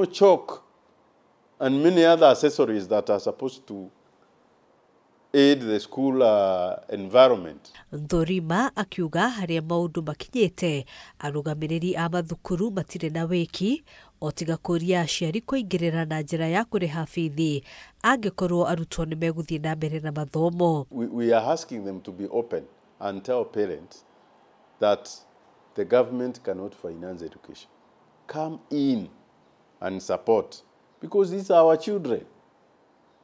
no chalk and many other accessories that are supposed to aid the school environment. Thurima akiuga haria maundu makinyite arugamiriri a mathukuru matire na wiki o tiga kuria aciari kuingirira na njira ya kuriha bithi angikorwo arutwo ni meguthie na mbere na mathomo. We are asking them to be open and tell parents that the government cannot finance education. Come in and support, because these are our children.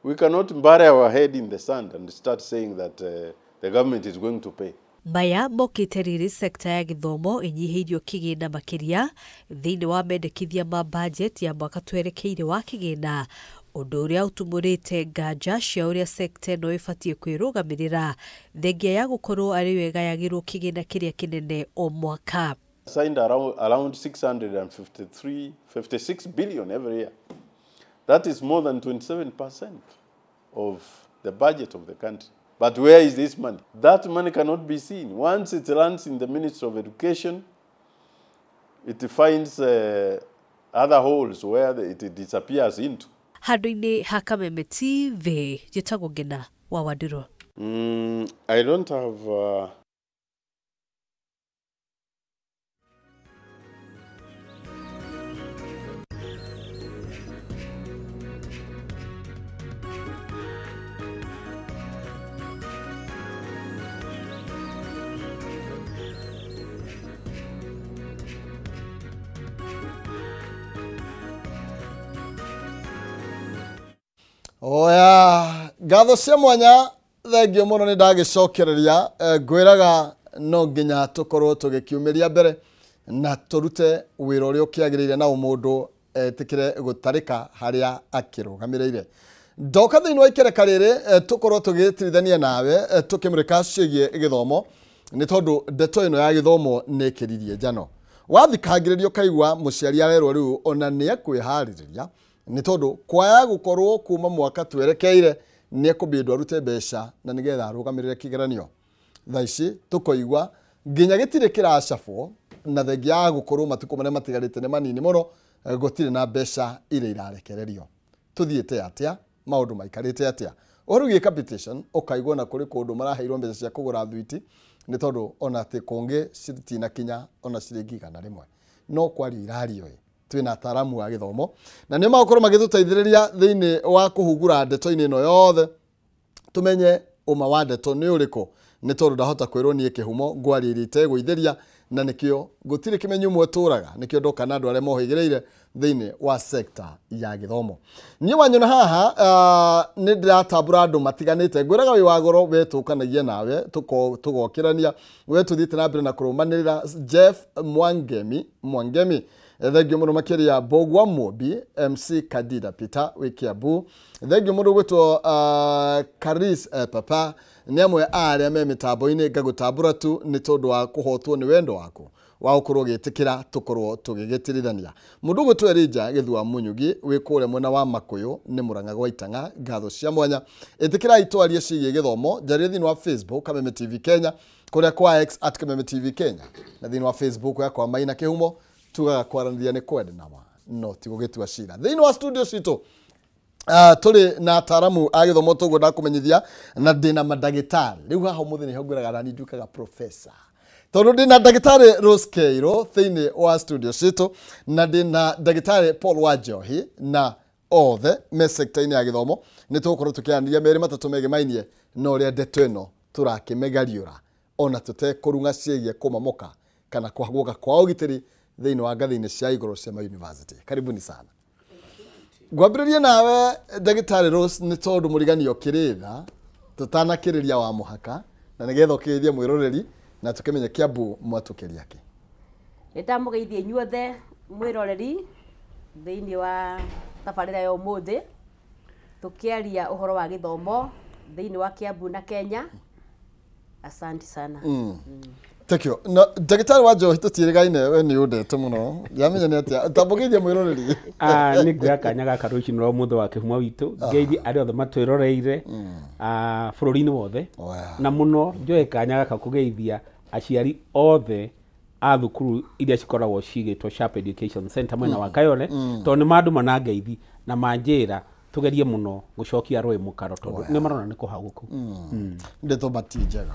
We cannot bury our head in the sand and start saying that the government is going to pay. Maya mokite riri sekta ya githomo inyihĩirio kĩgĩna makĩria thĩinĩ wa mendekithia ma budget ya mwaka twerekeire wa kĩgĩna, ũndũ ũrĩa ũtumũrĩte nganja cia ũrĩa sekta ĩno ĩbatiĩ kwĩrũgamĩrĩra thengia ya gũkorwo arĩ yo ĩgayagĩrwo kĩgĩna kĩrĩa kĩnene o mwaka. Signed around 653, 56 billion every year. That is more than 27% of the budget of the country. But where is this money? That money cannot be seen. Once it lands in the Ministry of Education, it finds other holes where it disappears into. Handũ-inĩ ha Kameme TV, njĩtagwo Ngina wa Wandirũ. I don't have... Oya, ngatho cia mwanya thengio muno ni ndagicokereria ngwiraga no nginya tukorwo tugikiumiria mbere na turute wira uria ukiagiriire na umundu etikire gutarika haria akirugamireire. Ndoka thiini wa ikereka riri tukorwo tugitirithania nawe tukimurika cigie githomo ni tondu ndeto ino ya githomo ni ikiririe njano. Wathikangiririo kaigua muciari arerwo riu ona ni ekwihaririria ni tondu kwaya gukorwo kuma mwaka twerekeire ni ekubindwo arute mbeca na nigetha arugamirire kigeranio. Thaa ici tukoigua nginya gitire kiracabwo na thengia ya gukorwo matuko maria matigarite ni manini muno gutire na mbeca iria irarekererio. Tuthiite atia maundu maikarite atia uhoro wĩgiĩ capitation ukaigua na kuri kundu maraheirwo mbeca cia kugura thwiti ni tondu ona ati kungi citinakinya ona ciringi 100 no kwario irario twina ataramu a githomo na nio magukorwo magituteithĩrĩria thĩinĩ wa kũhungura ndeto-inĩ ĩno yothe tumenye ũma wa ndeto nĩ ũrĩkũ nĩ tondũ ndahota kwĩrwo niĩ kĩhumo ngwaria iria itegũithĩria na nĩkĩo gũtirĩ kĩmenyi ũmwe tũraga nĩkĩo ndoka na andũ arĩa mohĩgĩrĩire thĩinĩ wa sekta ya gĩthomo. Niĩ wanyona haha nĩ ndĩratambũra andũ matiganĩte ngwĩraga wĩ wa goro we tũkanagia nawe tũgokĩrania we tũthiĩte na mbere na kũrũmanĩrĩra Jeff Mwangemi thengio mũno makĩria Mbũgua Mũmbi MC Kadida Peter wĩ Kiambu thengio mũno gwĩtwo Karis Papa nĩ amwe a arĩa me mĩtambo-inĩ ngagũtambũra tu nĩ tondũ wa kũhotwo nĩ wendo waku wa gũkorwo ũgĩtĩkĩra tũkorwo tũgĩgĩtirithania. Mũndũ ũgwĩtwo Elijah Gĩthua Mũnyugi wĩ kũrĩa mwena wa Makũyũ nĩ Mũrang'a gwa Itang'a ngatho cia mwanya ĩtĩkĩrai twarie ciĩgiĩ gĩthomo njarie thĩinĩ wa Facebook Kameme TV Kenya kũrĩa kwa X at Kameme TV Kenya na thĩinĩ wa Facebook yakwa Maina Kĩhumo tugaga kwaranĩria nĩ kwenda nama no ti gũgĩtua cira. Thĩinĩ wa studio citũ tũrĩ na ataramu a gĩthomo tũguo ndakũmenyithia na ndĩna mandagĩtarĩ rĩu haha ũmũthĩ nĩho ngwĩraga nani nduĩkaga professor tondũ ndĩna ndagĩtarĩ Rose Keiro thĩinĩ wa studio citũ na ndĩna ndagĩtarĩ Paul Wanjohi na othe me sekta-inĩ ya gĩthomo nĩ tũgũkorwo tũkĩaranĩria merĩ matatũ megemainie na ũrĩa ndeto ĩno tũrakĩmĩgariũra ona tũtekũrung'a ciĩgiĩ kũmomoka kana kũhagũka kwa ũgitĩri thĩinĩ wa ngathĩ-inĩ cia igũrũ cia ma university. Karibuni sana. Ngwambĩrĩrie nawe ndagĩtarĩ Rose nĩ tondũ mũriganio kĩrĩtha tũtanakĩrĩria wa mũhaka na nĩgetha ũkĩgeithie mwĩroreri na tũkĩmenye Kiambu mwatũkĩria kĩ. Nĩ ndamũgeithia inyuothe mwĩroreri thĩinĩ wa tabarĩra ya ũmũthĩ tũkĩaria ũhoro wa gĩthomo thĩinĩ wa Kiambu na Kenya. Asante sana. Thank you. Na ndagĩtarĩ wa Njohi tũtiĩrĩgaine we nĩ ũndete mũno ndiamenya nĩ atĩa tambũgeithia mwĩroreri. Nĩ nguoya kanya gaka rũcinĩ rwa ũmũthĩ wa kĩhumo witũ ngeithie arĩa othe matwĩroreire bũrũri-inĩ wothe na mũno njoe kanya gaka kũgeithia aciari othe a thukuru iria cikoragwo cigĩtwo Sharp Education Center mwena wa Kayole, tondũ nĩ mandũma na ngeithi na manjĩra tugerie muno gucokia rũĩ mũkaro tondũ nĩ marona nĩ kũhagũku. Ndeto bati njega.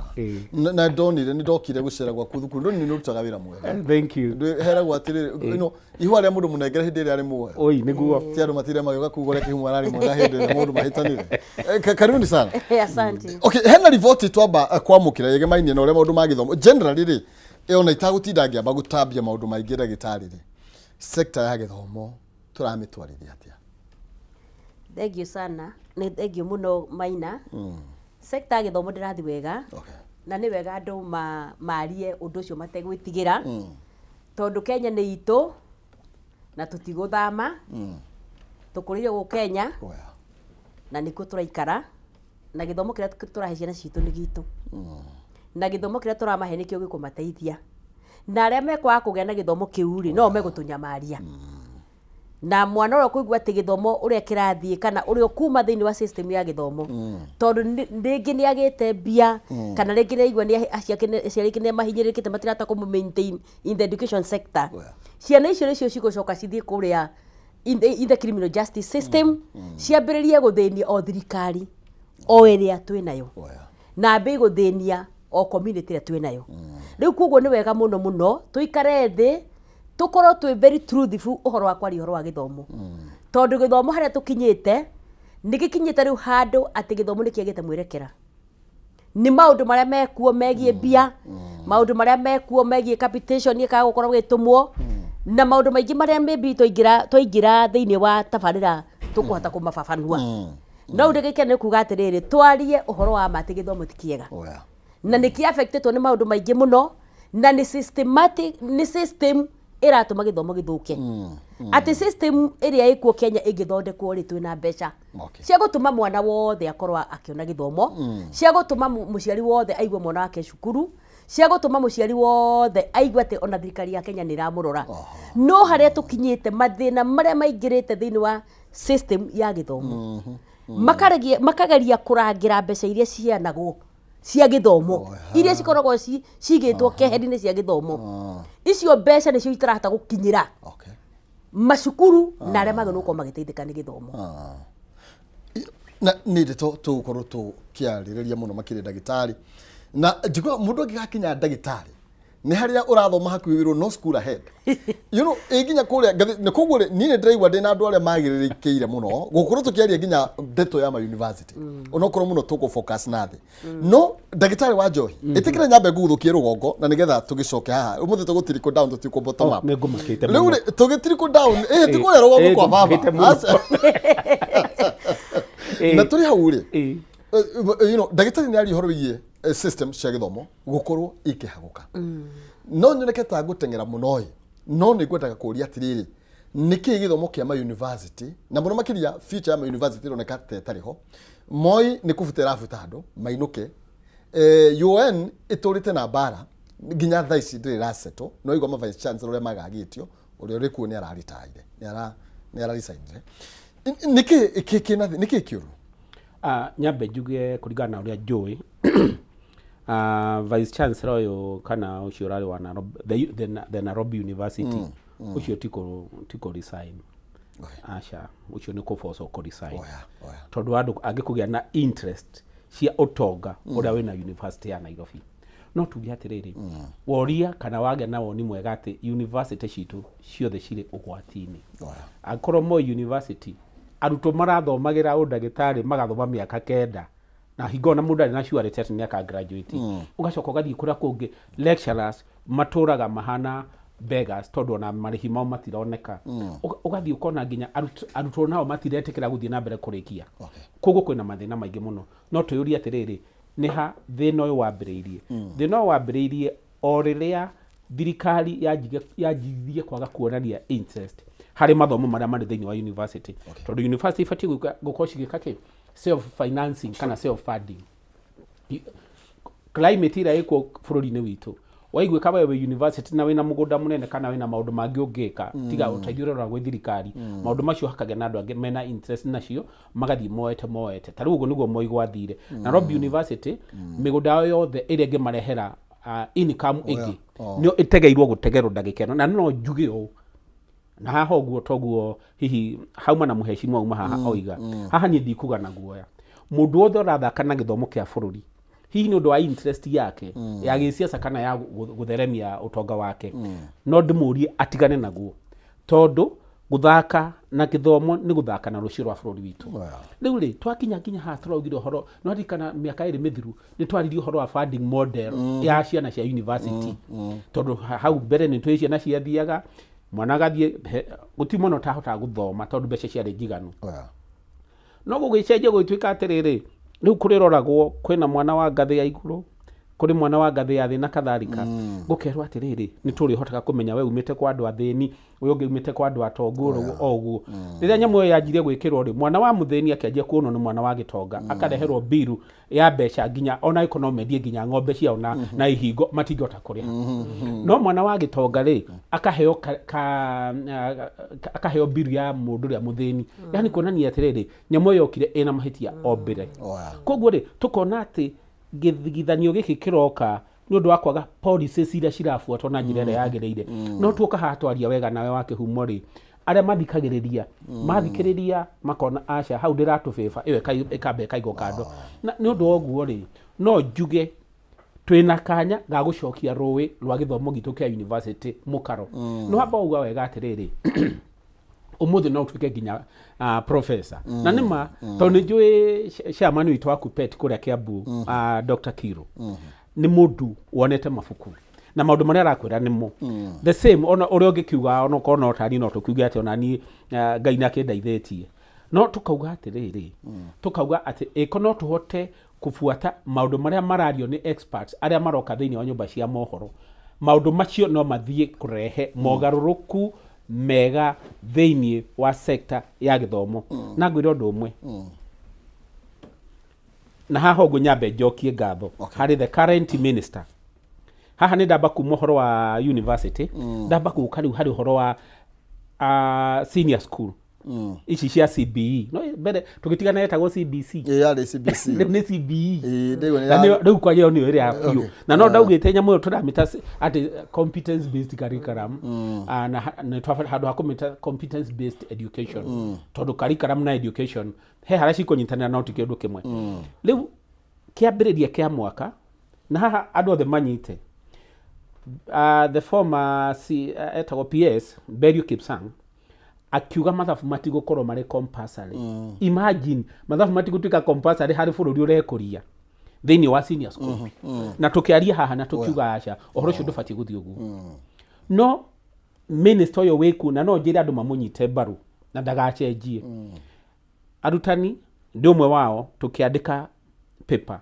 Na ndonire nĩ ndokire gũcera gwaku thukuru, ndonire nĩ ũrutaga wĩra mwega. Thank you. Heragwo atĩrĩrĩ, you know, ihũa rĩa mũndũ mũnengere hĩndĩ ĩrĩa arĩ muoyo. Oi nĩguo. Ti andũ matire magĩũka kuga ũrĩa kĩhumo ararĩ mwega hĩndĩ ĩrĩa maũndũ mahĩtanire. Karibuni sana. Asante. Okay, hena riboti twamba kwamũkĩra yegemainie na ũrĩa maũndũ ma gĩthomo generally rĩ, ona itagũtinda ngĩamba gũtambia maũndũ maingĩ ndagĩtarĩ rĩ, sector ya gĩthomo tũramĩtwarithia atĩa? Thank you sana. Nĩ thank you mũno Maina. Sector ya gĩthomo ndĩrathiĩ wega. Okay. Na nĩ wega andũ marie ũndũ ũcio mategwĩtigĩra. Tondũ Kenya nĩ itũ na tũtigũthama. Tũkũrĩire gũkũ Kenya na nĩkuo tũraikara, na gĩthomo kĩrĩa tũrahe ciana citũ nĩ gitũ. Na gĩthomo kĩrĩa tũramahe nĩkĩo gĩkũmateithia. Na arĩa mekwaga kũgĩa na gĩthomo kĩu rĩ, no megũtũnyamaria. Na mwana ũrĩa ũkũigua atĩ gĩthomo ũrĩa kĩrathiĩ kana ũrĩa ũkuma thĩinĩ wa system ya gĩthomo, tondũ rĩngĩ nĩ agĩte mbia, kana rĩngĩ nĩ aigua nĩ aciari ake nĩ mahinyĩrĩrĩkĩte matirahota kũmũ maintain in the education sector. Ciana icio nĩcio cigũcoka cithiĩ kũrĩa in the criminal justice system, ciambĩrĩrie gũthĩnia o thirikari o ĩrĩa twĩ nayo, na ambie gũthĩnia o community ĩrĩa twĩ nayo. Rĩu koguo nĩ wega mũno mũno tũikare thĩ, tũkorwo twĩ very truthful ũhoro wa kwaria ũhoro wa gĩthomo. Tondũ gĩthomo harĩa tũkinyĩte, nĩ gĩkinyĩte rĩu handũ atĩ gĩthomo nĩ kĩagĩte mwĩrekera. Nĩ maũndũ marĩa mekuo megiĩ mbia, maũndũ marĩa mekuo megiĩ capitation ĩkaga gũkorwo gĩtũmwo, na maũndũ maingĩ marĩa maybe twaingĩra thĩinĩ wa tabarĩra tũkũhota kũmababanua. No ndĩgĩkene nĩ kuga atĩrĩrĩ, twarie ũhoro wa ma atĩ gĩthomo ti kĩega. Na nĩ kĩ affectĩtwo nĩ maũndũ maingĩ mũno, na nĩ systematic, nĩ system ĩratũma gĩthomo gĩthũke. Atĩ system ĩrĩa ĩkuo Kenya ĩngĩthondekwo rĩ, twĩna mbeca cia gũtũma mwana wothe akorwo akĩona gĩthomo, cia gũtũma mũciari wothe aigue mwana wake cukuru, cia gũtũma mũciari wothe aigue atĩ ona thirikari ya Kenya nĩ ĩramũrora. No harĩa tũkinyĩte, mathĩna marĩa maingĩrĩte thĩinĩ wa system ya gĩthomo, makageria kũrangĩra mbeca iria ciheanagwo cia gĩthomo, iria cikoragwo cigĩtwo keheri-inĩ cia gĩthomo. Icio mbeca nĩcio itarahota gũkinyĩra macukuru na arĩa magĩrĩirwo gũkorwo magĩteithĩka nĩ gĩthomo. Na nĩ ndeto tũgũkorwo tũkĩarĩrĩria mũno makĩria ndagĩtarĩ. Na njiguaga mũndũ angĩgakinya ndagĩtarĩ nĩ harĩa ũrathoma hakuhĩ wĩrwo no school ahead. You know, ĩ nginya kũrĩa nĩ koguo rĩ, niĩ nĩ ndĩraigua ndĩna andũ arĩa magĩrĩrĩkĩire mũno gũkorwo tũkĩaria nginya ndeto ya ma university. Onokorwo mũno tũkũ focus na thĩ. No ndagĩtarĩ wa Njohi, ĩtĩkĩra nyambe ngũgũthũkie rũgongo na nĩgetha tũgĩcoke haha. Ũmũthĩ tũgũtirikũ down, tũtikũ bottom up. Nĩ ngũmakĩte Rĩu mũno. rĩ, tũgĩtirikũ down, ti kũrĩa rũgongo kwa baba. Ngũmakĩte mũno. Aca. Na tũrĩ hau rĩ, you know, ndagĩtarĩ nĩ aria ũhoro wĩgiĩ system cia gĩthomo gũkorwo ikĩhagũka. No nyoneke ta ngũteng'era mũno ĩ, no nĩ ngwendaga kũria atĩrĩrĩ, nĩkĩĩ gĩthomo kĩa ma university na mũno makĩria future ya ma university ĩroneka ta ĩtarĩ ho. Moi nĩ kũbuta ĩrabuta andũ mainũke. UN ĩtũrĩte na mbara nginya thaa ici ndĩrĩ ĩrasettle. No igua ma vice chancellor ũrĩa magagĩtio, ũrĩa ũrĩ kuo nĩ araritaire, nĩ araricainire. Nĩkĩĩ nĩkĩĩ kĩũru? Nyambe njuge kũringana na ũrĩa njũĩ, vice chancellor ũyũ kana ũcio ũrarĩ wa Nairobi, the Nairobi University, ũcio ti kũ resign. Aca, ũcio nĩ kũbocwo kũ resign. Tondũ andũ angĩkũgĩa na interest cia ũtonga ũrĩa wĩna university ya Nairobi. No tuge atĩrĩrĩ, woria kana wagĩa na woni mwega atĩ university citũ ciothe cirĩ ũgwati-inĩ. Angĩkorwo Moi University arutwo marathomagĩra ũndagĩtarĩ magathoma mĩaka 9 na hingo na mũndũ arĩ na surety atĩ nĩ aka graduate. Ũgacoka ũgathiĩ kũrĩa kũngĩ lecturers matũraga mahana beggars tondũ ona marĩhi mao matironeka. Ũgathiĩ ũkona nginya arutwo nao matiretĩkĩra gũthiĩ na mbere kũrĩkia. Koguo kwĩna mathĩna maingĩ mũno. No twĩyũrie atĩrĩrĩ, nĩ ha thĩna ũyũ wambĩrĩirie? Thĩna ũyũ wambĩrĩirie o rĩrĩa thirikari yanjirie kwaga kuonania interest harĩ mathomo marĩa marĩ thĩinĩ wa university. Tondũ university ibatiĩ gũkorwo cigĩka kĩ? Self financing kana self funding. Climate ĩrĩa ĩkuo bũrũri-inĩ witũ, waiguĩka we wĩ university na wĩna mũgũnda mũnene kana wĩna maũndũ mangĩ ũngĩka, tiga ũteithio ũrĩa gwĩ thirikari, maũndũ macio hakagĩa na andũ angĩ mena interest nacio magathiĩ moete. Ta rĩu ũguo nĩguo Moi gwathire. Nairobi University mĩgũnda yao yothe ĩrĩa ĩngĩmarehera income ĩngĩ nĩyo ĩtegeirwo gũtegerwo ndagĩka ĩno. Na no njuge ũũ na haha ũguo toguo hihi hauma na mũhecimwa auma haha oiga haha niĩ ndikuga na guoya. Mũndũ wothe ũrathaka na gĩthomo kĩa bũrũri hihi nĩ ũndũ wa interest yake ya gĩsiasa kana ya gũtheremia ũtonga wake, no ndĩmũrie atigane naguo, tondũ gũthaka na gĩthomo nĩ gũthaka na rũciũ rwa bũrũri witũ. Rĩu rĩ twakinya nginya haha tũraugire ũhoro, no ririkana mĩaka 2 mĩthiru nĩ twaririe ũhoro wa funding model ya ciana cia university, tondũ hau mbere nĩ twĩ ciana ciathiaga mwana agathiĩ gũtirĩ mwana ũtahotaga gũthoma tondũ mbeca ciarĩ njiganu. No gũgĩcenjia gũgĩtuĩka atĩrĩrĩ, rĩu kũrĩroragwo kwĩna mwana wa ngathĩ ya igũrũ, kũrĩ mwana wa ngathĩ ya thĩ na kadhalika. Gũkerwo atĩrĩrĩ, nĩ tũrĩhotaga kũmenya we umĩte kwa andũ athĩni, ũyũ ũngĩ umĩte kwa andũ atongu, o ũguo. Rĩrĩa nyamũ ĩyo yanjirie gwĩkĩrwo rĩ, mwana wa mũthĩni akĩanjia kuonwo nĩ mwana wa gĩtonga, akareherwo mbiru ya mbeca nginya ona ĩkorwo no mendie nginya ng'ombe ciao na ihingo matingĩhota kũrĩha. No mwana wa gĩtonga rĩ, akaheo akaheo mbiru ya mũndũ ũrĩa mũthĩni. Yani kuonania atĩrĩrĩ, nyamũ ĩyo yokire ĩna mahĩtia o mbere. Koguo rĩ, tũkona atĩ gĩthigithanio gĩkĩ kĩroka nĩ ũndũ wa kwaga policies iria cirabuatwo na njĩra ĩrĩa yagĩrĩire. No tuoka haha twaria wega nawe wa kĩhumo rĩ, arĩa mathikagĩrĩria mathikĩrĩria makona aca hau ndĩratũbĩba ĩyo ĩkamba ĩkaigwo kando. Na nĩ ũndũ wa ũguo rĩ, no njuge twĩna kanya ga gũcokia rũĩ rwa gĩthomo gitũ kĩa university mũkaro. No hamba uga wega atĩrĩrĩ, ũmũthĩ no ũtuĩke nginya professor. Na nĩma tondũ nĩ njũĩ chairman witũ wa KUPPET kũrĩa Kiambu, Dr. Kiru, nĩ mũndũ wonete mabuku na maũndũ marĩa arakwĩra nĩmo the same. Ona ũrĩa ũngĩkiuga ona okorwo no tani no tũkiuge atĩ ona niĩ Ngai nĩ akĩndeithĩtie, no tũkauga atĩrĩrĩ, tũkauga atĩ ĩko no tũhote kũbuata maũndũ marĩa marario nĩ experts arĩa maroka thĩinĩ wa nyũmba cia mohoro, maũndũ macio no mathiĩ kũrehe mogarũrũku mega thĩinĩ wa sector ya gĩthomo. Na ngwĩre ũndũ ũmwe, na haha ũguo nyambe njokie ngatho harĩ the current minister. Haha nĩ ndamba kuma ũhoro wa university, ndamba gũka rĩu harĩ ũhoro wa senior school ici cia CBE. No mbere tũgĩtigana yetagwo CBC, yarĩ CBC, rĩu nĩ CBE. Rĩu kwa ĩyo nĩyo ĩrĩa biũ. Na no ndaugĩte nyamũ ĩyo tũramĩta atĩ competence based curriculum, na handũ ha kũmĩta competence based education, tondũ curriculum na education he harĩa cikũnyitanĩra no ti kĩndũ kĩmwe. Rĩu kĩambĩrĩria kĩa mwaka, na haha andũ othe manyite, the former etagwo PS Belio Kipsang akiuga mathabu matigũkorwo marĩ compulsory. Imagine mathabu matigũtuĩka compulsory harĩ bũrũri ũrekũria thĩinĩ wa senior school. Na tũkĩaria haha na tũkiuga aca ũhoro ũcio ndũbatiĩ gũthiĩ ũguo. No minister ũyũ wĩkuo, na no njĩre andũ mamũnyite mbaru na ndagacenjie. Arutani ndĩ ũmwe wao, tũkĩandĩka paper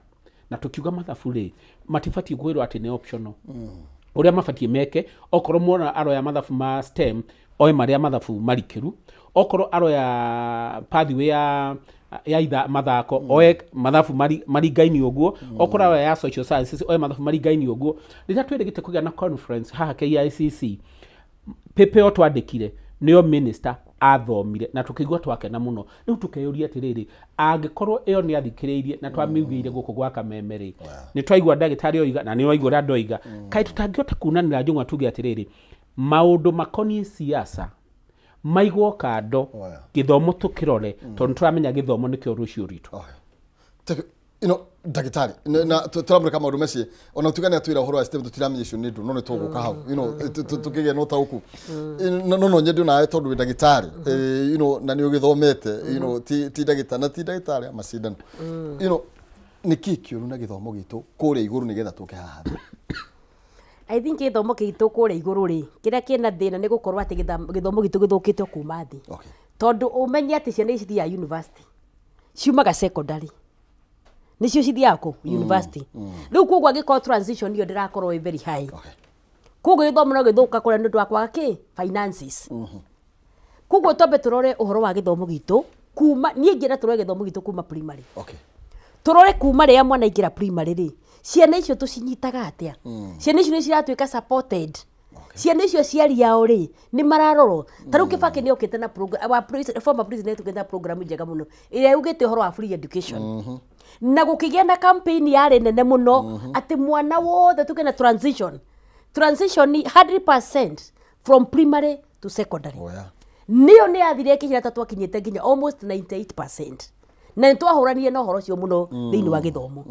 na tũkiuga mathabu rĩ matibatiĩ kwĩrwo atĩ nĩ optional. Ũrĩa mabatiĩ meke, okorwo mwana aroya mathabu ma STEM oe marĩa mathabu marikĩru, okorwo aroya pathway ya itha mathako oe mathabu maringaini ũguo, okorwo aroya ya social sciences oe mathabu maringaini ũguo. Rĩrĩa twĩrĩgĩte kũgĩa na conference haha KICC, paper ĩyo twandĩkire nĩyo minister athomire na tũkĩigua twakena mũno. Rĩu tũkeyũria atĩrĩrĩ, angĩkorwo ĩyo nĩ athikĩrĩirie na twamiugĩire gũkũ gwa Kameme rĩ, nĩ twaigua ndagĩtarĩ oiga na nĩ waigua ũrĩa ndoiga, kaĩ tũtangĩhota kunanĩra njũng'wa tuge atĩrĩrĩ, maũndũ makoniĩ siasa maigwo kando, gĩthomo tũkĩrore, tondũ tũramenya gĩthomo nĩkĩo rũciũ rwitũ. Ndagĩtarĩ na tũramũrĩka maũndũ macio, ona tuga nĩ atwĩra ũhoro wa STEM tũtiramenya icio nĩ ndũ, no nĩ tũgũka hau, tũkĩgĩa na ũtaũku. No nyende nawe tondũ wĩ ndagĩtarĩ, na nĩ ũgĩthomete, ti ndagĩtarĩ na ti ndagĩtarĩ a macindano, nĩ kĩĩ kĩũru na gĩthomo gitũ kũrĩa igũrũ nĩgetha tũke haha? I think gĩthomo gitũ kũrĩa igũrũ rĩ, kĩrĩa kĩna thĩna nĩ gũkorwo atĩ gĩthomo gitũ gĩthũkĩte kuma thĩ. Tondũ ũmenye atĩ ciana ici cithiaga university, ciumaga secondary, nĩcio cithiaga kũ university. Rĩu koguo angĩkorwo transition ĩyo ndĩrakorwo ĩ very high, koguo gĩthomo no gĩthũka kũrĩa nĩ ũndũ wa kwaga kĩ finances. Koguo twambe tũrore ũhoro wa gĩthomo gitũ kuma, niĩ ingĩenda tũrore gĩthomo gitũ kuma primary. Tũrore kuma rĩrĩa mwana aingĩra primary rĩ, ciana icio tũcinyitaga atĩa? Ciana icio nĩ ciratuĩka supported. Ciana icio aciari ao rĩ nĩ mararorwo. Ta rĩu Kibaki nĩ okĩte na program, former president okĩte na program njega mũno ĩrĩa yugĩte ũhoro wa free education. Na gũkĩgĩa na campaign yarĩ nene mũno atĩ mwana wothe tũgĩe na transition. Transition ni 100% from primary to secondary. Nĩyo nĩ yathire ĩkĩhira ta twakinyĩte nginya almost 98%. Na nĩ twahũranire na ũhoro ũcio mũno thĩinĩ wa gĩthomo.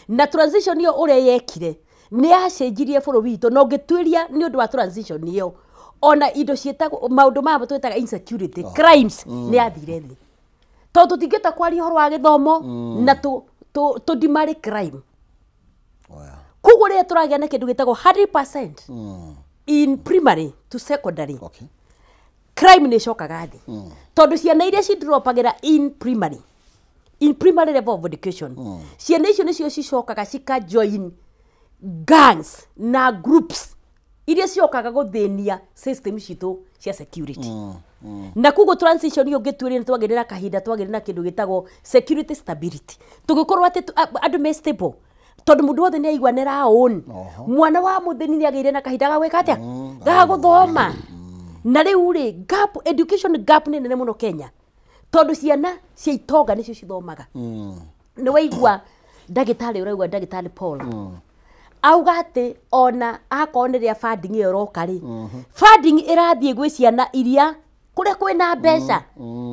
Na transition ĩyo ũrĩa yekire nĩ yacenjirie bũrũri witũ, na ũngĩtuĩria nĩ ũndũ wa transition ĩyo ona indo ciĩtagwo maũndũ maya twĩtaga insecurity crimes nĩ yathire thĩ, tondũ tũtingĩhota kwaria ũhoro wa gĩthomo na tũndimari crime. Koguo rĩrĩa tũragĩa na kĩndũ gĩtagwo 100% in primary to secondary, crime nĩ ĩcokaga thĩ, tondũ ciana iria cidropagĩra in primary level of education, ciana icio nĩcio cicokaga cika join gangs na groups iria ciokaga gũthĩnia system citũ cia security. Na koguo transition ĩyo ũngĩtuĩria nĩ twagĩrĩra kahinda twagĩrĩra na kĩndũ gĩtagwo security stability, tũgĩkorwo atĩ andũ me stable, tondũ mũndũ wothe nĩ aigua nĩ raown. Mwana wa mũthĩni nĩ agĩire na kahinda ga gwĩka atĩa, ga gũthoma. Na rĩu rĩ, gap education gap nĩ nene mũno Kenya, tondũ ciana cia itonga nĩcio cithomaga. Nĩ waigua ndagĩtarĩ ũraigua ndagĩtarĩ Paul auga atĩ ona akorwo nĩ rĩa funding ĩyo ĩroka rĩ, funding ĩrathiĩ gwĩ ciana iria kũrĩa kwĩna mbeca,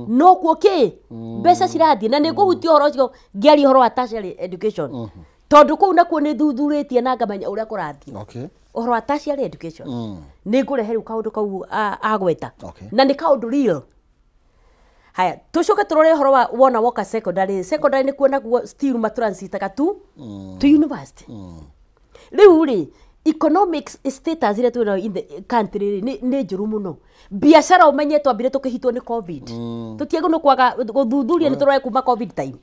no kuo kĩ mbeca cirathiĩ. Na nĩ ngũhutia ũhoro ũcio ngĩaria ũhoro wa tertiary education, tondũ kũu nakuo nĩ thuthurĩtie na ngamenya ũrĩa kũrathiĩ. Ũhoro wa tertiary education nĩ ngũrehe rĩu kaũndũ kau agweta, na nĩ kaũndũ real. Haya, tũcoke tũrore ũhoro wa wona woka secondary. Secondary nĩ kuo naguo still matransitaga tu to university. Rĩu rĩ, economics status ĩrĩa twĩ nayo in the country rĩ nĩ njũru mũno. Biacara ũmenye twambire tũkĩhitwo nĩ COVID, tũtiagĩrĩirwo nĩ kwaga gũthuthuria nĩ tũrore kuma COVID time.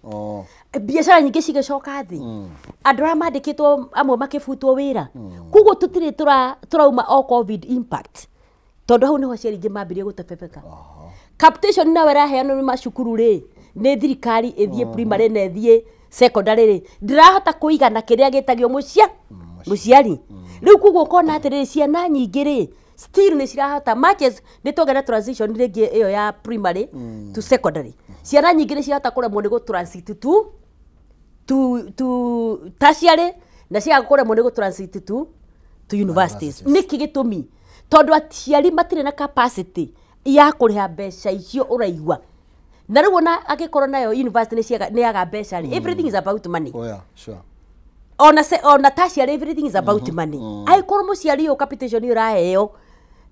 Biacara nyingĩ cigĩcoka thĩ, andũ arĩa mandĩkĩtwo amwe makĩbutwo wĩra. Koguo tũtirĩ tũrauma o COVID impact, tondũ hau nĩho aciari aingĩ mambirie gũtebebeka. Capitation nayo ĩraheanwo nĩ macukuru rĩ, nĩ thirikari ĩthiĩ primary na ĩthiĩ secondary rĩ, ndĩrahota kũigana kĩrĩa gĩtagio mũciari. Rĩu koguo ũkona atĩrĩrĩ, ciana nyingĩ rĩ still nĩ cirahota matches nĩ twagĩa na transition rĩngĩ ĩyo ya primary to secondary, ciana nyingĩ nĩ cirahota kũremwo nĩ gũ transit to tertiary, na ciaga kũremwo nĩ gũ transit to universities. Nĩkĩ gĩtũmi? Tondũ aciari matirĩ na capacity ya kũrĩha mbeca icio ũraigua. Na rĩu ona angĩkorwo nayo university nĩ yaga mbeca rĩ, everything is about money. Ona tertiary everything is about money. Angĩkorwo mũciari ũyũ capitation ĩyo ũraheo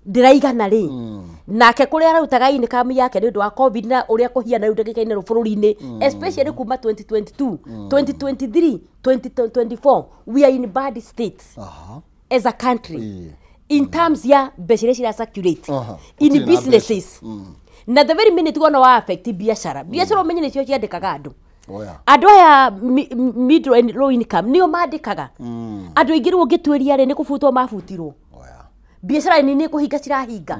ndĩraigana rĩ, nake kũrĩa ararutaga income yake nĩ ũndũ wa COVID na ũrĩa kũhiana rĩu ndagĩka-inĩ rũ bũrũri-inĩ, especially kuma 2022, 2023, 2024, we are in bad state as a country in terms ya mbeca iria cira circulate in businesses. Na the very minute wona wa affect biacara, biacara ũmenye nĩcio ciandĩkaga andũ. Andũ aya middle and low income nĩo mandĩkaga. Andũ aingĩ rĩu ũngĩtuĩria rĩ, nĩ kũbutwo mabutirwo. Biacara nini nĩ kũhinga cirahinga.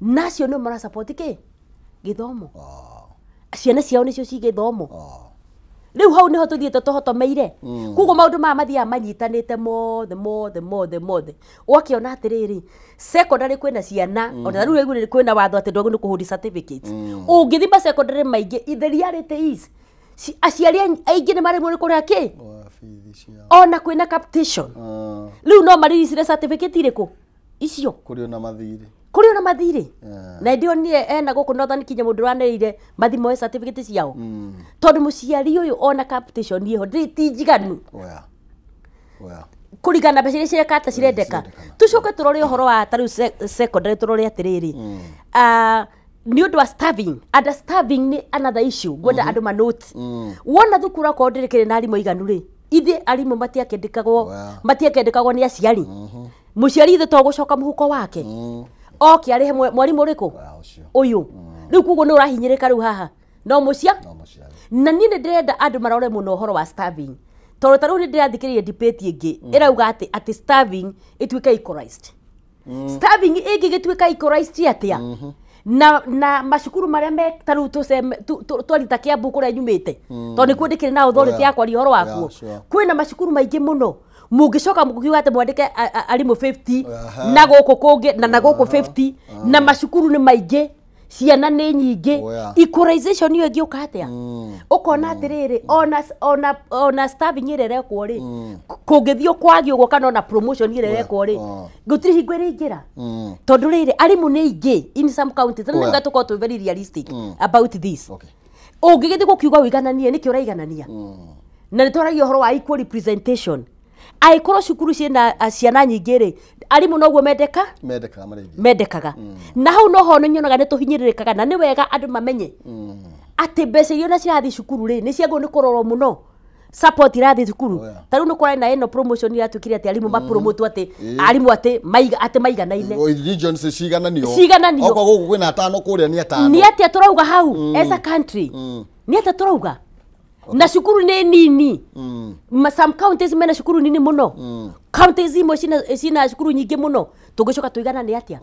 Nacio nĩo mara support kĩ gĩthomo. Ciana ciao nĩcio ci gĩthomo. Rĩu hau nĩho tũthiĩte tũhotomeire. Koguo maũndũ maya mathiaga manyitanĩte mothe mothe mothe mothe. Ũgakĩona atĩrĩrĩ, secondary kwĩna ciana, ona rĩu rĩu kwĩna watho atĩ ndwagĩrĩirwo nĩ kũhũndi certificates. Ũngĩthima secondary maingĩ, the reality is aciari aingĩ nĩ maremwo nĩ kũrĩha kĩ ona kwĩna capitation. Rĩu no mariricire certificate irĩkũ icio kũrĩ ona mathirĩ, kũrĩ ona mathirĩ. Na ndionire ena gũkũ Northern Kenya mũndũ ũraneire mathi moe certificate ciao, tondũ mũciari ũyũ ona capitation ĩho ti njiganu kũringana na mbeca iria cirekata cirendeka. Tũcoke tũrore ũhoro wa ta rĩu secondary, tũrore atĩrĩrĩ, nĩ ũndũ wa starving, understaffing nĩ another issue ngwenda andũ manote. Wona thukuru akorwo ndĩrĩkĩrĩ na arimũ aiganu rĩ, ithuĩ arimũ matiakendekagwo nĩ aciari. Mũciari ithe to gũcoka mũhuko wake oke arĩhe mwarimũ ũrĩkũ ũyũ. Rĩu koguo nĩ ũrahinyĩrĩka rĩu haha no mũcia. Na niĩ nĩ ndĩrenda andũ marore mũno ũhoro wa starving, tondũ ta rĩu nĩ ndĩrathikĩrĩria debate ĩngĩ ĩrauga atĩ starving ĩtuĩke equalized. Starving ĩngĩgĩtuĩka equalized atĩa? Na macukuru marĩa me ta rĩu twarita Kiambu kũrĩa nyumĩte, tondũ nĩkuo ndĩkĩrĩ na authority ya kwaria ũhoro wakuo, kwĩna macukuru maingĩ mũno mũngĩcoka mũkiuga atĩ mwandĩke arimũ 50 na gũkũ kũngĩ na gũkũ 50, na macukuru nĩ maingĩ, Ciana nĩ nyingĩ. Equalization ĩyo ĩngĩũka atĩa? Ũkona atĩrĩrĩ, ona staffing ĩrĩa ĩrekwo rĩ, kũngĩthiĩ kwagio ũguo kana ona promotion ĩrĩa ĩrekwo rĩ, gũtirĩ hingo ĩrĩingĩra. Tondũ rĩrĩ, arimũ nĩ aingĩ in some counties. Na nĩguo tũkorwo twĩ very realistic about this. Ũngĩgĩthiĩ gũkiuga ũigananie, nĩkĩ ũraiganania? Na nĩ twaragia ũhoro wa equal representation. Angĩkorwo cukuru ciĩna ciana nyingĩ rĩ, arimũ noguo mendekaga mendekaga. Na hau noho nĩ nyonaga nĩ tũhinyĩrĩrĩkaga, na nĩ wega andũ mamenye atĩ mbeca iria cirathiĩ cukuru rĩ, nĩ ciagĩrĩirwo nĩ kũrorwo mũno. Support irathiĩ cukuru. Ta rĩu nĩ kũrarĩ na ĩno promotion iratuĩkire atĩ arimũ mapromotwo atĩ arimũ atĩ maiganaine. Regions cigananio. Cigananio. Okorwo gũkũ kwĩna atano kũrĩa nĩ atano. Nĩ atĩa tũrauga hau as a country? Nĩ atĩa tũrauga? Na cukuru nĩ nini. Some counties mena cukuru nini mũno. Counties imwe cina cukuru nyingĩ mũno. Tũngĩcoka tũiganane atĩa?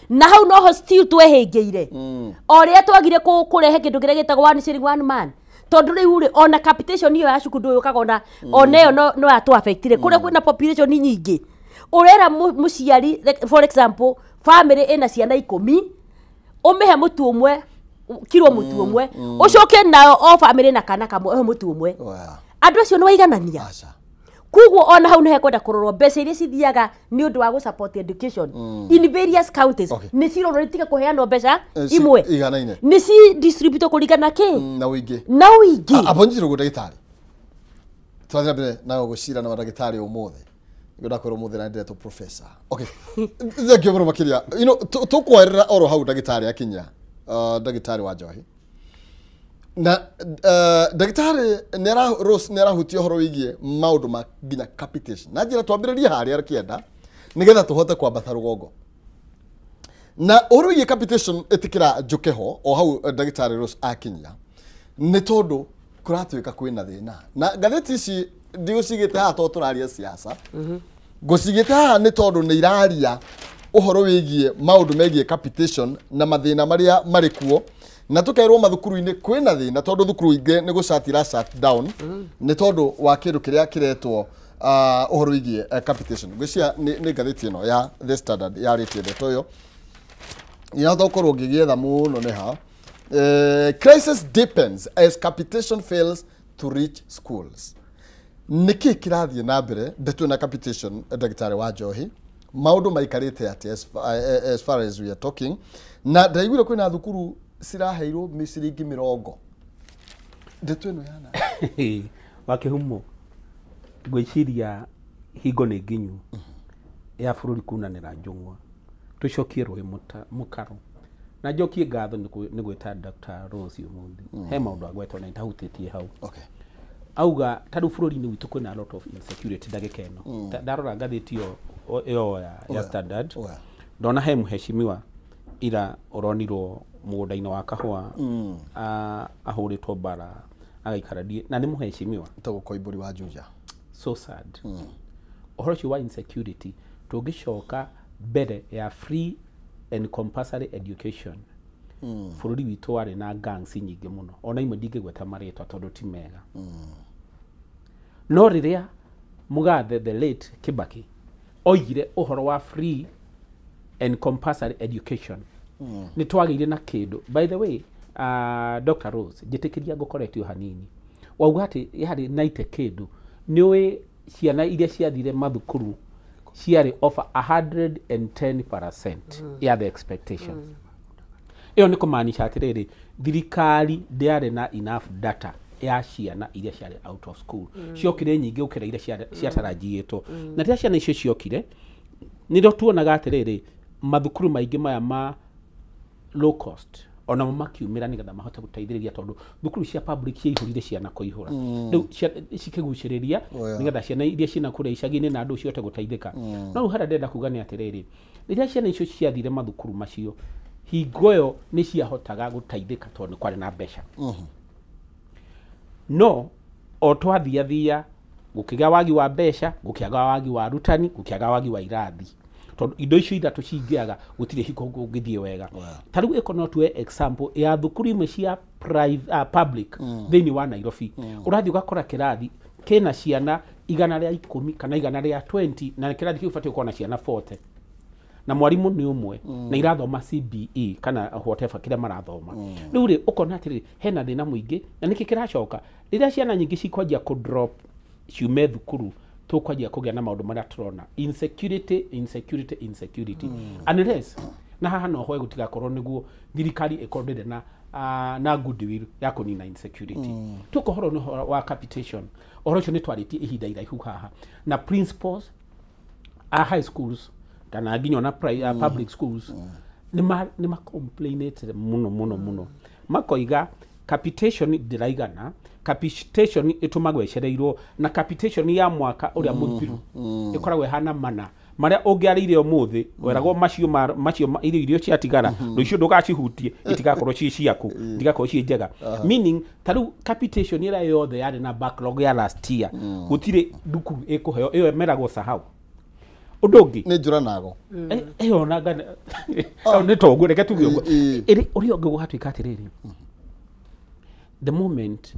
Na hau noho still twehĩngĩire. O rĩrĩa twagire kũrehe kĩndũ kĩrĩa gĩtagwo one shilling one man. Tondũ rĩu rĩ, ona capitation ĩyo ya cukuru ndũyũkaga ona ĩyo no yatũ affectire. Kũrĩa kwĩna population nyingĩ. Ũrera mũciari, for example, family ĩna ciana 10, ũmĩhe mũtu ũmwe, kiro mũtu ũmwe, ũcoke nao o family na kana kamwe ũhe mũtu ũmwe. Andũ acio nĩ waiganania. Koguo ona hau nĩ hekwenda kũrorwo mbeca iria cithiaga nĩ ũndũ wa gũ support education in various counties. Nĩ cirorwo itige kũheanwo mbeca imwe iganaine, nĩ ci distribute kũringana kĩ na ũingĩ, na ũingĩ. Abo njirũ ndagĩtarĩ twathiĩ na mbere na gũcira na mandagĩtarĩ ũmũthĩ nĩguo ndakwĩrwo ũmũthĩ na ndĩretwo professor. Okay, thank you mũno makĩria. You know, tũkwerera oro hau ndagĩtarĩ akinya, ndagĩtarĩ wa njohi na ndagĩtarĩ Rose nĩarahutia ũhoro wĩgiĩ maũndũ ma nginya capitation na njĩra twambĩrĩrie harĩa kĩenda nĩgetha tũhote kwambata rũgongo na ũhoro wĩgiĩ capitation. Ĩtĩkĩra njũke ho o hau ndagĩtarĩ Rose akinya, nĩ tondũ kũratuĩka kwĩna thĩna na ngathĩti ici ndigũcigĩte haha tondũ tũraria siasa, ngũcigĩte haha nĩ tondũ nĩ iraria ũhoro wĩgiĩ maũndũ megiĩ capitation na mathĩna marĩa marĩ kuo, na tũkerwo mathukuru-inĩ kwĩna thĩna tondũ thukuru ingĩ nĩ gũcatira shut down nĩ tondũ wa kĩndũ kĩrĩa kĩretwo ũhoro wĩgiĩ capitation. Ngwĩciria nĩ ngathĩti ĩno ya The Standard yarĩtie ndeto ĩyo, inahota gũkorwo ngĩgĩetha mũno nĩ ha. Crisis deepens as capitation fails to reach schools. Nĩkĩ kĩrathiĩ na mbere ndeto na capitation, ndagĩtarĩ wa njohi? Maũndũ maikarĩte atĩ as far as we are talking? Na ndaiguire kwĩna thukuru ciraheirwo mĩciringi 20. Ndeto ĩno yana Wakĩhumo, ngwĩciria hingo nĩ nginyu ya bũrũri kunanĩra njũng'wa, tũcokie rũĩ mũkaro. Na njokie ngatho nĩ gwĩta Dr. Rose ũmũthĩ. He maũndũ agwetwo na nĩtahutĩtie hau. Auga ta rĩu bũrũri-inĩ witũ kwĩna a lot of insecurity ndagĩka ĩno. Ndarora ngathĩti ĩyo ya Standard, ndona he mheshimiwa ira ũronirwo mũgũnda-inĩ wa kahũa ahũrĩtwo mbara agaikara na nĩ mheshimiwa Etagwo Koimbũri wa Juja. So sad. Ũhoro ũcio wa insecurity, tũngĩcoka mbere ya free and compulsory education, bũrũri witũ warĩ na gangs nyingĩ mũno, ona imwe ndingĩgweta marĩtwa tondũ ti mega. No rĩrĩa mũgathe the late Kibaki oigire ũhoro wa free and compulsory education, nĩ twagĩire na kĩndũ. By the way, Dr. Rose, njĩtĩkĩria ngũkoretio hanini. Wauga atĩ yarĩ 90 kĩndũ, nĩũĩ ciana iria ciathire mathukuru ciarĩ over 110% ya the expectations. Ĩyo nĩ kũmaanisha atĩrĩrĩ, thirikari ndĩarĩ na enough data ya ciana iria ciarĩ out of school. Ciokire nyingĩ gũkĩra iria ciatarajiyĩtwo. Na rĩrĩa ciana icio ciokire, nĩrĩo tuonaga atĩrĩrĩ, mathukuru maingĩ maya ma low cost onamo makiumĩra nĩgetha mahote gũteithĩrĩria, tondũ thukuru cia public ciaihũrire ciana kũihũra. Rĩu cikĩgucĩrĩria nĩgetha ciana iria ciĩna kũrĩa icagi-inĩ na andũ cihote gũteithĩka. No rĩu harĩa ndĩrenda kuga nĩ atĩrĩrĩ, rĩrĩa ciana icio ciathire mathukuru macio, hingo ĩyo nĩ ciahotaga gũteithĩka tondũ nĩ kwarĩ na mbeca. No o twathiathia gũkĩgĩa wagi wa mbeca, gũkĩaga wagi wa arutani, gũkĩaga wagi wa irathi. Tondũ indo icio ithatũ cingĩaga gũtirĩ hingo kũngĩthiĩ wega. Ta rĩu ĩkorwo no tuoe example ya thukuru imwe cia public thĩinĩ wa Nairobi. Ũrathiĩ ũgakora kĩrathi kĩna ciana 110 kana 120, na kĩrathi kĩu ũbatiĩ gũkorwo na ciana 40. Na mwarimu nĩ ũmwe na irathoma CBE kana whatever kĩrĩa marathoma. Rĩu rĩ ũkona atĩrĩrĩ hena thĩna mũingĩ na nĩkĩ kĩracoka rĩrĩa ciana nyingĩ cikwanjia kũ drop ciume thukuru tũkwanjia kũgĩa na maũndũ marĩa tũrona insecurity insecurity insecurity unless na haha no hoe gũtigakorwo nĩguo thirikari ĩkorwo ndĩrĩ na na goodwill ya kũnina insecurity. Tũkohoro nĩ ũhoro wa capitation ũhoro ũcio nĩ twarĩtie ihinda iraihu haha na principals a high schools kana nginya ona public schools nĩ ma complainĩte mũno mũno mũno makoiga capitation ndĩraigana, capitation ĩtũmagwo ĩcereirwo na capitation ya mwaka ũrĩa mũthiru ĩkoragwo ĩhana mana marĩa ũngĩarĩire ũmũthĩ weragwo macio macio irio irio ciatigara rũciũ ndũgacihutie itigakorwo ciĩ ciaku itigakorwo ciĩ njega meaning ta rĩu capitation ĩrĩa yothe yarĩ na backlog ya last year gũtirĩ thukuru ĩkũheo ĩyo ĩmeragwo sahau ũndũ ũngĩ nĩ njũra nago ĩyo na ngana nĩ toguo reke tuge ũguo ĩrĩ ũrĩa ũngĩ gũgatuĩka atĩrĩrĩ the moment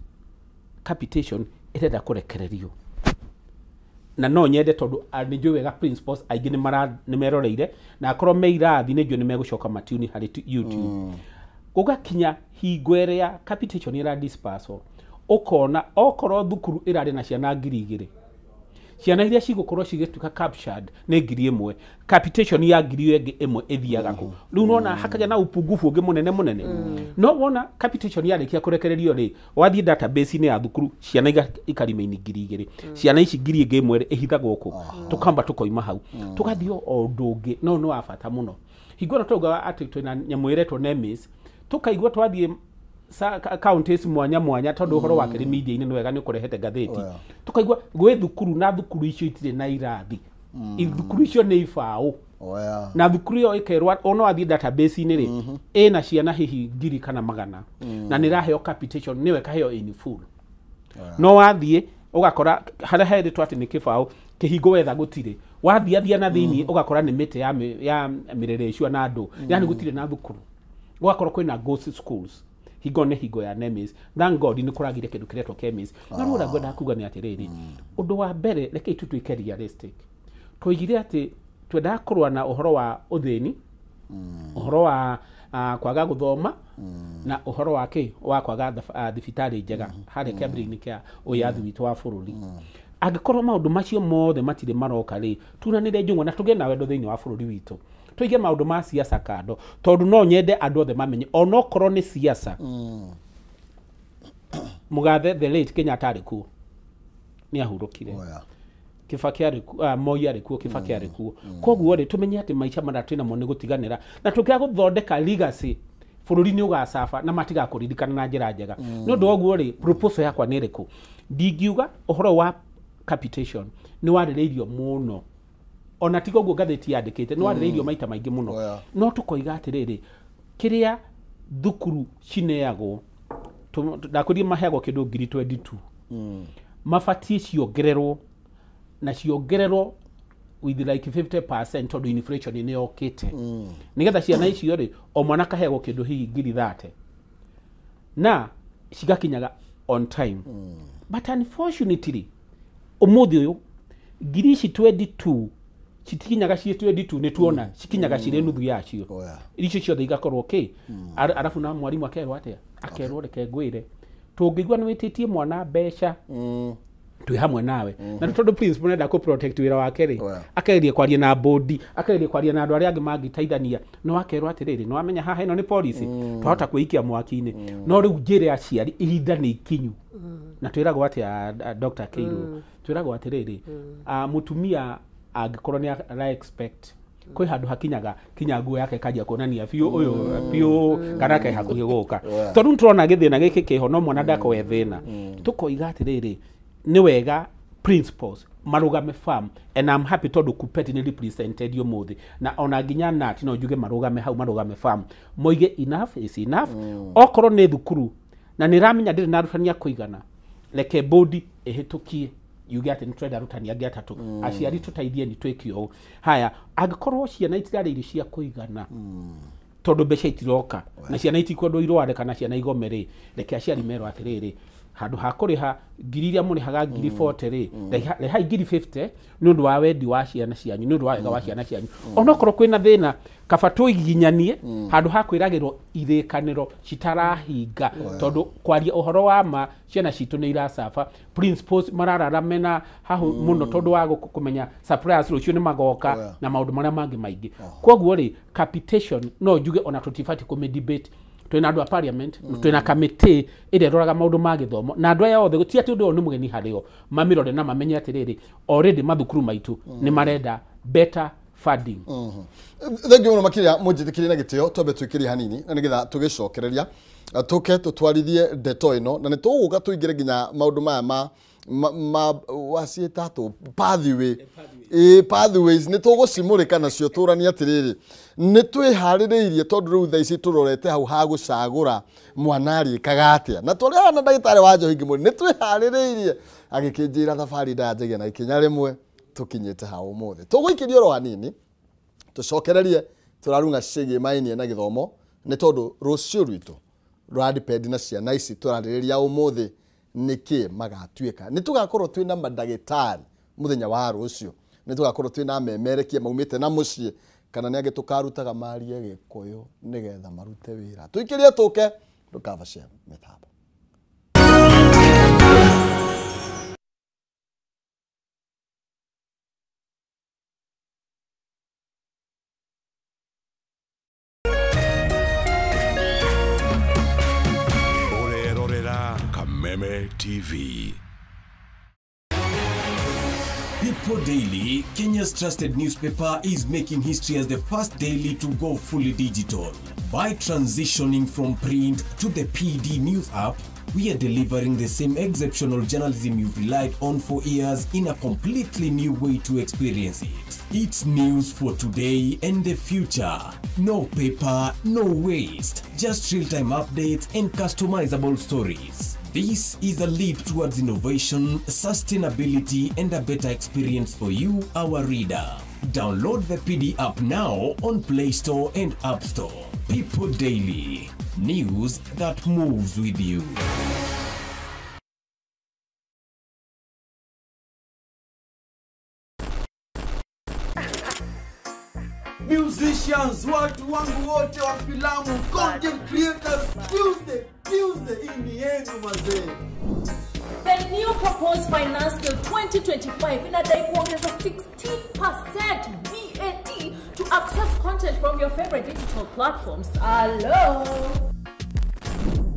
capitation ĩrenda kũrekererio na no nyende tondũ nĩ njũĩ wega principals aingĩ nĩ meroreire na akorwo me irathi nĩ njũĩ nĩ megũcoka matiuni harĩ YouTube gũgakinya hingo ĩrĩa capitation ĩra dispersal ũkona okorwo thukuru ĩrarĩ na ciana 2000 ciana iria cigũkorwo cigĩtuĩka captured nĩ 1000 capitation ya 1000 ĩngĩ ĩmwe ĩthiaga kũ rĩu nona hakagĩa na upungufu ũngĩ mũnene mũnene no wona capitation yarĩkia kũrekererio rĩ wathiĩ database-inĩ ya thukuru ciana ikarimaini 2000 ciana ici 1000 ĩngĩ ĩmwe ĩhithagwo kũ tũkamba tũkoima hau tũgathiĩ o ũndũ ũngĩ no nĩ wa bata mũno hingo ĩno twaugaga atĩ twĩna nyamũ ĩretwo NEMIS tũkaigua twathiĩ counties mwanya mwanya tondu uhoro wa kiri media-inĩ nĩ wega nĩ ũkũrehete ngathĩti tukaigua gwĩ thukuru na thukuru icio itirĩ na irathi thukuru icio nĩ ibaũ na thukuru ĩyo ĩkerwo ona wathiĩ database-inĩ rĩ ĩna ciana hihi 1000 kana 100 na nĩ ĩraheo capitation nĩwe ĩkaheo in full no wathiĩ ũgakora harĩa herĩtwo atĩ nĩ kĩbaũ kĩhingo wetha gũtirĩ wathiĩ athia na thĩinĩ ũgakora nĩ mĩtĩ ya mĩrĩrĩcua na andũ yani gũtirĩ na thukuru ũgakora kwĩna ghost schools hingo nĩ hingo ya NEMIS thank God nĩ kũragire kĩndũ kĩretwo KEMIS no rĩu ũrĩa ngwendaga kuga nĩ atĩrĩrĩ ũndũ wa mbere rekei tũtuĩke realistic twoigire atĩ twendaga kũrũa na ũhoro wa ũthĩni ũhoro wa kwaga gũthoma na ũhoro wa kĩ wa kwaga thibitarĩ njega harĩa kĩambĩrĩria-inĩ kĩa wĩyathi witũ wa bũrũri angĩkorwo maũndũ macio mothe matirĩ maroka rĩ tunanĩre njũng'wa na tũgĩe na wendo thĩinĩ wa bũrũri witũ tuige maũndũ ma siasa kando tondu no nyende andũ othe mamenye onokorwo nĩ siasa Mugathe the late Kenyatta arĩ kuo nĩ ahurũkire Kibaki arĩ kuo Moi arĩ kuo Kibaki arĩ kuo koguo rĩ tumenye atĩ maica marĩa twĩnamo nĩ gũtiganĩra na tũkĩaga gũthondeka legacy bũrũri nĩ ũgacaba na matigakũririkana na njĩra njega nĩ ũndũ wa ũguo rĩ proposal yakwa nĩ ĩrĩkũ ndingiuga ũhoro wa capitation nĩ warĩrĩirio mũno ona tiga ũguo ngathĩti yandĩkĩte nĩ warĩrĩirio maita maingĩ mũno no tũkoiga atĩrĩrĩ kĩrĩa thukuru cineagwo ndakwĩrire maheagwo kĩndũ 2022 mabatiĩ ciongererwo na ciongererwo with like 50% tondũ inflation nĩ yokĩte nĩgetha ciana icio rĩ o mwana kaheagwo kĩndũ hihi 30,000 na cigakinyaga on time but unfortunately ũmũthĩ ũyũ ngiri ici 22 citikinyaga ciĩ 22 nĩ tuona cikinyaga cirĩ nuthu yacio icio ciothe igakorwo kĩ arabu na mwarimũ akerwo atĩa akerwo reke ngwĩre tũngĩigua nĩ wĩtĩtie mwana mbeca twĩ hamwe nawe na tondũ principal nenda kũ protect wĩra wake rĩ akegeria kwaria na board akegeria kwaria na andũ arĩa angĩ mangĩteithania no akerwo atĩrĩrĩ nĩ wamenya haha ĩno nĩ policy twahota kwĩikia mwaki-inĩ no rĩu njĩre aciari ihinda nĩ ikinyu na twĩragwo atĩa Dr. Keiru twĩragwo atĩrĩrĩ mũtumia angĩkorwo nĩ ara expect kwĩ handũ hakinyaga kinya nguo yake kanjia kuonania biũ ũyũ biũ kana ke hakuhĩ gũka tondũ nĩ tũrona gĩthĩna gĩkĩ kĩho no mwana ndakorwo e thĩna tũkoiga atĩrĩrĩ nĩ wega principals marũgame firm and I'm happy tondũ KUPPET nĩ represented ũmũthĩ na ona nginya NAT no njuge marũgame hau marũgame firm moige enough is enough okorwo nĩ thukuru na nĩ ramenya ndĩrĩ na arutani a kũigana reke board ĩhĩtũkie yuge atĩ nĩ tũrenda arutani angĩ atatũ aciari tũteithie nĩ twĩke ũũ haya angĩkorwo ciana itirarĩ irio cia kũigana tondũ mbeca itiroka na ciana itikwendwo irware kana ciana igome rĩ reke aciari merwo atĩrĩrĩ Handũ ha kũrĩha ngiri iria mũrĩhaga ngiri 40 rĩ, rĩhai ngiri 50 nĩ ũndũ wa wendi wa ciana cianyu, nĩ ũndũ wa wega wa ciana cianyu. Onokorwo kwĩna thĩna, kaba tũiginyanie handũ ha kwĩragĩrwo irĩkanĩro citarahinga, tondũ kwaria ũhoro wa ma ciana citũ nĩ iracaba. Principals mararara mena hahu mũno tondũ wa kũmenya suppliers rũciũ nĩ magoka na maũndũ marĩa mangĩ maingĩ. Koguo rĩ, capitation no njuge ona tũtibatiĩ kũmĩ debate. Twĩna andũ a parliament, twĩna kamĩtĩ ĩrĩa ĩroraga maũndũ ma gĩthomo, na andũ aya othe gũtirĩ atĩ ũndũ ũyũ nĩ mũgeni harĩo, mamĩrore na mamenye atĩrĩrĩ, already mathukuru maitũ nĩ marenda better funding. Thengiũ mũno makĩria mũnjĩtĩkĩrie na gĩtĩo twambe twĩkĩrie hanini na nĩgetha tũgĩcokereria tũke tũtwarithie ndeto ĩno, na nĩ tũgũka tũingĩre nginya maũndũ maya ma waciĩtatũ pathway, pathways nĩ tũgũcimũrĩka nacio tũranie atĩrĩrĩ nĩ twĩharĩrĩirie tondũ rĩu thaa ici tũrorete hau ha gũcagũra mwana arĩkaga atĩa, na tũrĩ haha na ndagĩtarĩ wa Njohi ngĩmwĩra nĩ twĩharĩrĩirie, agĩkĩnjĩra thabarĩ ndanjagia na ikinya rĩmwe tũkinyĩte ha ũmũthĩ. Tũgũikĩria oro hanini tũcokererie tũrarunga ciĩgĩmainie na gĩthomo nĩ tondũ rũciũ rwitũ rũradepend na ciana ici tũrarĩrĩria ũmũthĩ nĩkĩ magatuĩka. Nĩ tũgakorwo twĩna mandagĩtarĩ mũthenya wa rũciũ, nĩ tũgakorwo twĩna memerekia maumĩte na mũciĩ, kana nĩ angĩ tũkarutaga marie Gĩkũyũ nĩgetha marute wĩra. Tũikĩrie tũke ndũkabace mĩtambo. Kameme TV. People Daily, Kenya's trusted newspaper, is making history as the first daily to go fully digital. By transitioning from print to the PD News app, we are delivering the same exceptional journalism you've relied on for years in a completely new way to experience it. It's news for today and the future. No paper, no waste, just real-time updates and customizable stories. This is a leap towards innovation, sustainability, and a better experience for you, our reader. Download the PD app now on Play Store and App Store. People Daily, news that moves with you. Musicians, watu wangu wote wa filamu, content creators, Tuesday, hii ni yenu mazee. The new proposed finance bill 2025 inadai kuongeza 16% VAT to access content from your favorite digital platforms. Hello.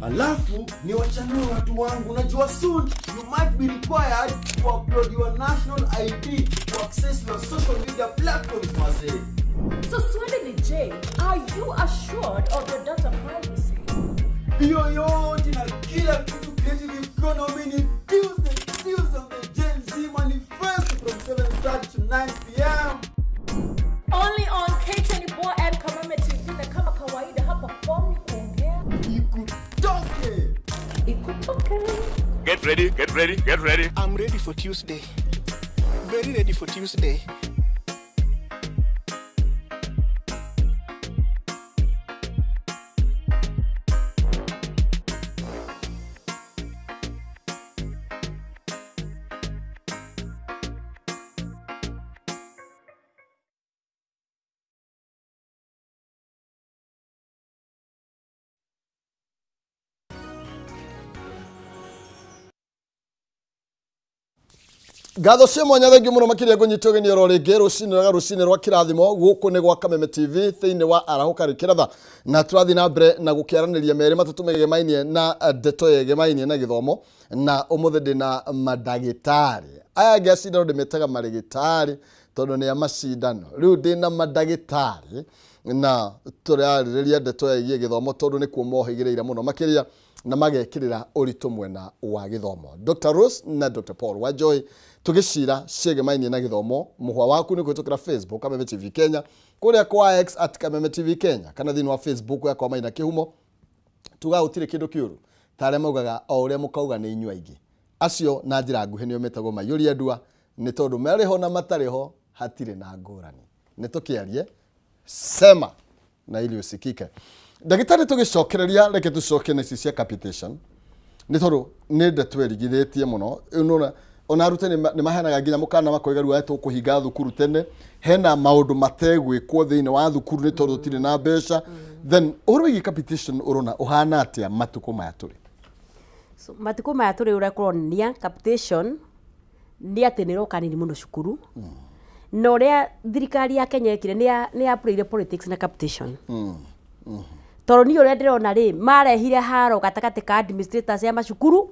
Alafu ni wachanue watu wangu, najua soon you might be required to upload your national ID to access your social media platforms mazee. So swali ni je, are you assured of your data privacy? Hiyo yote na kila kitu creative economy ni Tuesday on the Gen Z Manifesto from 7:30 to 9 p.m. Only on K24 and Kameme TV, na kama kawaida hapa form ni kuongea. Ikutoke. Ikutoke. Get ready, get ready, get ready. I'm ready for Tuesday. Very ready for Tuesday. Ngatho cia mwanya thengiũ mũno makĩria ngũnyitwo ũgeni oro rĩngĩ rũcinĩ rwega rũcinĩ rwa kĩrathimo gũkũ nĩ gwa Kameme TV thĩinĩ wa Arahũka Rĩkĩratha, na tũrathiĩ na mbere na gũkĩaranĩria merĩ matatũ megemainie na ndeto yegemainie na gĩthomo, na ũmũthĩ ndĩna mandagĩtarĩ aya angĩ a cindano ndĩmetaga marĩgĩtarĩ tondũ nĩ a macindano. Rĩu ndĩna mandagĩtarĩ na tũrarĩrĩria ndeto ĩgiĩ gĩthomo tondũ nĩkuo mohĩgĩrĩire mũno makĩria na magekĩrĩra ũritũ mwena wa gĩthomo. Dr. Rose na Dr. Paul Wanjohi tũgĩcira ciĩgemainie na gĩthomo. Mũhwa waku nĩ kũhĩtũkĩra Facebook Kameme TV Kenya, kũrĩa kwa X at Kameme TV Kenya, kana thĩinĩ wa Facebook yakwa Maina Kĩhumo. Tugaga gũtirĩ kĩndũ kĩũru ta arĩa maugaga o ũrĩa mũkauga nĩ inyuĩ aingĩ. Acio na njĩra nguhĩ nĩo metagwo maiyũria ndua, nĩ tondũ marĩ ho na matarĩ ho hatirĩ na ngũrani. Nĩ tũkĩarie sema na ili usikike. Ndagĩtarĩ tũgĩcokereria, reke tũcoke na ici cia capitation. Nĩ tondũ nĩ ndeto ĩrigithĩtie mũno. Nona ona arutani nĩ maheanaga nginya mũkana makoiga rĩu tũkũhinga thukuru tene, hena maũndũ mategwĩkwo thĩinĩ wa thukuru nĩ tondũ tũtirĩ na mbeca. Then ũhoro wĩgiĩ capitation ũrona ũhana atĩa matukũ maya tũrĩ? So, matukũ maya tũrĩ ũrĩa kũronania capitation nĩ atĩ nĩ ĩroka nini mũno cukuru. Na ũrĩa thirikari ya Kenya ĩkire nĩ ya politics na capitation. Tondũ niĩ ũrĩa ndĩrona rĩ, marehire haro gatagatĩ ka administrators ya macukuru,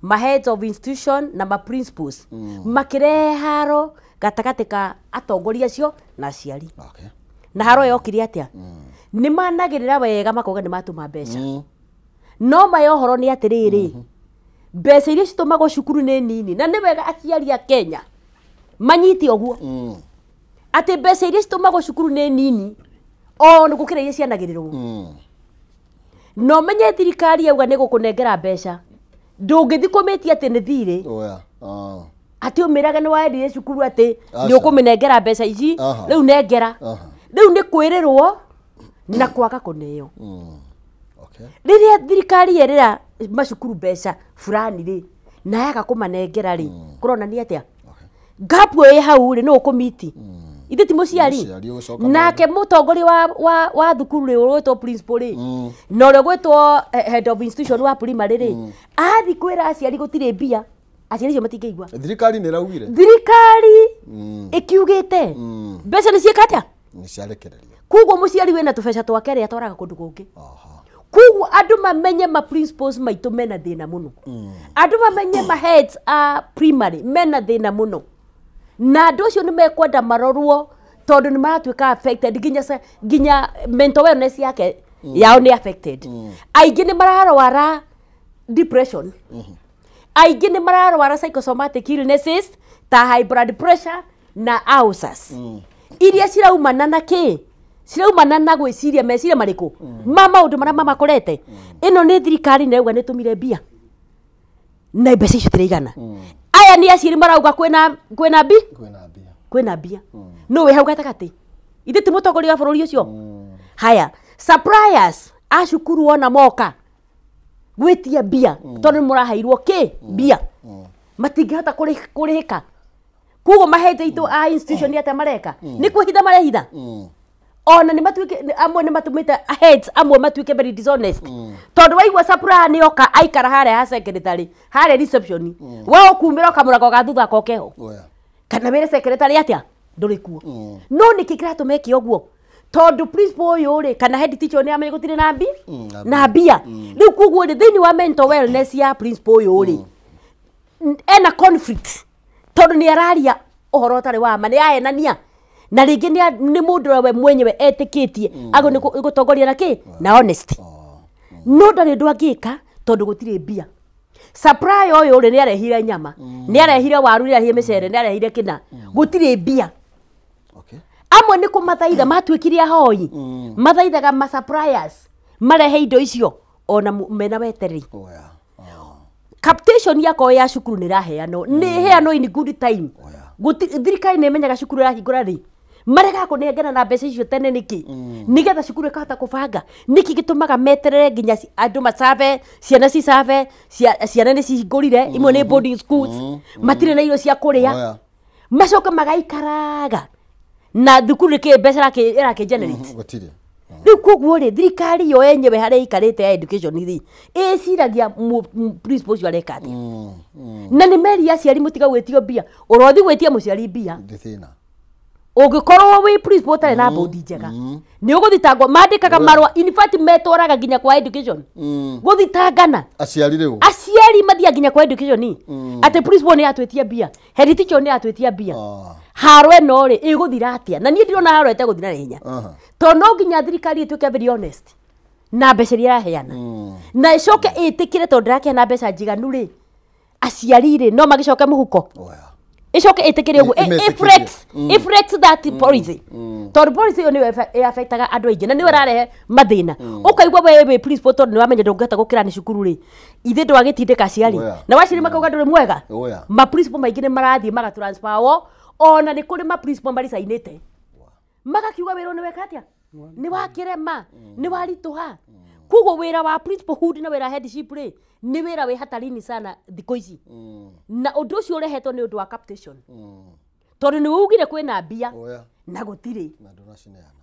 ma heads of institution na ma principals. Makĩrehe haro gatagatĩ ka atongoria acio na aciari. Na haro yokire atĩa? Nĩ managĩrĩra wega makauga nĩ matũma mbeca. No ma ũhoro nĩ atĩrĩrĩ, mbeca iria citũmagwo cukuru nĩ nini, na nĩ wega aciari a Kenya manyite ũguo. Atĩ mbeca iria citũmagwo cukuru nĩ nini o nĩ gũkĩra iria cianagĩrĩrwo. No menye thirikari yauga nĩ gũkũnengera mbeca, ndũngĩthiĩ kũmĩtia atĩ nĩ thirĩ. Atĩ ũmĩrage nĩ waendire cukuru atĩ nĩ ũkũmĩnengera mbeca ici, rĩu nengera. Rĩu nĩ kwĩrĩrwo na kwaga kũneo. Rĩrĩa thirikari yerĩra macukuru mbeca fulani rĩ, na yaga kũmanengera rĩ, kũronania atĩa? Gap ĩ hau rĩ, nũ ũkũmiti? Ithe ti mũciari. Nake mũtongoria wa thukuru rĩ, ũgwĩtwo principal rĩ, na ũrĩa ũgwĩtwo head of institution wa primary rĩ, athiĩ kwĩra aciari gũtirĩ mbia, aciari acio matingĩigua. Thirikari nĩ ĩraugire. Thirikari ĩkiugĩte mbeca nĩ ciĩka atĩa? Nĩ ciarekererio. Koguo mũciari wĩna tũbeca twake rĩ, atwaraga kũndũ kũngĩ. Koguo andũ mamenye ma principals maitũ mena thĩna mũno. Andũ mamenye ma heads a primary mena thĩna mũno. Na andũ acio nĩ mekwenda marorwo tondũ nĩ maratuĩka affected nginya mental wellness yake yao nĩ affected. Aingĩ nĩ mararwara depression. Aingĩ nĩ mararwara psychosomatic illnesses ta high blood pressure na ulcers. Iria ciraumana na kĩ? Ciraumana na gwĩciria meciria marĩkũ? Ma maũndũ marĩa mamakorete. Ĩno nĩ thirikari nĩ ĩrauga nĩ ĩtũmire mbia. Na mbeca icio tiraigana. Aya nĩ aciari marauga kwĩna mbia? Kwĩna mbia. Nũ wĩ hau gatagatĩ? Ithe ti mũtongoria wa bũrũri ũcio? Haya, suppliers a cukuru ona moka gwĩtia mbia tondũ nĩ mũraheirwo kĩ? Mbia. Matingĩhota kũrĩhĩka. Koguo mahete itũ a institution atĩa mareka? Nĩ kwĩhitha marehitha. Ona nĩ matuĩke amwe nĩ matũmĩte heads amwe matuĩke very dishonest. Tondũ waigua supplier nĩ oka aikara harĩa ha secretary, harĩa reception. We ũkumĩra ũkamũraga ga thutha kokeho. Kana wĩre secretary atĩa? Ndũrĩ kuo. No nĩkĩ kĩratũma eke ũguo? Tondũ principal ũyũ rĩ, kana head teacher nĩ amenye gũtirĩ na mbia? Na mbia. Rĩu koguo rĩ, thĩinĩ wa mental wellness ya principal ũyũ rĩ, ena conflict. Tondũ nĩ araria ũhoro ũtarĩ wa ma, nĩ ahenania. Na rĩngĩ nĩ mũndũ we mwenyewe etĩkĩtie agũ nĩ gũtongoria na kĩ? Na honesty. No ndarĩ ũndũ angĩka tondũ gũtirĩ mbia. Supplier ũyũ rĩ, nĩ arehire nyama, nĩ arehire waru, nĩ arehire mĩcere, nĩ arehire kĩna. Gũtirĩ mbia. Amwe nĩ kũmathaitha matuĩkire ahoi. Mathaithaga ma suppliers marehe indo icio ona mena wetereri. Capitation yakwa ya cukuru nĩ ĩraheanwo. Nĩ ĩheanwo in good time. Thirikari nĩ ĩmenyaga cukuru ĩrahingũra rĩ. Marega kũnengera na mbeca icio tene nĩkĩ? Nĩgetha cukuru ĩkahota kũbanga. Nĩkĩ gĩtũmaga meterere nginya andũ macave, ciana cicave, ciana nĩ cihingũrire, imwe nĩ boarding schools, matirĩ na irio cia kũrĩa. Macoka magaikaraga. Na thukuru nĩkĩ mbeca ĩrakĩ generate? Gũtirĩ. Rĩu koguo rĩ, thirikari yo yenyewe harĩa ĩikarĩte ya education rĩ, ĩciragia principal ũcio areka atĩa? Na nĩ meri aciari mũtiga gwĩtio mbia. Ũrothi gwĩtia mũciari mbia. Ũngĩkorwo wĩ principal ũtarĩ na bodi njega, nĩ ũgũthitangwo. Mandĩkaga marũa, in fact metwaraga nginya kwa education. Gũthitangana. Aciari rĩu. Aciari mathiaga nginya kwa education. Atĩ principal nĩ atwĩtia mbia, head teacher nĩ atwĩtia mbia. Haro ĩno rĩ, ĩgũthira atĩa? Na niĩ ndirona haro ĩtegũthira na ihenya. Tondũ no nginya thirikari ĩtuĩke very honest na mbeca iria ĩraheana. Na ĩcoke ĩtĩkĩre tondũ ndĩrakĩheana mbeca njiganu rĩ, aciari rĩ no magĩcoke mũhuko. Ĩcoke ĩtĩkĩre ũguo. Ĩflex that policy. Tondũ policy ĩyo nĩyo ĩaffectaga andũ aingĩ na nĩyo ĩrarehe mathĩna. Ũkaigua we wĩ principal tondũ nĩwamenya ndũngĩhota gũkĩra nĩ cukuru rĩ, ithe ndwagĩtindĩka aciari. Na waciari makauga ndũrĩ mwega. Ma principal maingĩ nĩ marathiĩ magatransfer wo, ona nĩ kũrĩ ma principal maricainĩte. Magakiuga wĩra nĩ weka atĩa? Nĩ wakĩrema, nĩ waritũha. Koguo wĩra wa principalhood na wĩra headship rĩ nĩ wĩra wĩ hatarini sana thikũ ici. Na ũndũ ũcio ũrehetwo nĩ ũndũ wa capitation. Tondũ nĩ ugire kwĩna mbia na gũtirĩ.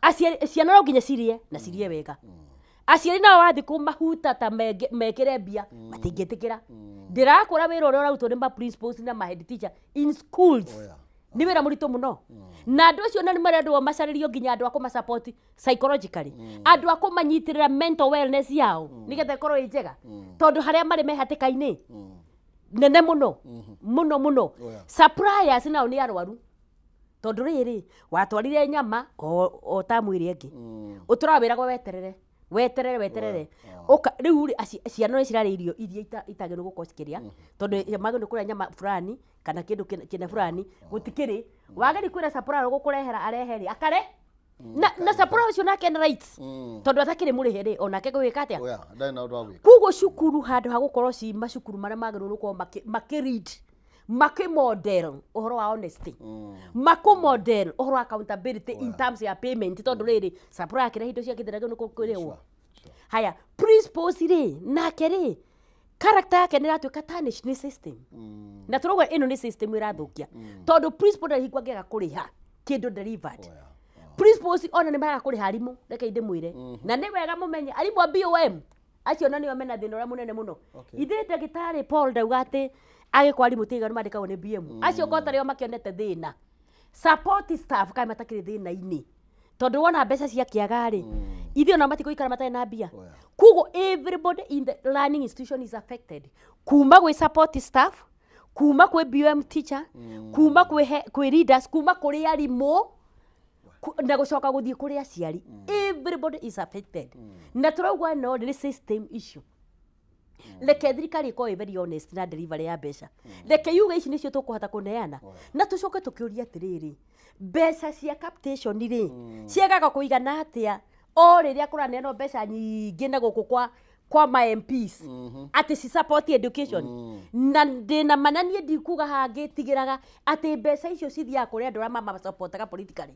Aciari ciana no nginya cirie na cirie wega. Aciari nao wathiĩ kũmahuta ta mekĩre mbia matingĩtĩkĩra. Ndĩrakũra wĩra ũrĩa ũrarutwo nĩ ma principals na ma head teacher in schools. Nĩ wĩra mũritũ mũno. Na andũ acio nĩ marendwo macarĩrio nginya andũ a kũmasupport psychologically. Andũ a kũmanyitĩrĩra mental wellness yao nĩgetha ĩkorwo ĩ njega. Tondũ harĩa marĩ me hatĩka-inĩ nene mũno mũno mũno. Suppliers nao nĩ arwaru. Tondũ rĩrĩ watwarire nyama o tamu ĩrĩa ĩngĩ. Ũtũraga wĩragwo weterere. Weterere weterere. Ũka rĩu rĩ ciana nĩ cirarĩa irio iria itagĩrĩirwo gũkorwo cikĩrĩa. Tondũ magĩrĩirwo kũrĩa nyama fulani kana kĩndũ kĩna fulani gũtikĩrĩ. Wagĩrĩirwo kwĩra supplier gũkũrehera arehe rĩ akare. Na supplier ũcio nake ena rights. Tondũ atakĩrĩ mũrĩhe rĩ onake gwĩka atĩa? Ndarĩ na ũndũ wa gwĩka. Koguo cukuru handũ ha gũkorwo ci macukuru marĩa magĩrĩirwo gũkorwo makĩ read makĩmodel ũhoro wa honesty, makũmodel ũhoro wa accountability in terms ya payment tondũ rĩrĩ supplier akĩrehe indo ciake ndĩragĩrĩirwo nĩ kũrĩhwo. Haya principals rĩ nake rĩ character yake nĩ ĩratuĩka tarnish nĩ system. Na tũrauga ĩno nĩ system ĩrathũkia tondũ principal ndarĩ hingo angĩaga kũrĩha kĩndũ delivered. Principals ona nĩ maraga kũrĩha arimũ, reke ndĩmwĩre. Na nĩ wega mũmenye arimũ a BOM acio na nĩo mena thĩna ũrĩa mũnene mũno. Ithuĩ ndagĩtarĩ Paul ndauga atĩ agĩkwo arimũ ti aiganu mandĩkagwo nĩ BM. Acio kota rĩo makĩonete thĩna. Support staff kaĩ matakĩrĩ thĩna-inĩ. Tondũ wona mbeca cia kĩaga rĩ, ithuĩ ona matigũikara matarĩ na mbia. Koguo everybody in the learning institution is affected. Kuma gwĩ support staff, kuma kwĩ BOM teacher, kuma kwĩ leaders, kuma kũrĩ arimũ, na gũcoka gũthiĩ kũrĩ aciari. Everybody is affected. Na tũrauga no nĩ system issue. Reke thirikari ĩkorwo ĩ very honest na delivery ya mbeca. Reke yuge ici nĩcio tũkũhota kũneana. Na tũcoke tũkĩũrie atĩrĩrĩ, mbeca cia capitation rĩ ciagaga kũigana atĩa o rĩrĩa kũraneanwo mbeca nyingĩ na gũkũ kwa ma MPs atĩ ci support education. Na ndĩna ma na niĩ ndikuga hangĩtigĩraga atĩ mbeca icio cithiaga kũrĩ andũ arĩa mamasapotaga politically.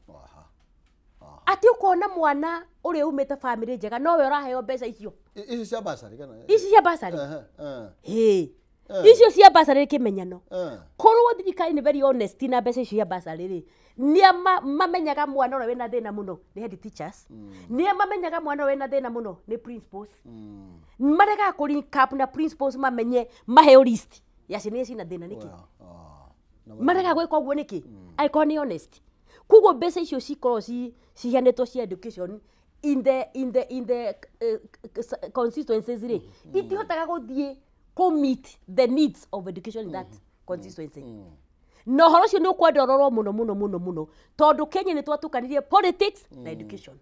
Atĩ ũkona mwana ũrĩa umĩte family njega nowe ũraheo mbeca icio. Ici cia bursary kana? Ici cia bursary. Hĩ. Icio cia bursary kĩmenyano. Korwo thirikari nĩ very honest na mbeca icio cia bursary rĩ, nĩa mamenyaga mwana ũrĩa wĩna thĩna mũno nĩ head teachers. Nĩa mamenyaga mwana ũrĩa wĩna thĩna mũno nĩ principals. Maregaga kũ link up na principals mamenye maheo list ya ciana iria ciĩna thĩna nĩkĩ. Maregaga gwĩka ũguo nĩkĩ? Angĩkorwo nĩ honest. Koguo mbeca icio cikorwo ciheanĩtwo cia education in the constituencies rĩ, itihotaga gũthiĩ kũ meet the needs of education in that constituency. Na ũhoro ũcio nĩ ũkwenda ũrorwo mũno mũno mũno mũno tondũ Kenya nĩ twatukanirie politics na education.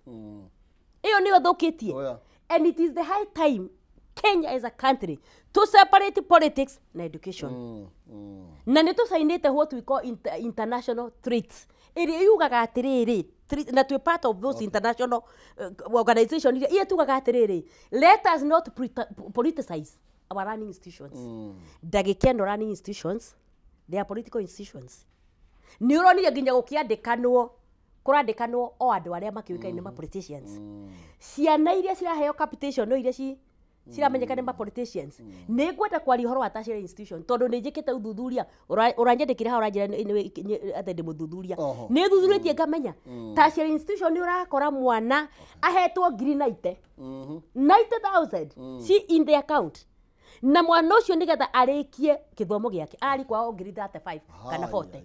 Ĩyo nĩyo thũkĩtie. And it is the high time Kenya as a country to separate politics na education. Na nĩ tũcainĩte what we call international treaties. Ĩrĩa yugaga atĩrĩrĩ, na twĩ part of those international organization iria tugaga atĩrĩrĩ, let us not politicize our learning institutions. Ndagĩka ĩno learning institutions, they are political institutions. Nĩ ũronire nginya gũkĩandĩkanwo, kũrandĩkanwo o andũ arĩa makĩũĩkaine ma politicians. Ciana iria ciraheo capitation no iria ciramenyeka nĩ ma politicians. Nĩ ngwenda kwaria ũhoro wa tertiary institution tondũ nĩ njĩkĩte ũthuthuria, ũranyandĩkĩra haha ũranjĩra atĩ ndĩ mũthuthuria. Nĩ thuthurĩtie ngamenya tertiary institution nĩ ũrakora mwana ahetwo ngiri 90. 90,000 ci in the account. Na mwana ũcio nĩgetha arĩkie kĩthomo gĩake arĩ kwao ngiri 35 kana 40.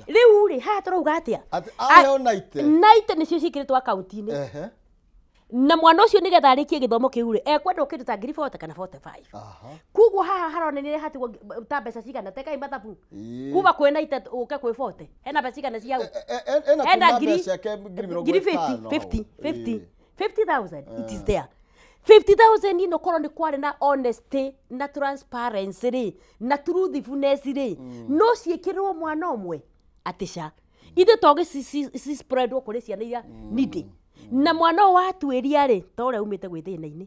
Rĩu rĩ haha tũrauga atĩa? Aheo 90. 90 nĩcio ciĩkĩrĩtwo akaunti-inĩ. Na mwana ũcio nĩgetha arĩkie gĩthomo kĩu rĩ ekwendwo kĩndũ ta ngiri 40 kana 45. Koguo haha haronania hatigwo ta mbeca cigana tekai mathabu. Kuma kwĩ 90 ũke kwĩ 40 hena mbeca cigana cia hau? Hena ngiri 50 50,000 it is there. 50,000 ino korwo nĩ kwarĩ na honesty na transparency rĩ na truthfulness rĩ no ciĩkĩrĩrwo mwana ũmwe atĩ ca ithuĩ to gĩ spreadwo kũrĩ ciana iria needy. Na mwana ũyũ watuĩria rĩ ta ũrĩa umĩte gwĩ thĩna-inĩ.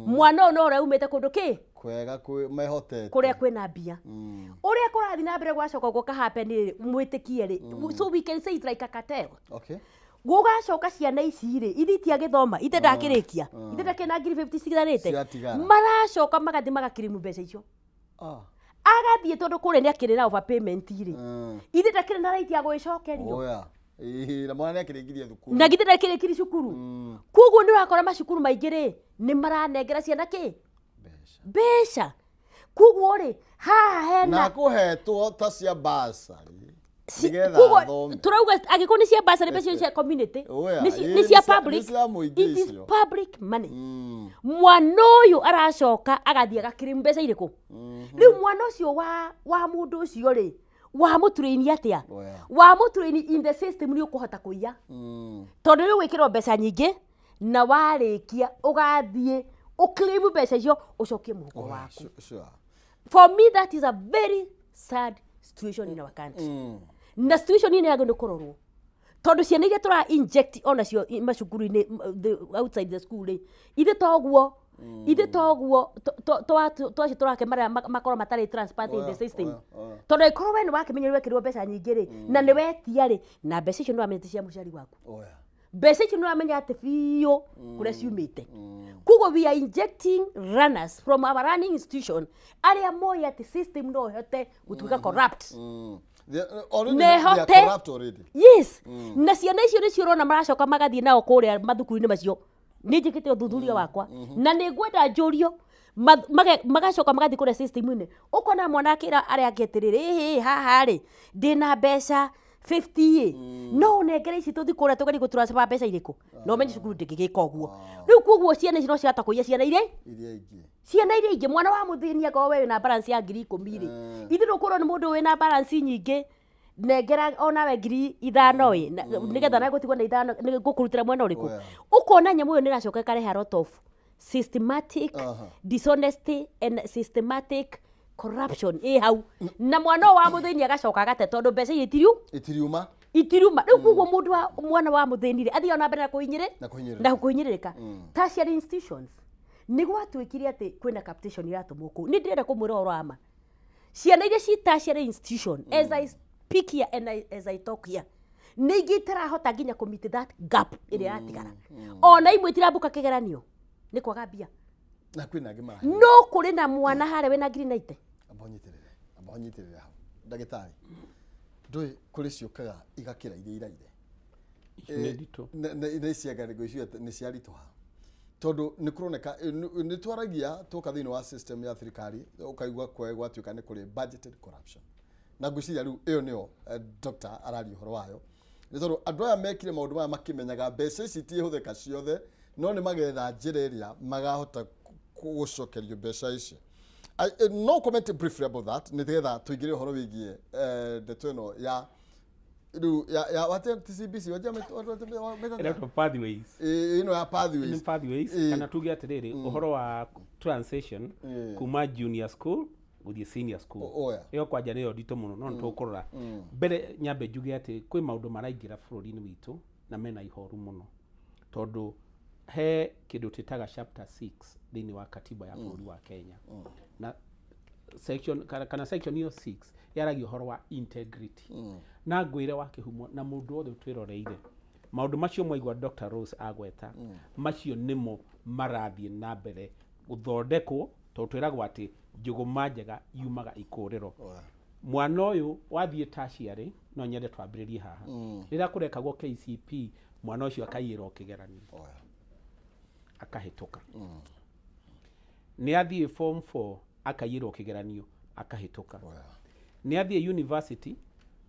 Mwana ũyũ no ũrĩa umĩte kũndũ kĩ kwega kwĩ mehotete kũrĩa kwĩna mbia. Ũrĩa kũrathiĩ na mbere gwacoka gũka happen rĩ mwĩtĩkie rĩ, so we can say it's like a cartel. Okay. Gũgacoka ciana ici rĩ ithi itiagĩthoma ithe ndakĩrĩkia ithe ndakĩrĩ na ngiri 50 ciganĩte maracoka magathiĩ magakirimu mbeca icio. Agathiĩ tondũ kũrĩa nĩ akĩrĩ na overpayment rĩ ithe ndakĩrĩ na right ya gwĩcokerio. Na mwana nĩ akĩrĩkirie thukuru na githĩ ndakĩrĩkirie cukuru. Koguo nĩ ũrakora macukuru maingĩ rĩ nĩ maranengera ciana kĩ mbeca. Koguo rĩ haha hena na kũhetwo ta cia bursary nĩgetha athome. Turauga angĩkorwo nĩ cia bursary mbeca cia community nĩ cia public, it is public money. Mwana ũyũ aracoka agathiĩ agakĩrĩ mbeca irĩkũ? Rĩu mwana ũcio wa mũndũ ũcio rĩ wa mũtũrĩini atĩa? Wa mũtũrĩini in the system nĩ ũkũhota kũiya tondũ rĩu wĩkĩrwo mbeca nyingĩ na warĩkia ũgathiĩ ũclaim mbeca icio ũcokie mũhuko waku. For me that is a very sad situation in our country. Na situation ĩno yagĩrĩirwo nĩ kũrorwo tondũ ciana iria tũra inject onacio macukuru-inĩ outside the school rĩ ithe toguo twacio tũrake marĩa makorwo matarĩ transparent in the system. Tondũ angĩkorwo we nĩ wakĩmenya nĩ wekĩrirwo mbeca nyingĩ rĩ na nĩ wetia rĩ na mbeca icio nĩ wamenya ti cia mũciari waku, mbeca icio nĩ wamenya atĩ biũ kũrĩa ciumĩte. Koguo we are injecting runners from our running institution arĩa moĩ atĩ system no ĩhote gũtuĩka corrupt. Yes. Na ciana icio nĩcio ũrona maracoka magathiĩ nao kũrĩa mathukuru-inĩ macio. Nĩ njĩkĩte ũthuthuria wakwa na nĩ ngwenda njũrio magacoka magathiĩ kũrĩa system-inĩ. Ũkona mwana akĩra arĩa angĩ atĩrĩrĩ, ĩhĩ haha rĩ ndĩna mbeca 50 no ũnengere ici tũthiĩ kũrĩa tũgerie gũtransfer mbeca irĩkũ na ũmenye cukuru ndĩngĩgĩka ũguo. Rĩu koguo ciana ici no cirahota kũiya ciana iria ingĩ. Mwana wa mũthĩni akorwo we wĩna balance ya ngiri 10 rĩ ithuĩ ndũkũrwo nĩ mũndũ wĩna balance nyingĩ nengera onawe ngiri 5 ĩ nĩgetha nawe gũtigwo na 5 ngũkũrutĩra mwena ũrĩkũ. Ũkona nyamũ ĩyo nĩ ĩracoka ĩkarehe a lot of systematic dishonesty and systematic corruption ĩ hau na mwana wa mũthĩni agacoka agate tondũ mbeca iria itiriuma Rĩu koguo mũndũ wa mwana wa mũthĩni rĩ athiĩ ona mbere na kũhinyĩrĩka. Tertiary institutions nĩ gwatuĩkire atĩ kwĩna capitation iratũmwo kũu. Nĩ ndĩrenda kũmwĩra ũhoro wa ma ciana iria ci tertiary institution as I speak here and as I talk here nĩ ingĩ itarahota nginya kũ meet that gap ĩrĩa yatigara. Ona imwe itirambuka kĩgeranio nĩ kwaga mbia na kwĩna angĩ marahe. No kũrĩ na mwana harĩa wĩna ngiri 90. Amba ũnyitĩrĩre hau ndagĩtarĩ ndũĩ kũrĩ ciũkaga igakĩra iria iraire nĩ ciangarĩgo icio nĩ ciaritũha tondũ nĩ kũroneka nĩ twaragia twoka thĩinĩ wa system ya thirikari ũkaigua gwatuĩka nĩ kũrĩ budgeted corruption na ngwĩciria rĩu ĩyo nĩyo doctor araria ũhoro wayo nĩ tondũ andũ aya mekire maũndũ maya makĩmenyaga mbeca ici itiĩhũthĩka ciothe no nĩ magetha njĩra ĩrĩa magahota gũcokerio mbeca ici. No comment briefly about that nĩgetha tũingĩre ũhoro wĩgiĩ ndeto ĩno ya rĩu ya wate TCBC Electoral pathways ĩno ya pathways kana tuge atĩrĩrĩ ũhoro wa transition kuma junior school gũthiĩ senior school ĩyo kwanja nĩyo nditũ mũno no nĩtũkũrora mbere nyambe njuge atĩ kwĩ maũndũ maraingĩra bũrũri-inĩ witũ na mena ihoru mũno tondũ he kĩndũ twĩtaga chapter 6 thĩinĩ wa katiba ya bũrũri wa Kenya na section kana section iyo 6 yaragia ũhoro wa integrity na ngwĩre wa kĩhumo na mũndũ wothe ũtwĩroreire maũndũ macio mwaigua Dr. Rose agweta macio nĩmo marathiĩ na mbere gũthondekwo tondũ twĩragwo atĩ njũgũma njega yumaga ikũrĩro. Mwana ũyũ wathiĩ tertiary no nyende twambĩrĩrie haha rĩrĩa kũrekagwo KCP mwana ũcio akaiyĩrwo kĩgeranio akahĩtũka nĩ athiĩ form 4 akaiyĩrwo kĩgeranio akahĩtũka nĩ athiĩ university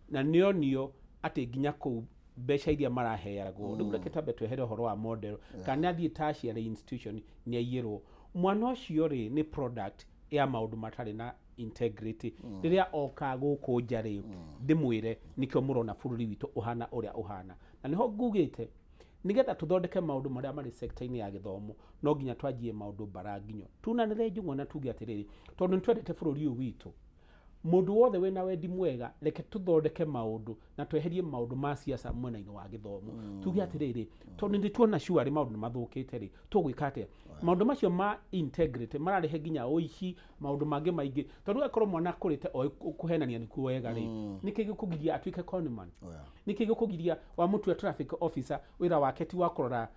na nĩonio atĩ nginya kũu mbeca iria maraheagwo rĩu reke twambe twehere ũhoro wa model kana nĩ athiĩ tertiary institution nĩ aiyĩrwo mwana ũcio rĩ nĩ product ya maũndũ matarĩ na integrity rĩrĩa oka gũkũ nja rĩ ndĩmwĩre nĩkĩo mũrona bũrũri witũ ũhana ũrĩa ũhana na nĩho ngugĩte nĩgetha tũthondeke maũndũ marĩa marĩ sector-inĩ ya gĩthomo no nginya twanjie maũndũ mbaranginyo tunanĩre njũng'wa na tuge atĩrĩrĩ tondũ nĩtwendete bũrũri ũyũ witũ Mundu wothe wina wendi mwega reke tuthondeke maundu na tweherie maundu ma siasa mwena-inĩ wa gĩthomo. Tuge atĩrĩrĩ, tondũ nĩ tuona sure maundu nĩ mathũkĩte rĩ, tũgwĩka atĩa? Maundu macio ma integrity mararehe nginya ũici, maundu mangĩ maingĩ, tondũ akorwo mwana akũrĩte oĩ kũhenania nĩkuo wega rĩ, nĩkĩ gĩkũgiria atuĩke conman? Nĩkĩ gĩkũgiria wamũtua traffic officer wĩra wake ti wa kũrora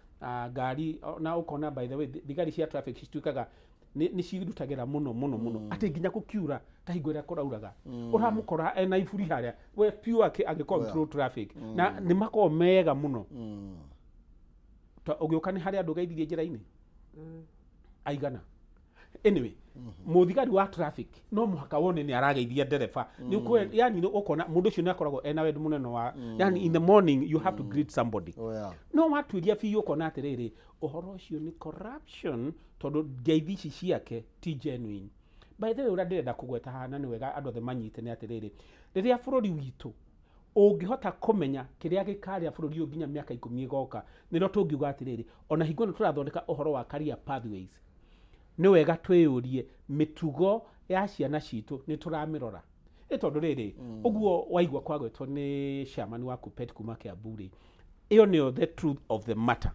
ngari? Na ũkona, by the way, thigari cia traffic cituĩkaga nĩ cirutagĩra mũno mũno mũno, atĩ nginya gũkiura ta hingo ĩrĩa kũrauraga ũramũkora ena iburi harĩa we piũ agĩ control traffic, na nĩ makoragwo mega mũno. Ta ũgĩũka nĩ harĩa andũ geithirie njĩra-inĩ aigana. Anyway, mũthigari wa traffic no mũhaka wone nĩ arageithia ndereba. Nĩ yani nĩ ũkona mũndũ ũcio nĩ akoragwo ena wendi mũnene wa, yani in the morning you have to greet somebody. No watuĩria biũ ũkona atĩrĩrĩ, ũhoro ũcio nĩ corruption, tondũ ngeithi ici ciake ti genuine. By the way, ũrĩa ndĩrenda kũgweta haha na nĩ wega andũ othe manyite nĩ atĩrĩrĩ, rĩrĩa bũrũri witũ ũngĩhota kũmenya kĩrĩa gĩkarĩa bũrũri ũyũ nginya mĩaka 10 ĩgoka, nĩrĩo tũngiuga atĩrĩrĩ, ona hingo ĩno tũrathondeka ũhoro wa career pathways, nĩ wega twĩyũrie mĩtugo ya ciana citũ nĩ tũramĩrora. Ĩ tondũ rĩrĩ, ũguo waigua kwagwetwo nĩ chairman wa Kuppet kuma Kiambu rĩ, ĩyo nĩyo the truth of the matter.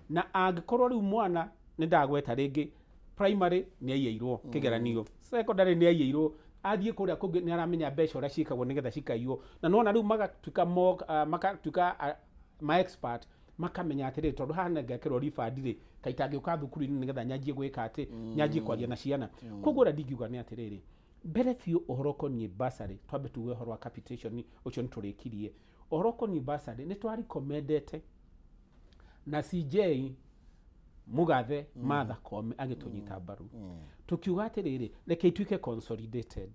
Na angĩkorwo rĩu mwana nĩ ndagweta rĩngĩ, primary nĩ aiyĩirwo kĩgeranio, secondary nĩ aiyĩirwo, athiĩ kũrĩa kũngĩ nĩ aramenya mbeca ũrĩa ciĩkagwo nĩgetha cikaiywo, na nĩwona rĩu magatuĩka magatuĩka ma expert, makamenya atĩrĩrĩ, tondũ haha nĩngekĩrwo refund rĩ, kaita ngĩũka thukuru-inĩ nĩgetha nyanjie gwĩka atĩ, nyanjie kwaria na ciana. Koguo ũrĩa ndingiuga nĩ atĩrĩrĩ, mbere biũ ũhoro ũkoniĩ bursary, twambe tuge ũhoro wa capitation ũcio nĩ tũrĩkirie. Ũhoro ũkoniĩ bursary nĩ twarecommendete na CJ Mugathe Martha Koome agĩtũnyita mbaru, tukiuga atĩrĩrĩ, reke ituĩke consolidated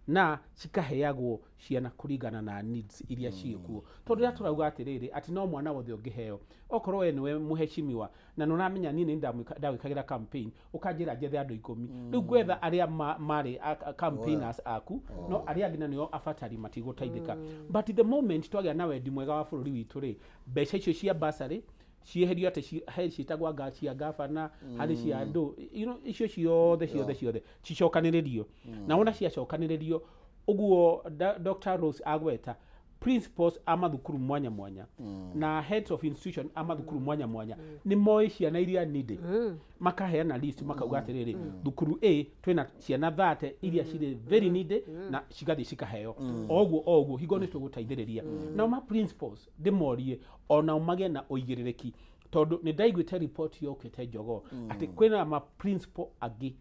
na cikaheagwo ciana kũringana na needs iria ciĩkuo, tondũ rĩrĩa tũrauga atĩrĩrĩ atĩ no mwana wothe ũngĩheo, okorwo we nĩwe mũheshimiwa na nĩ ũramenya niĩ nĩ ndagwĩkagĩra campaign, ũkanjĩra njethe andũ 10, rĩu ngwetha arĩa marĩ campaigners aku, no arĩa angĩ na nĩo abatari matigũteithĩka. But the moment twagĩa na wendi mwega wa bũrũri witũ rĩ, mbeca icio cia bursary cieherio, atĩ he ciĩtagwo cia gavana, harĩ cia andũ, you know, icio ciothe ciothe ciothe cicokanĩrĩrio. Na wona ciacokanĩrĩrio ũguo Dr. Rose agweta, principals a mathukuru mwanya mwanya na heads of institution a mathukuru mwanya mwanya nĩ moĩ ciana iria needy, makaheana list, makauga atĩrĩrĩ, thukuru A twĩna ciana 30 iria cirĩ very needy, na cigathiĩ cikaheo o ũguo hingo nĩ tũgũteithĩrĩria. Nao ma principals ndĩmorie onao magĩe na ũigĩrĩrĩki, tondũ nĩ ndaiguĩte report yokĩte Jogoo atĩ kwĩna ma principal angĩ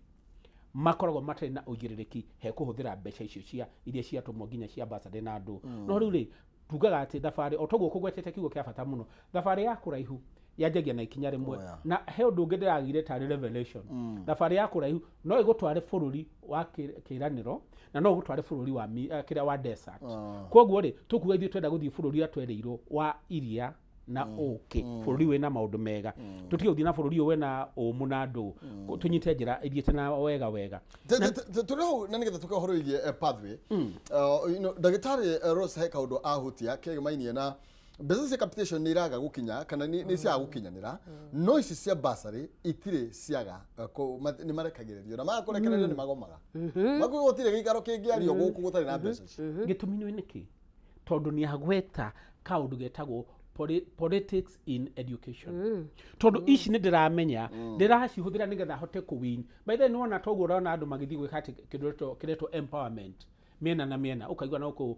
makoragwo matarĩ na ũigĩrĩrĩki he kũhũthĩra mbeca icio cia iria ciatũmwo nginya cia bursary na andũ. No rĩu rĩ, tugaga atĩ thabarĩ, o toguo kũgwetete kiugo kĩa bata mũno, thabarĩ ya kũraihu yanjagia na ikinya rĩmwe. Na he ũndũ ũngĩ ndĩragire tarĩ revelation, thabarĩ ya kũraihu no ĩgũtware bũrũri wa kĩranĩro na no ĩgũtware bũrũri wa kĩrĩa wa desert. Koguo rĩ, tũkuga ithuĩ twenda gũthiĩ bũrũri ũrĩa twerĩirwo wa iria na ũkĩ, bũrũri wĩna maũndũ mega, tũtige gũthiĩ na bũrũri ũyũ wĩna ũmũ na ndũ, tũnyite njĩra ithiĩte na wega wega. Tũrĩ hau na nĩgetha tũke ũhoro wĩgiĩ pathway, ndagĩtarĩ Rose he kaũndũ ahutia kĩgĩmainie na mbeca cia capitation nĩ iraga gũkinya kana nĩ ciaga gũkinyanĩra, no ici cia bursary itirĩ ciaga, nĩ marekagĩrĩrio na maga kũrekererio nĩ magomaga, makuga gũtirĩ gĩikaro kĩngĩario gũkũ gũtarĩ na mbeca ici. Gĩtũmi nĩ nĩkĩ? Tondũ nĩ agweta kaũndũ getagwo politics in education. Tondũ ici nĩ ndĩramenya ndĩracihũthĩra nĩgetha hote kũ-win. By the way, nĩwona toguo ũrona andũ magĩthiĩ gwĩka atĩ kĩndũ kĩretwo empowerment mĩena na mĩena, ũkaigua na gũkũ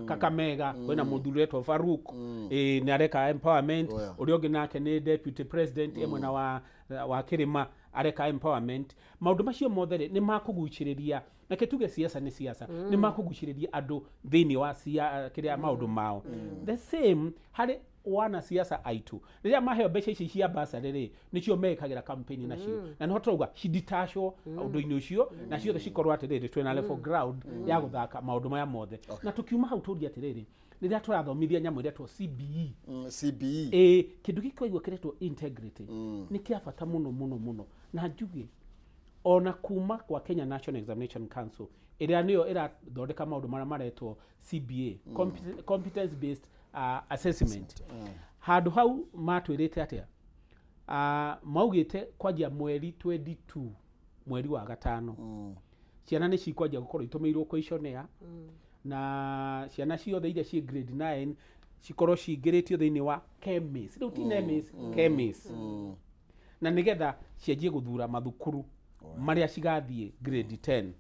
Kakamega kwĩna mũthuri ũretwo Faruk, nĩ areka empowerment, ũrĩa ũngĩ nake nĩ deputy president e mwena wa Kĩrĩma areka empowerment. Maũndũ macio mothe rĩ, nĩ makũgucĩrĩria, na tuge siasa nĩ siasa, nĩ makũgucĩrĩria andũ thĩinĩ wa kĩrĩa maũndũ mao. The same harĩ wana siasa aitũ, rĩrĩa maheo mbeca ici cia bursary rĩ, nĩcio mekagĩra campaign nacio, na nĩho tũrauga ciditacwo ũndũ-inĩ ũcio, na ciothe cikorwo atĩrĩrĩ twĩna level ground ya gũthaka maũndũ maya mothe. Na tũkiuma hau tũrie atĩrĩrĩ, rĩrĩa tũrathomithia nyamũ ĩretwo CBE, CBE kĩndũ gĩkĩ waigua kĩretwo integrity nĩ kĩa bata mũno mũno mũno. Na njuge ona kuma kwa Kenya National Examination Council ĩrĩa nĩyo ĩrathondeka maũndũ marĩa maretwo CBA, competence based assessment, handũ hau matwĩrĩte atĩa? Maugĩte kwanjia mweri 22 mweri wa gatano, Ciana nĩ cikwanjia gũkorwo itũmĩirwo questionnaire, na ciana ciothe iria ciĩ grade 9 cikorwo cingĩrĩtio thĩinĩ wa KEMIS. Rĩu ti NEMIS, KEMIS. Na nĩgetha cianjie gũthura mathukuru marĩa cigathiĩ grade 10.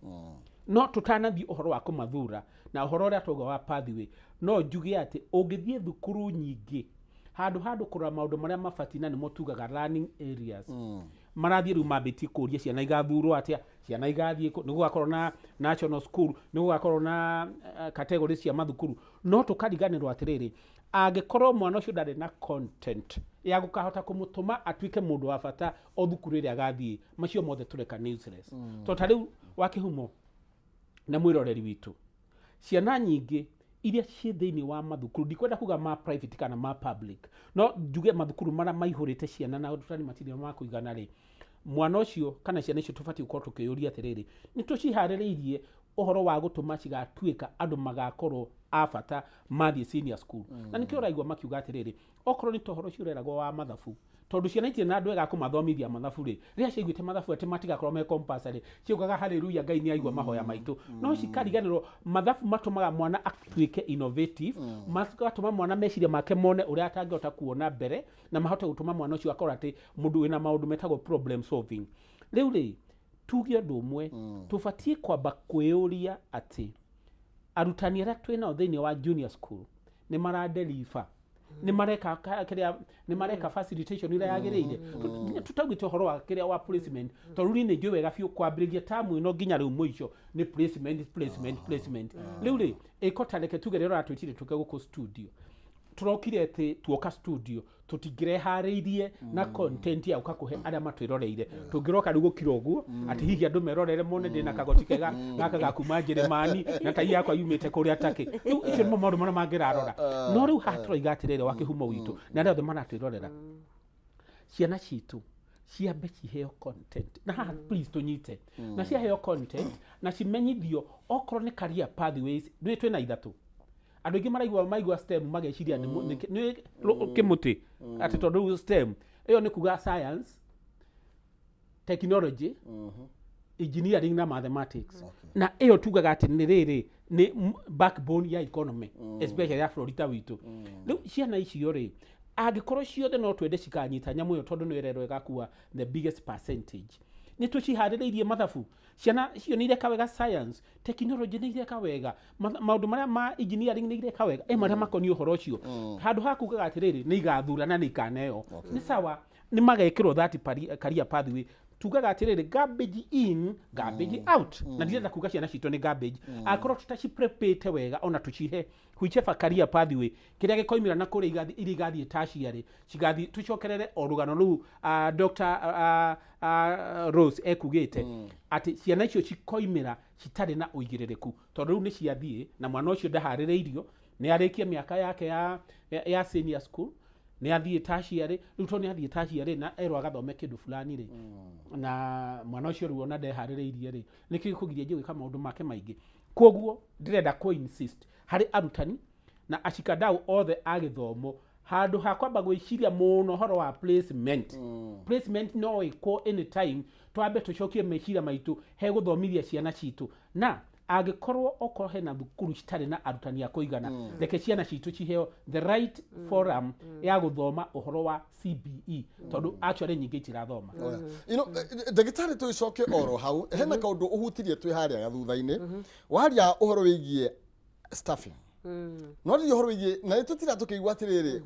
No tũtanathiĩ ũhoro wa kũmathura na ũhoro ũrĩa twauga wa pathway, no njuge atĩ ũngĩthiĩ thukuru nyingĩ handũ handũ kũrora maũndũ marĩa mabatiĩ na nĩmo tugaga learning areas, marathiĩ rĩu mambĩtie kũria ciana igathurwo atĩa, ciana igathiĩ kũ, nĩ gũgakorwo na national school, nĩ gũgakorwo na categories cia mathukuru. No tũkariganĩrwo atĩrĩrĩ, angĩkorwo mwana ũcio ndarĩ na content ya gũkahota kũmũtũma atuĩke mũndũ wa bata o thukuru ĩrĩa agathiĩ, macio mothe tũreka nĩ useless. Tondũ ta rĩu wa kĩhumo na mwĩroreri witũ, ciana nyingĩ iria ciĩ thĩinĩ wa mathukuru, ndikwenda kuga ma private kana ma public, no njuge mathukuru marĩa maihũrĩte ciana na arutani matirĩ ma kũigana rĩ, mwana ũcio kana ciana icio tũbatiĩ gũkorwo tũkĩyũria atĩrĩrĩ, nĩ tũciharĩrĩirie ũhoro wa gũtũma cigatuĩka andũ magakorwo a bata mathiĩ senior school. Na nĩkĩo ũraigua makiuga atĩrĩrĩ, okorwo nĩ ta ũhoro ũcio ũreragwo wa mathabu, tondũ ciana itirĩ na andũ ega a kũmathomithia mathabu rĩ, rĩrĩa ciaiguĩte mathabu atĩ matigakorwo me compulsory, ciaugaga hallelujah, Ngai nĩ aigua mahoya maitũ. No cikariganĩrwo mathabu matũmaga mwana atuĩke innovative, magatũma mwana meciria make mone ũrĩa atangĩhota kuona mbere, na mahote gũtũma mwana ũcio akorwo atĩ mũndũ wĩna maũndũ metagwo problem solving. Rĩu rĩ, tuge ũndũ ũmwe, tũbatiĩ kwamba kwĩyũria atĩ arutani arĩa twĩnao thĩinĩ wa junior school nĩ maradeliver, nĩ mareka kĩrĩa, nĩ mareka facilitation ĩrĩa yagĩrĩire. Tũtaugĩte ũhoro wa kĩrĩa wa placement, tondũ niĩ nĩ njũĩ wega biũ kwambĩrĩria tamu ĩno nginya rĩu mũico nĩ placement, placement, placement. Rĩu rĩ, ĩko ta reke tuge rĩrĩa ũratwĩtire tũke gũkũ studio, tũrokire atĩ tuoka studio tũtingĩreharĩirie na content ya gũka kũhe arĩa matwĩroreire. Tũngĩroka rĩu gũkira ũguo atĩ hihi andũ merorere mone ndĩna kagoti kega gaka ga kuma Njĩrĩmani na tai yakwa yumĩte kũrĩa Turkey. Rĩu icio nĩmo maũndũ marĩa mangĩrarora. No rĩu haha tũroiga atĩrĩrĩ wa kĩhumo witũ na arĩa othe maratwĩrorera, ciana citũ ciambe ciheo content, na haha please tũnyite, na ciaheo content na cimenyithio okorwo nĩ career pathways. Nĩ twĩna ithatũ, andũ aingĩ maraigua maigua STEM mageciria nĩ kĩmũtĩ, atĩ tondũ rĩu STEM ĩyo nĩ kuga science, technology, engineering na mathematics. Na ĩyo tugaga atĩ nĩ rĩrĩ nĩ backbone ya economy, especially ya bũrũri ta witũ. Rĩu ciana icio rĩ, angĩkorwo ciothe no twende cikanyita nyamũ ĩyo tondũ nĩ ĩrerwo ĩgakua the biggest percentage, nĩ tũciharĩrĩirie mathabu, ciana icio nĩ ireka wega science, technology nĩ ireka wega, maũndũ marĩa ma engineering nĩ ireka wega, marĩa makoniĩ ũhoro ũcio. Handũ ha kugaga atĩrĩrĩ nĩ igathura na nĩ ikaneo, nĩ sawa, nĩ magekĩrwo that career pathway. Tugaga atĩrĩrĩ garbage in, garbage out. Na ndirenda kuga ciana citũ nĩ garbage, akorwo tũtaciprepĩte wega ona tũcihe whichever career pathway, kĩrĩa gĩkoimĩra na kũrĩa iria igathiĩ tertiary, cigathiĩ tũcokerere o rũgano rũu Dr. Rose ekugĩte atĩ ciana icio cikoimĩra citarĩ na ũigĩrĩrĩku, tondũ rĩu nĩ ciathiĩ na mwana ũcio ndaharĩrĩirio, nĩ arĩkia mĩaka yake ya senior school, nĩ athiĩ tertiary, rĩu tondũ nĩ athiĩ tertiary na erwo agathome kĩndũ fulani rĩ, na mwana ũcio rĩu ona ndeharĩrĩirie rĩ, nĩkĩo gĩkũgiria nje gwĩka maũndũ make maingĩ. Koguo ndĩrenda kũ insist harĩ arutani na ashikadau othe a gĩthomo, handũ ha kwamba gwĩciria mũno ũhoro wa placement. Placement no ĩkwo anytime, twambe tũcokie meciria maitũ he gũthomithia ciana citũ. Na angĩkorwo okorwo hena thukuru citarĩ na arutani a kũigana, reke ciana citũ ciheo the right forum ya gũthoma ũhoro wa CBE, tondũ actually nyingĩ itirathoma. You know, ndagĩtarĩ tũgĩcoke oro hau, hena kaũndũ ũhutirie twĩ harĩa gathutha-inĩ, waria ũhoro wĩgiĩ staffing. No nĩ ũhoro wĩgiĩ, na nĩ tũtira tũkĩigua atĩrĩrĩ,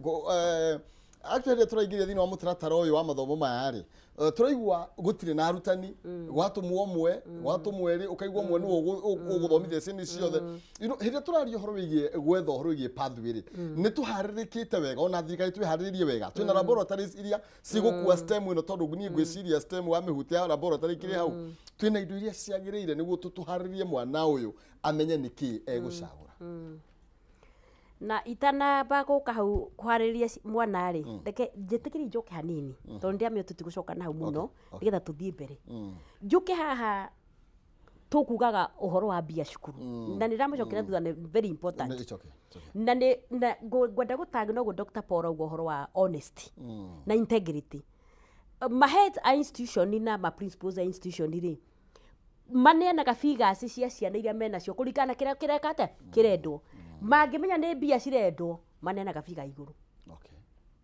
actually tũraingĩria thĩinĩ wa mũtaratara ũyũ wa mathomo maya rĩ, tũraigua gũtirĩ na arutani, gwatũmwo ũmwe, gwatũmwo erĩ, ũkaigua ũmwe nĩwe ũgũthomithia ciana ciothe. You know, hĩndĩ ĩrĩa tũraria ũhoro wĩgiĩ gwetha ũhoro wĩgiĩ pathway rĩ, nĩ tũharĩrĩkĩte wega, ona thirikari twĩharĩrĩrie wega, twĩna laboratories iria cigũkua STEM ĩno, tondũ niĩ ngwĩciria STEM wamĩhutia laboratory kĩrĩ hau, twĩna indo iria ciagĩrĩire nĩguo tũharĩrie mwana ũyũ amenye nĩkĩĩ egũcagũra. Na itanamba gũka hau kwarĩria mwana rĩ, reke njĩtĩkĩrie njoke hanini, tondũ ndĩamenya tũtigũcoka na hau mũno, nĩgetha tũthiĩ mbere. Njũke haha tũkugaga ũhoro wa mbia cukuru, na nĩ ndamũcokera thutha, nĩ very important. Na nĩ ngwenda gũtanga noguo Dr. Paul auga ũhoro wa honesty na integrity. Ma heads a institution na ma principals a institution rĩ, Maneanaga figures cia ciana iria menacio kũringana na kĩrĩa kĩreka atĩa kĩrendwo. Mangĩmenya nĩ mbia cirendwo maneanaga figa igũrũ.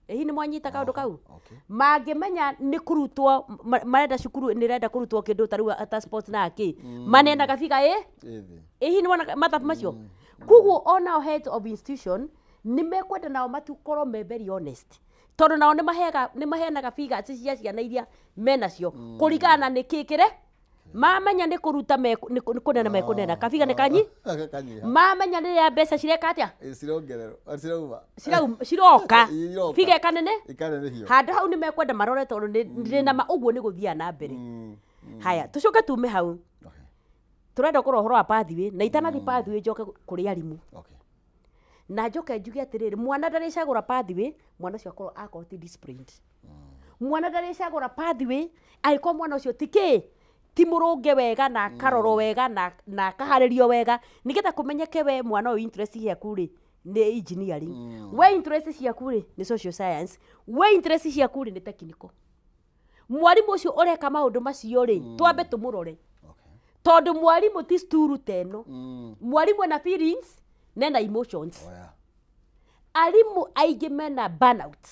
Ĩhi nĩ mwanyita kaũndũ kau? Mangĩmenya nĩ kũrutwo marenda cukuru nĩ ĩrenda kũrutwo kĩndũ ta rĩu ta sports na kĩ maneanaga figa ĩ ĩhi nĩ wona mathabu macio. Koguo onao heads of institution nĩ mekwenda nao matukorwo me very honest tondũ nao nĩ maheanaga figures cia ciana iria menacio kũringana na nĩkĩ kĩre mamenya nĩ kũruta nĩ kũnena mekũnena kabiga nĩ kanyi mamenya nĩ rĩa mbeca cireka atĩa ciroka biga ĩkanene handũ hau nĩ mekwenda marore tondũ nĩ nama ũguo nĩ gũthiaga na mbere. Haya tũcoke tume hau tũrenda kũrora ũhoro wa pathway na itanathi pathway njoke kũrĩ arimũ na njoke njuge atĩrĩrĩ mwana ndarĩcagũra pathway mwana ũcio akorwo ti disciplined mwana ndarĩcagũra pathway angĩkorwo mwana ũcio ti kĩ ti mũrũnge wega na akarorwo wega na akaharĩrio wega nĩgetha kũmenyeke we mwana ũyũ interest ciaku rĩ nĩ engineering we interest ciaku rĩ nĩ social science we interest ciaku rĩ nĩ technical. Mwarimũ ũcio ũreka maũndũ macio rĩ twambe tũmũrore tondũ mwarimũ ti sturu ta ĩno. Mwarimũ ena feelings na ena emotions. Arimũ aingĩ mena burnout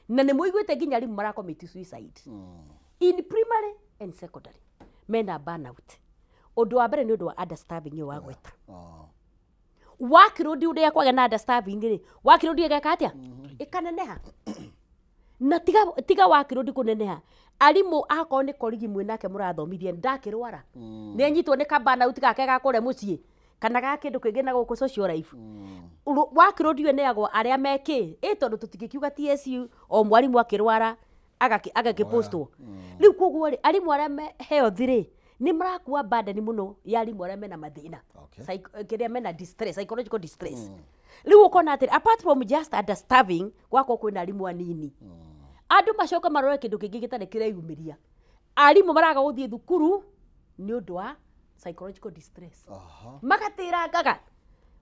na nĩ mũiguĩte nginya arimũ maracommit suicide in primary and secondary mena burnout. Ũndũ wa mbere nĩ ũndũ wa understaffing ĩyo wagweta. Workload ũrĩa kwagĩa na understaffing rĩ workload ĩgeka atĩa ĩkaneneha na tiga workload kũneneha arimũ akorwo nĩ korigi mwĩ nake mũrathomithia ndakĩrwara nĩ anyitwo nĩ ka burnout gake ga kũrĩa mũciĩ kana ga kĩndũ kĩngĩ na gũkũ social life. Workload ĩyo ĩneagwo arĩa mekĩ ĩ tondũ tũtingĩkiuga TSU o mwarimũ akĩrwara agakĩpostwo. Rĩu koguo rĩ arimũ arĩa me health rĩ nĩ marakua burden mũno ya arimũ arĩa mena mathĩna kĩrĩa mena distress psychological distress. Rĩu ũkona atĩrĩ apart from just understaffing gwakorwo kwĩna arimũ anini andũ macoka marore kĩndũ kĩngĩ gĩtarĩ kĩreyumĩria arimũ maraga gũthiĩ thukuru nĩ ũndũ wa psychological distress magatĩrangaga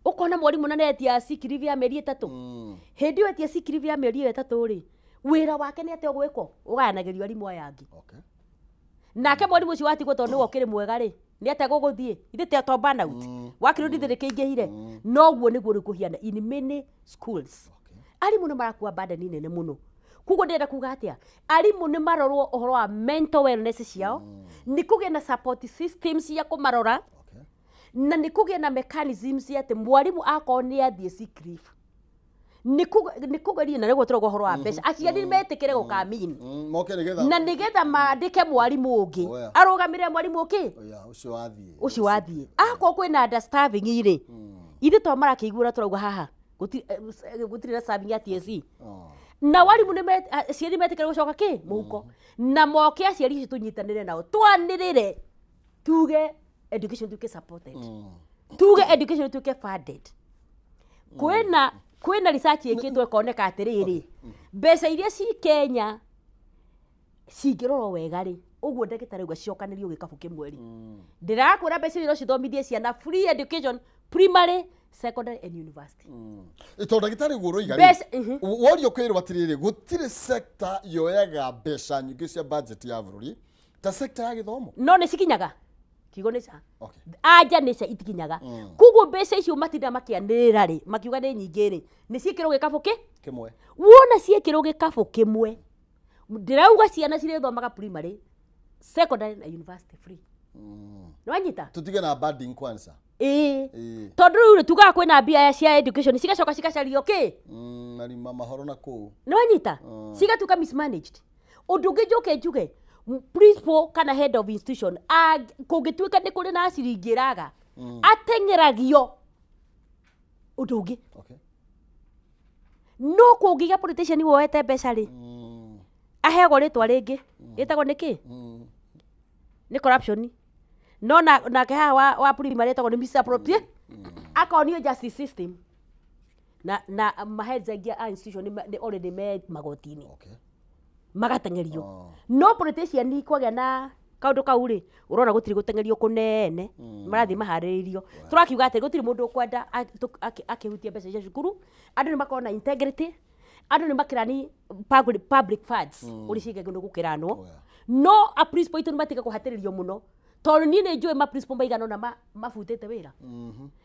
ũkona mwarimũ na nĩetia sick leave ya mĩeri 3 hĩndĩ ĩyo etia sick leave ya mĩeri 3 rĩ wĩra wake nĩ atĩa ũgwĩkwo ũgayanagĩrio arimũ aya angĩ. Nake mwarimũ ũcio watigwo tondũ nĩwe ũkĩrĩ mwega rĩ nĩ atĩa gũgũthiĩ ithe to burnout wakĩrũndi thĩ kĩingĩhire noguo nĩguo rĩu kũhiana in many schools. Arimũ nĩ marakua burden nene mũno. Koguo ndĩrenda kuga atĩa arimũ nĩ marorwo ũhoro wa mental wellness ciao nĩ kũgĩe na support systems cia kũmarora na nĩ kũgĩe na mechanisms cia atĩ mwarimũ akorwo nĩ athiĩ sick leave nĩ kũgeria na nĩguo tũrauga ũhoro wa mbeca aciari metĩkĩre gũkamini na nĩgetha mandĩke mwarimũ ũngĩ arũgamĩrĩre mwarimũ ũkĩ ũcio wathiĩ akorwo kwĩna understaffing rĩ ithuĩ to marakĩiguĩra tũrauga haha gũtirĩ na staffing ya TSC na warimũ nĩ aciari metĩkĩre gũcoka kĩ mũhuko na moke aciari acio tũnyitanĩre nao twanĩrĩre tuge education tuke supported tuge education tuke funded. Kwĩna research ĩkĩtwo ĩkoneka atĩrĩrĩ mbeca iria ci Kenya cingĩrorwo wega rĩ ũguo ndagĩtarĩ auga cicokanĩrio gĩkabũ kĩmwe rĩ ndĩrakwĩra mbeca iria no cithomithie ciana free education primary secondary and university. Tondũ ndagĩtarĩ ũguo ũroiga rĩ worio kwĩrwo atĩrĩrĩ gũtirĩ sector yoyaga mbeca nyingĩ cia budget ya bũrũri ta sector ya gĩthomo no nĩ cikinyaga kiugo nĩ ca anja nĩ ca itikinyaga koguo mbeca icio matinda makĩanĩrĩra rĩ makiuga nĩ nyingĩ rĩ nĩ ciĩkĩrwo gĩkabũ kĩ kĩmwe wona ciĩkĩrwo gĩkabũ kĩmwe ndĩrauga ciana cirĩthomaga primary secondary na university free. Nĩwanyita tũtige na banding kwanza ĩĩ tondũ rĩu rĩ tugaga kwĩna mbia cia education cigacoka cigacario kĩ marima mahoro na kũu nĩwanyita cigatuĩka mismanaged. Ũndũ ũngĩ njoke njuge principal kana head of institution kũngĩtuĩka nĩ kũrĩ na ciringi ĩraga ateng'eragio ũndũ ũngĩ no kũngĩgĩa politician woete mbeca rĩ aheagwo rĩtwa rĩngĩ rĩtagwo nĩkĩ nĩ corruption no nake haha wa primary ĩtagwo nĩ misappropriate akonio justice system na maheads aingĩ a institution nĩ already me magoti-inĩ magateng'erio no politician kwagĩa na kaũndũ kau rĩ ũrona gũtirĩ gũteng'erio kũnene marathiĩ maharĩrĩirio tũrakiuga atĩ gũtirĩ mũndũ ũkwenda akĩhutia mbeca cia cukuru andũ nĩ makorwo na integrity andũ nĩ makĩrani public funds ũrĩa ciĩkagwo nĩ gũkĩranwo no a principal itũ nĩ matiga kũhatĩrĩrio mũno Tondũ niĩ nĩ njũĩ ma principal maigana ũna mabutĩte wĩra.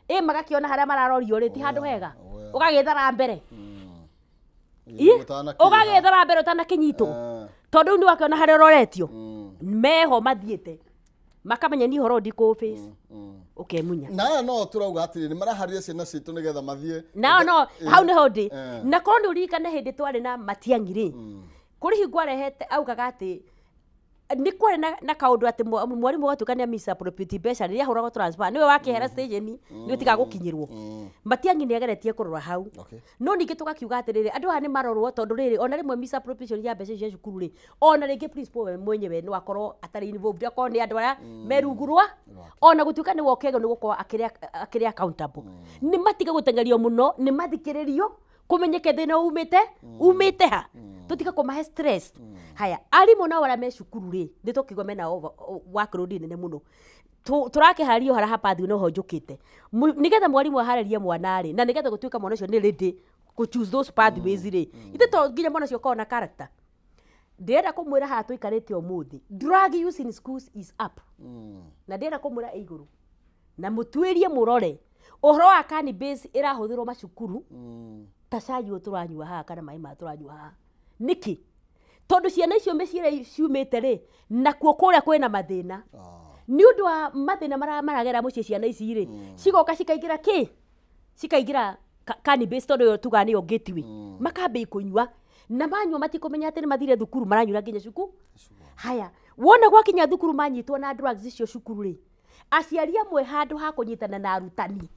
Ĩ magakĩona harĩa mararorio rĩ ti handũ hega. Ũgagĩthara mbere. Ũgagĩthara mbere ũtanakĩnyitwo. Tondũ rĩu nĩ wakĩona harĩa ũroretio. Meho mathiĩte. Makamenya ni horo ndikũ face. Ũkemunya. Na no tũrauga atĩrĩ nĩ maraharĩria ciana citũ nĩgetha mathiĩ. Nao no hau nĩho ndĩ. Na korwo nĩ ũririkane hĩndĩ twarĩ na Matiang'i rĩ. Kũrĩ hingo arehete augaga atĩ nĩ kwarĩ na kaũndũ atĩ mwarimũ gatuĩka nĩ misappropriate mbeca rĩrĩa ahũragwo transfer nĩwe wakĩhera station nĩ ũtigaga gũkinyĩrwo. Matiang'i nĩ ageretie kũrora hau. No ningĩ tũgakiuga atĩrĩrĩ andũ aya nĩ marorwo tondũ rĩrĩ ona rĩmwe misappropriation ya mbeca cia cukuru rĩ ona rĩngĩ principal we mwenyewe no akorwo atarĩ involved akorwo nĩ andũ arĩa me rungu rwa ona gũtuĩka nĩ wokego nĩ gũkorwo akĩrĩ accountable. Nĩ matige gũteng'erio mũno nĩ mathikĩrĩrio kũmenyeke thĩna umĩte ha tũtige kũmahe stress. Haya arimũ nao arĩa me cukuru rĩ nĩ tũkĩigua mena workload nene mũno. Tũrakĩhario harĩa hapathi noho njũkĩte nĩgetha mwarimũ aharĩrie mwana rĩ na nĩgetha gũtuĩka mwana ũcio nĩ ready kũ choose those pathways rĩ ithe to nginya mwana ũcio ũkorwo na character. Ndĩrenda kũmwĩra haha tũikarĩte ũmũthĩ drug use in schools is up. Na ndĩrenda kũmwĩra ĩ igũrũ na mũtuĩrie mũrore ũhoro wa cannabis ĩrahũthĩrwo macukuru ta cai ũyũ tũranyua haha kana maĩ maya tũranyua haha. Nĩkĩ? Tondũ ciana icio mĩciĩ ĩrĩa ciumĩte rĩ nakuo kũrĩa kwĩna mathĩna. Nĩ ũndũ wa mathĩna marĩa maragera mũciĩ ciana ici rĩ cigoka cikaingĩra kĩ? Cikaingĩra cannabis tondũ ĩyo tugaga nĩyo gateway. Makambia kũnyua na manyua matikũmenya atĩ nĩ mathire thukuru maranyuĩra nginya cukuru. Haya wona gwakinya thukuru manyitwo na drugs icio cukuru rĩ aciari amwe handũ ha kũnyitana na arutani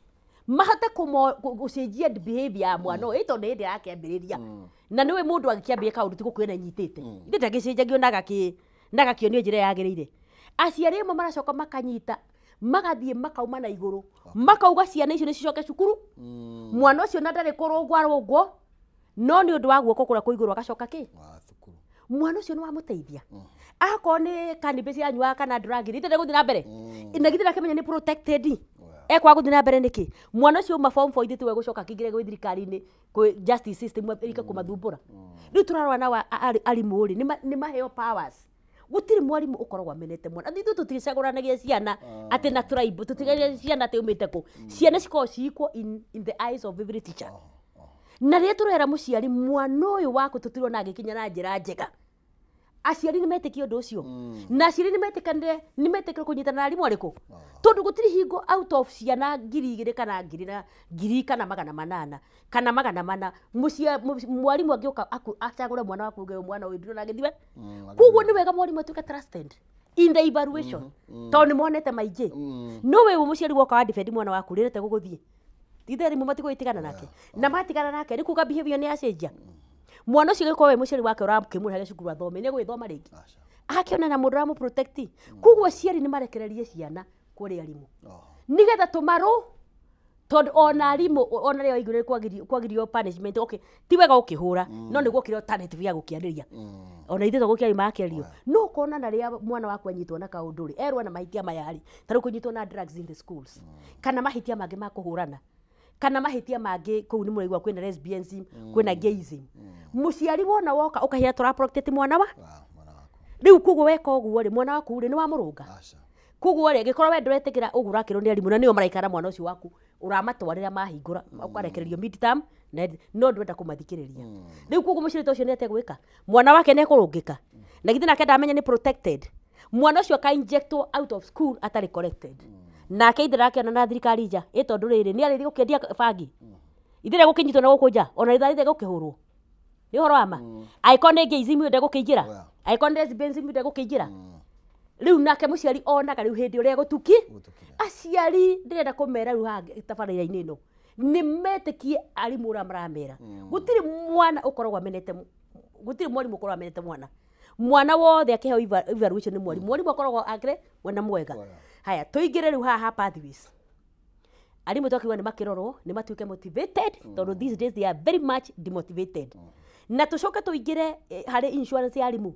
mahote gũcenjia behavior ya mwana ũyũ tondũ hĩndĩ arakĩambĩrĩria na nĩwe mũndũ agĩkĩambĩrĩria kaũndũ ti gũkuona nyitĩte ithe ndagĩcenjagio na agakĩonio njĩra yagĩrĩire. Aciari amwe maracoka makanyita magathiĩ makauma na igũrũ makauga ciana icio nĩ cicoke cukuru. Mwana ũcio na ndarĩ kũrũngwo arũngwo no nĩ ũndũ wa guoko kũrĩa kwa igũrũ agacoka kĩ mwana ũcio nĩ wamũteithia. Akorwo nĩ cannabis yanyuaga kana drug rĩ ithe ndegũthiĩ na mbere na githĩ ndakĩmenya nĩ protected ekwaga gũthiĩ na mbere nĩkĩ? Mwana ũcio uma form 4 ithe tiwe gũcoka akĩingĩre gwĩ thirikari-inĩ kwĩ justice system ĩrike kũmathumbũra. Rĩu tũrarora nao arimũ rĩ nĩ maheo powers. Gũtirĩ mwarimũ ũkoragwo amenete mwana. Ithuĩ tũticagũranagia ciana atĩ na tribe tũtigagia ciana atĩ umĩte kũ. Ciana cikoragwo ci equal in the eyes of every teacher. Na rĩrĩa tũrera mũciari mwana ũyũ waku tũtirona agĩkinya na njĩra njega. Aciari nĩ metĩkie ũndũ ũcio. Na aciari nĩ metĩkanire nĩ metĩkire kũnyitana na arimũ arĩkũ. Tondũ gũtirĩ hingo out of ciana 2000 kana 1000 kana 800 kana 400 mwarimũ angĩũka acagũre mwana waku uge mwana ũyũ ndirona agĩthiĩ. Koguo nĩ wega mwarimũ atuĩke trusted in the evaluation tondũ nĩ monete maingĩ. No we mũciari woka wa defend mwana waku rĩrĩa tegũgũthiĩ. Ithe arimũ matigũgĩtigana nake. Na matigana nake nĩ kuga behavior nĩ yacenjia. Mwana ũcio gĩkorwo we mũciari wake ũrakĩmũrehe cukuru athome nĩ egũgĩthoma rĩngĩ. Akĩona na mũndũ ũramũ protect. Koguo aciari nĩ marekererie ciana kũrĩ arimũ. Nĩgetha tũmarũ tondũ ona arimũ ona rĩo igũrũ kwagirio punishment okay ti wega gũkĩhũra no nĩ gwokire alternative ya gũkĩarĩria. Ona ithuĩ tũgũkĩaria makĩario. No ũkona na rĩrĩa mwana waku anyitwo na kaũndũ rĩ erwo na mahĩtia maya rĩ ta rĩu kũnyitwo na drugs in the schools kana mahĩtia mangĩ ma kũhũrana kana mahĩtia mangĩ kũu nĩ mũraigua kwĩna lesbianism kwĩna gayism. Mũciari wona woka ũkahĩra tũra protect mwana wa rĩu koguo weka ũguo rĩ mwana waku rĩ nĩ wamũrũnga. Koguo rĩ angĩkorwo we ndũretĩkĩra ũguo ũrakĩrwo nĩ arimũ na nĩo maraikara mwana ũcio waku ũramatwarĩra mahingũra ũkarekererio mid-term no ndwenda kũmathikĩrĩria. Rĩu koguo mũciari ta ũcio nĩ ategwĩka mwana wake nĩ ekũrũngĩka na githĩ nake ndamenya nĩ protected. Mwana ũcio aka injectwo out of school atarĩ corrected. Nake ithe ndakĩona na thirikari nja ĩ tondũ rĩrĩ nĩ arĩthiĩ gũkĩendia bangi ithe ndegũkĩnyitwo na gũkũ nja ona ithe ndegũkĩhũrwo nĩ ũhoro wa ma. Angĩkorwo nĩ gayism ndegũkĩingĩra angĩkorwo nĩ lesbianism ndegũkĩingĩra. Rĩu nake mũciari onaga rĩu hĩndĩ ũrĩa gũtuki. Aciari ndĩrenda kũmera rĩu haha tabarĩra-inĩ ĩno nĩ metĩkie arimũ ũrĩa maramera. Gũtirĩ mwana ũkoragwo amenete gũtirĩ mwarimũ ũkoragwo amenete mwana. Mwana wothe akĩheo evaluation nĩ mwarimũ. Mwarimũ akoragwo akĩrĩ mwana mwega. Haya tũingĩre rĩu haha pathways. Arimũ twakiuga nĩ makĩrorwo nĩ matuĩke motivated tondũ these days they are very much demotivated. Na tũcoke tũingĩre harĩ insurance ya arimũ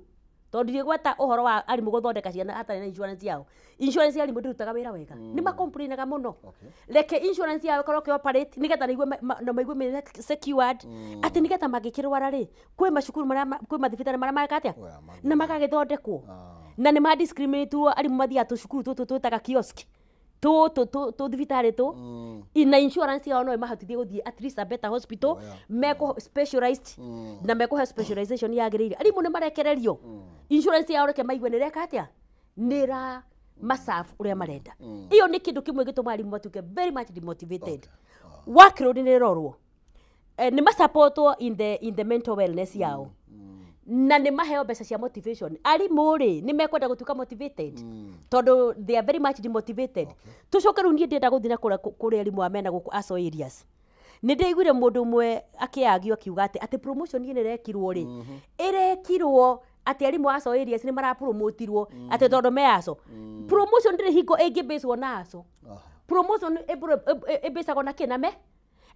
tondũ ndigweta ũhoro wa arimũ gũthondeka ciana hatarĩ na insurance yao. Insurance ya arimũ ndĩrutaga wĩra wega. Nĩ macomplainaga mũno. Reke insurance yao ĩkorwo ĩkĩoperate nĩgetha na maigue me secured atĩ nĩgetha mangĩkĩrwara rĩ kwĩ macukuru marĩa kwĩ mathibitarĩ marĩa mareka atĩa na magagĩthondekwo. Na nĩ ma discriminate arimũ mathiaga tũcukuru tũtũ twĩtaga kiosk tũ thibitarĩ tũ na insurance yao no ĩmahotithie gũthiĩ at least a better hospital mekũ specialized na mekũhe specialization yagĩrĩire. Arimũ nĩ marekererio insurance yao reke maigue nĩ reka atĩa nĩ ra maserve ũrĩa marenda. Iyo nĩ kĩndũ kĩmwe gĩtũmaga arimũ matuĩke very much demotivated. Workload nĩ ĩrorwo, nĩ masupportwo in the mental wellness yao na nĩ maheo mbeca cia motivation. Arimũ rĩ nĩ mekwenda gũtuĩka motivated tondũ they are very much demotivated. Tũcoke rĩu niĩ ndĩrenda gũthiĩ na kũrĩa kũrĩ arimũ a mena gũkũ aso areas. Nĩ ndĩiguire mũndũ ũmwe akĩagio akiuga atĩ promotion ĩno ĩrekirwo rĩ ĩrekirwo atĩ arimũ aso areas nĩ marapromotirwo atĩ tondũ me aso. Promotion ndĩrĩ hingo ĩngĩbĩcwo na aso. Promotion ĩbĩcagwo na kĩ na me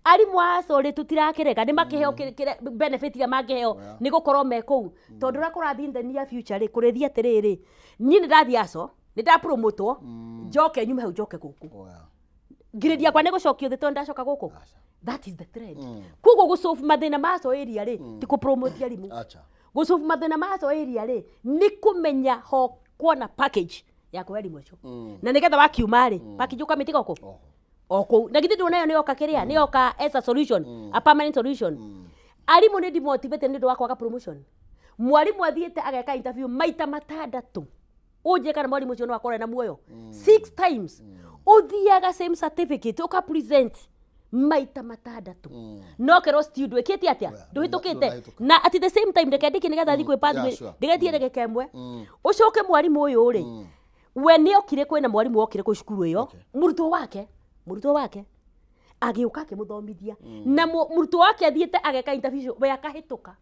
arimũ aco rĩ tũtirakĩrega nĩ makĩheo benefit iria mangĩheo nĩ gũkorwo me kũu tondũ ũrĩa kũrathiĩ in the near future rĩ kũrĩthiĩ atĩrĩrĩ niĩ nĩ ndathiĩ aco nĩ ndapromotwo njoke nyume hau njoke gũkũ grade yakwa nĩ gũcokio thĩ tondũ ndacoka gũkũ. That is the trend. Koguo gũsolve mathĩna ma aco area rĩ ti kũpromote arimũ. Gũsolve mathĩna ma aco area rĩ nĩ kũmenya ho kuona package ya kũhe arimũ acio na nĩgetha wakiuma rĩ package ũkamĩtiga kũ o kũu na githĩ ndũona ĩyo nĩ yoka kĩrĩa nĩ yoka as a solution, a permanent solution. Arimũ nĩ demotivated nĩ ũndũ wa kwaga promotion. Mwarimũ athiĩte ageka interview maita matandatũ ũnjĩre kana mwarimũ ũcio no akorwo ena muoyo. Six times ũthiaga same certificate ũka present maita matandatũ no kerwo still ndwĩkĩte atĩa ndũhĩtũkĩte na at the same time reke ndĩkie nĩgetha thiĩ kwĩ pathway ndĩgetie ndagĩka ĩmwe ũcoke mwarimũ ũyũ rĩ we nĩ okire kwĩna mwarimũ okire kũ cukuru ĩyo mũrutwo wake agĩũka akĩmũthomithia na mũrutwo wake athiĩte ageka interview we akahĩtũka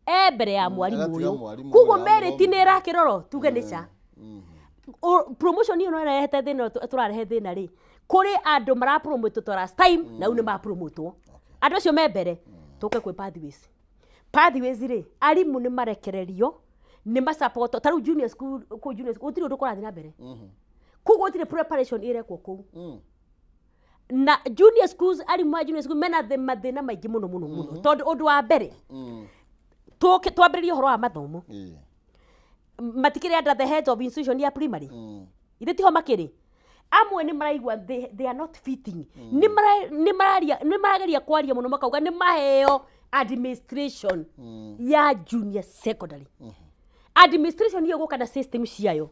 e mbere ya mwarimũ Agatiga ũyũ mwarimũ koguo ũyũ merit nĩ ĩrakĩrorwo tuge nĩ ca promotion ĩyo no ĩrehete thĩna tũrarehe thĩna rĩ kũrĩ andũ marapromotwo last time na rĩu nĩ mapromotwo andũ acio me mbere tũke kwĩ pathways. Pathways rĩ arimũ nĩ marekererio nĩ masapotwo ta rĩu junior school kũu junior school gũtirĩ ũndũ kũrathiĩ na mbere koguo gũtirĩ preparation ĩrekwo kũu na junior schools arimũ a junior school mena mathĩna maingĩ mũno mũno mũno tondũ ũndũ wa mbere tũke twambĩrĩrie ũhoro wa mathomo matikĩrĩ under the heads of institution ya primary ithe tiho makĩrĩ amwe nĩ maraigua they are not fitting nĩ mararia nĩ marageria kwaria mũno makauga nĩ maheo administration ya junior secondary. Administration iyo gũka na system ciayo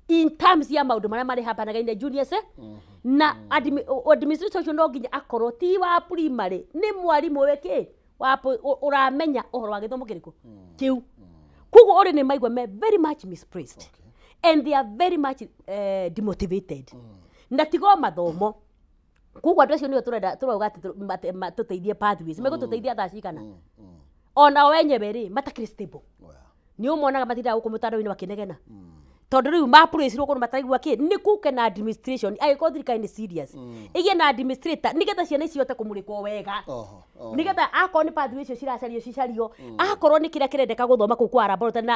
in terms ya maũndũ marĩa marĩ hapanaga in the junior se na administration ũcio no nginya akorwo ti wa primary nĩ mwarimũ wĩkĩ wa ũramenya ũhoro wa gĩthomo kĩrĩkũ kĩu. Koguo ũrĩ nĩ maigua me very much misplaced and they are very much demotivated na tigo mathomo. Koguo andũ acio nĩo tũrenda tũrauga atĩ tũteithie pathways megũtũteithia thaa cigana ona o enyewe rĩ matakĩrĩ stable nĩ ũmonaga matindaga gũkũ mũtandao-inĩ makĩnegena tondũ rĩu mapurĩcirwo kũndũ mataraigua kĩ nĩ kũke na administration angĩkorwo thirikari nĩ serious ĩgĩe na administrator nĩgetha ciana ici ihote kũmũrĩkwo wega nĩgetha akorwo nĩ pathway icio ciracario cicario akorwo nĩ kĩrĩa kĩrendeka gũthoma kũu kwa laboratory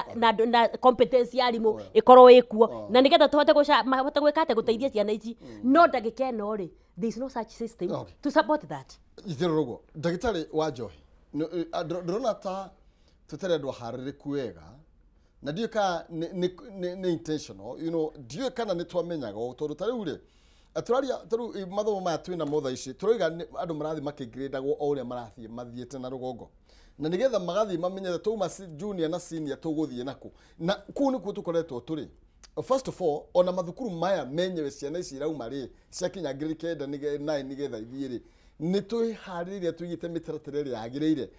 na competence ya arimũ ĩkorwo ĩkuo na nĩgetha tũhote mahote gwĩka atĩa gũteithia ciana ici no ndagĩka ĩno rĩ there is no such system to support that. Itherå rũguo ndagĩtarĩ wa njohi ndĩrona ta tũtarĩ andũ aharĩrĩku wega na ndiũĩ kana nĩ intentional, ndiũĩ kana nĩ twamenyaga ũũ tondũ ta rĩu rĩ tũraria ta rĩu mathomo maya twĩ namo thaa ici tũroiga andũ marathiĩ makĩngirĩndagwo o ũrĩa marathiĩ mathiĩte na rũgongo na nĩgetha magathiĩ mamenyete twauma junior na senior tũgũthiĩ nakũ na kũu nĩkuo tũkoretwo tũrĩ. First of all ona mathukuru maya menyewe ciana ici irauma rĩ ciakinya ngirĩndi kenda nine nĩgetha ithiĩ rĩ nĩ twĩharĩrĩirie tũigĩte mĩtaratara ĩrĩa yagĩrĩire.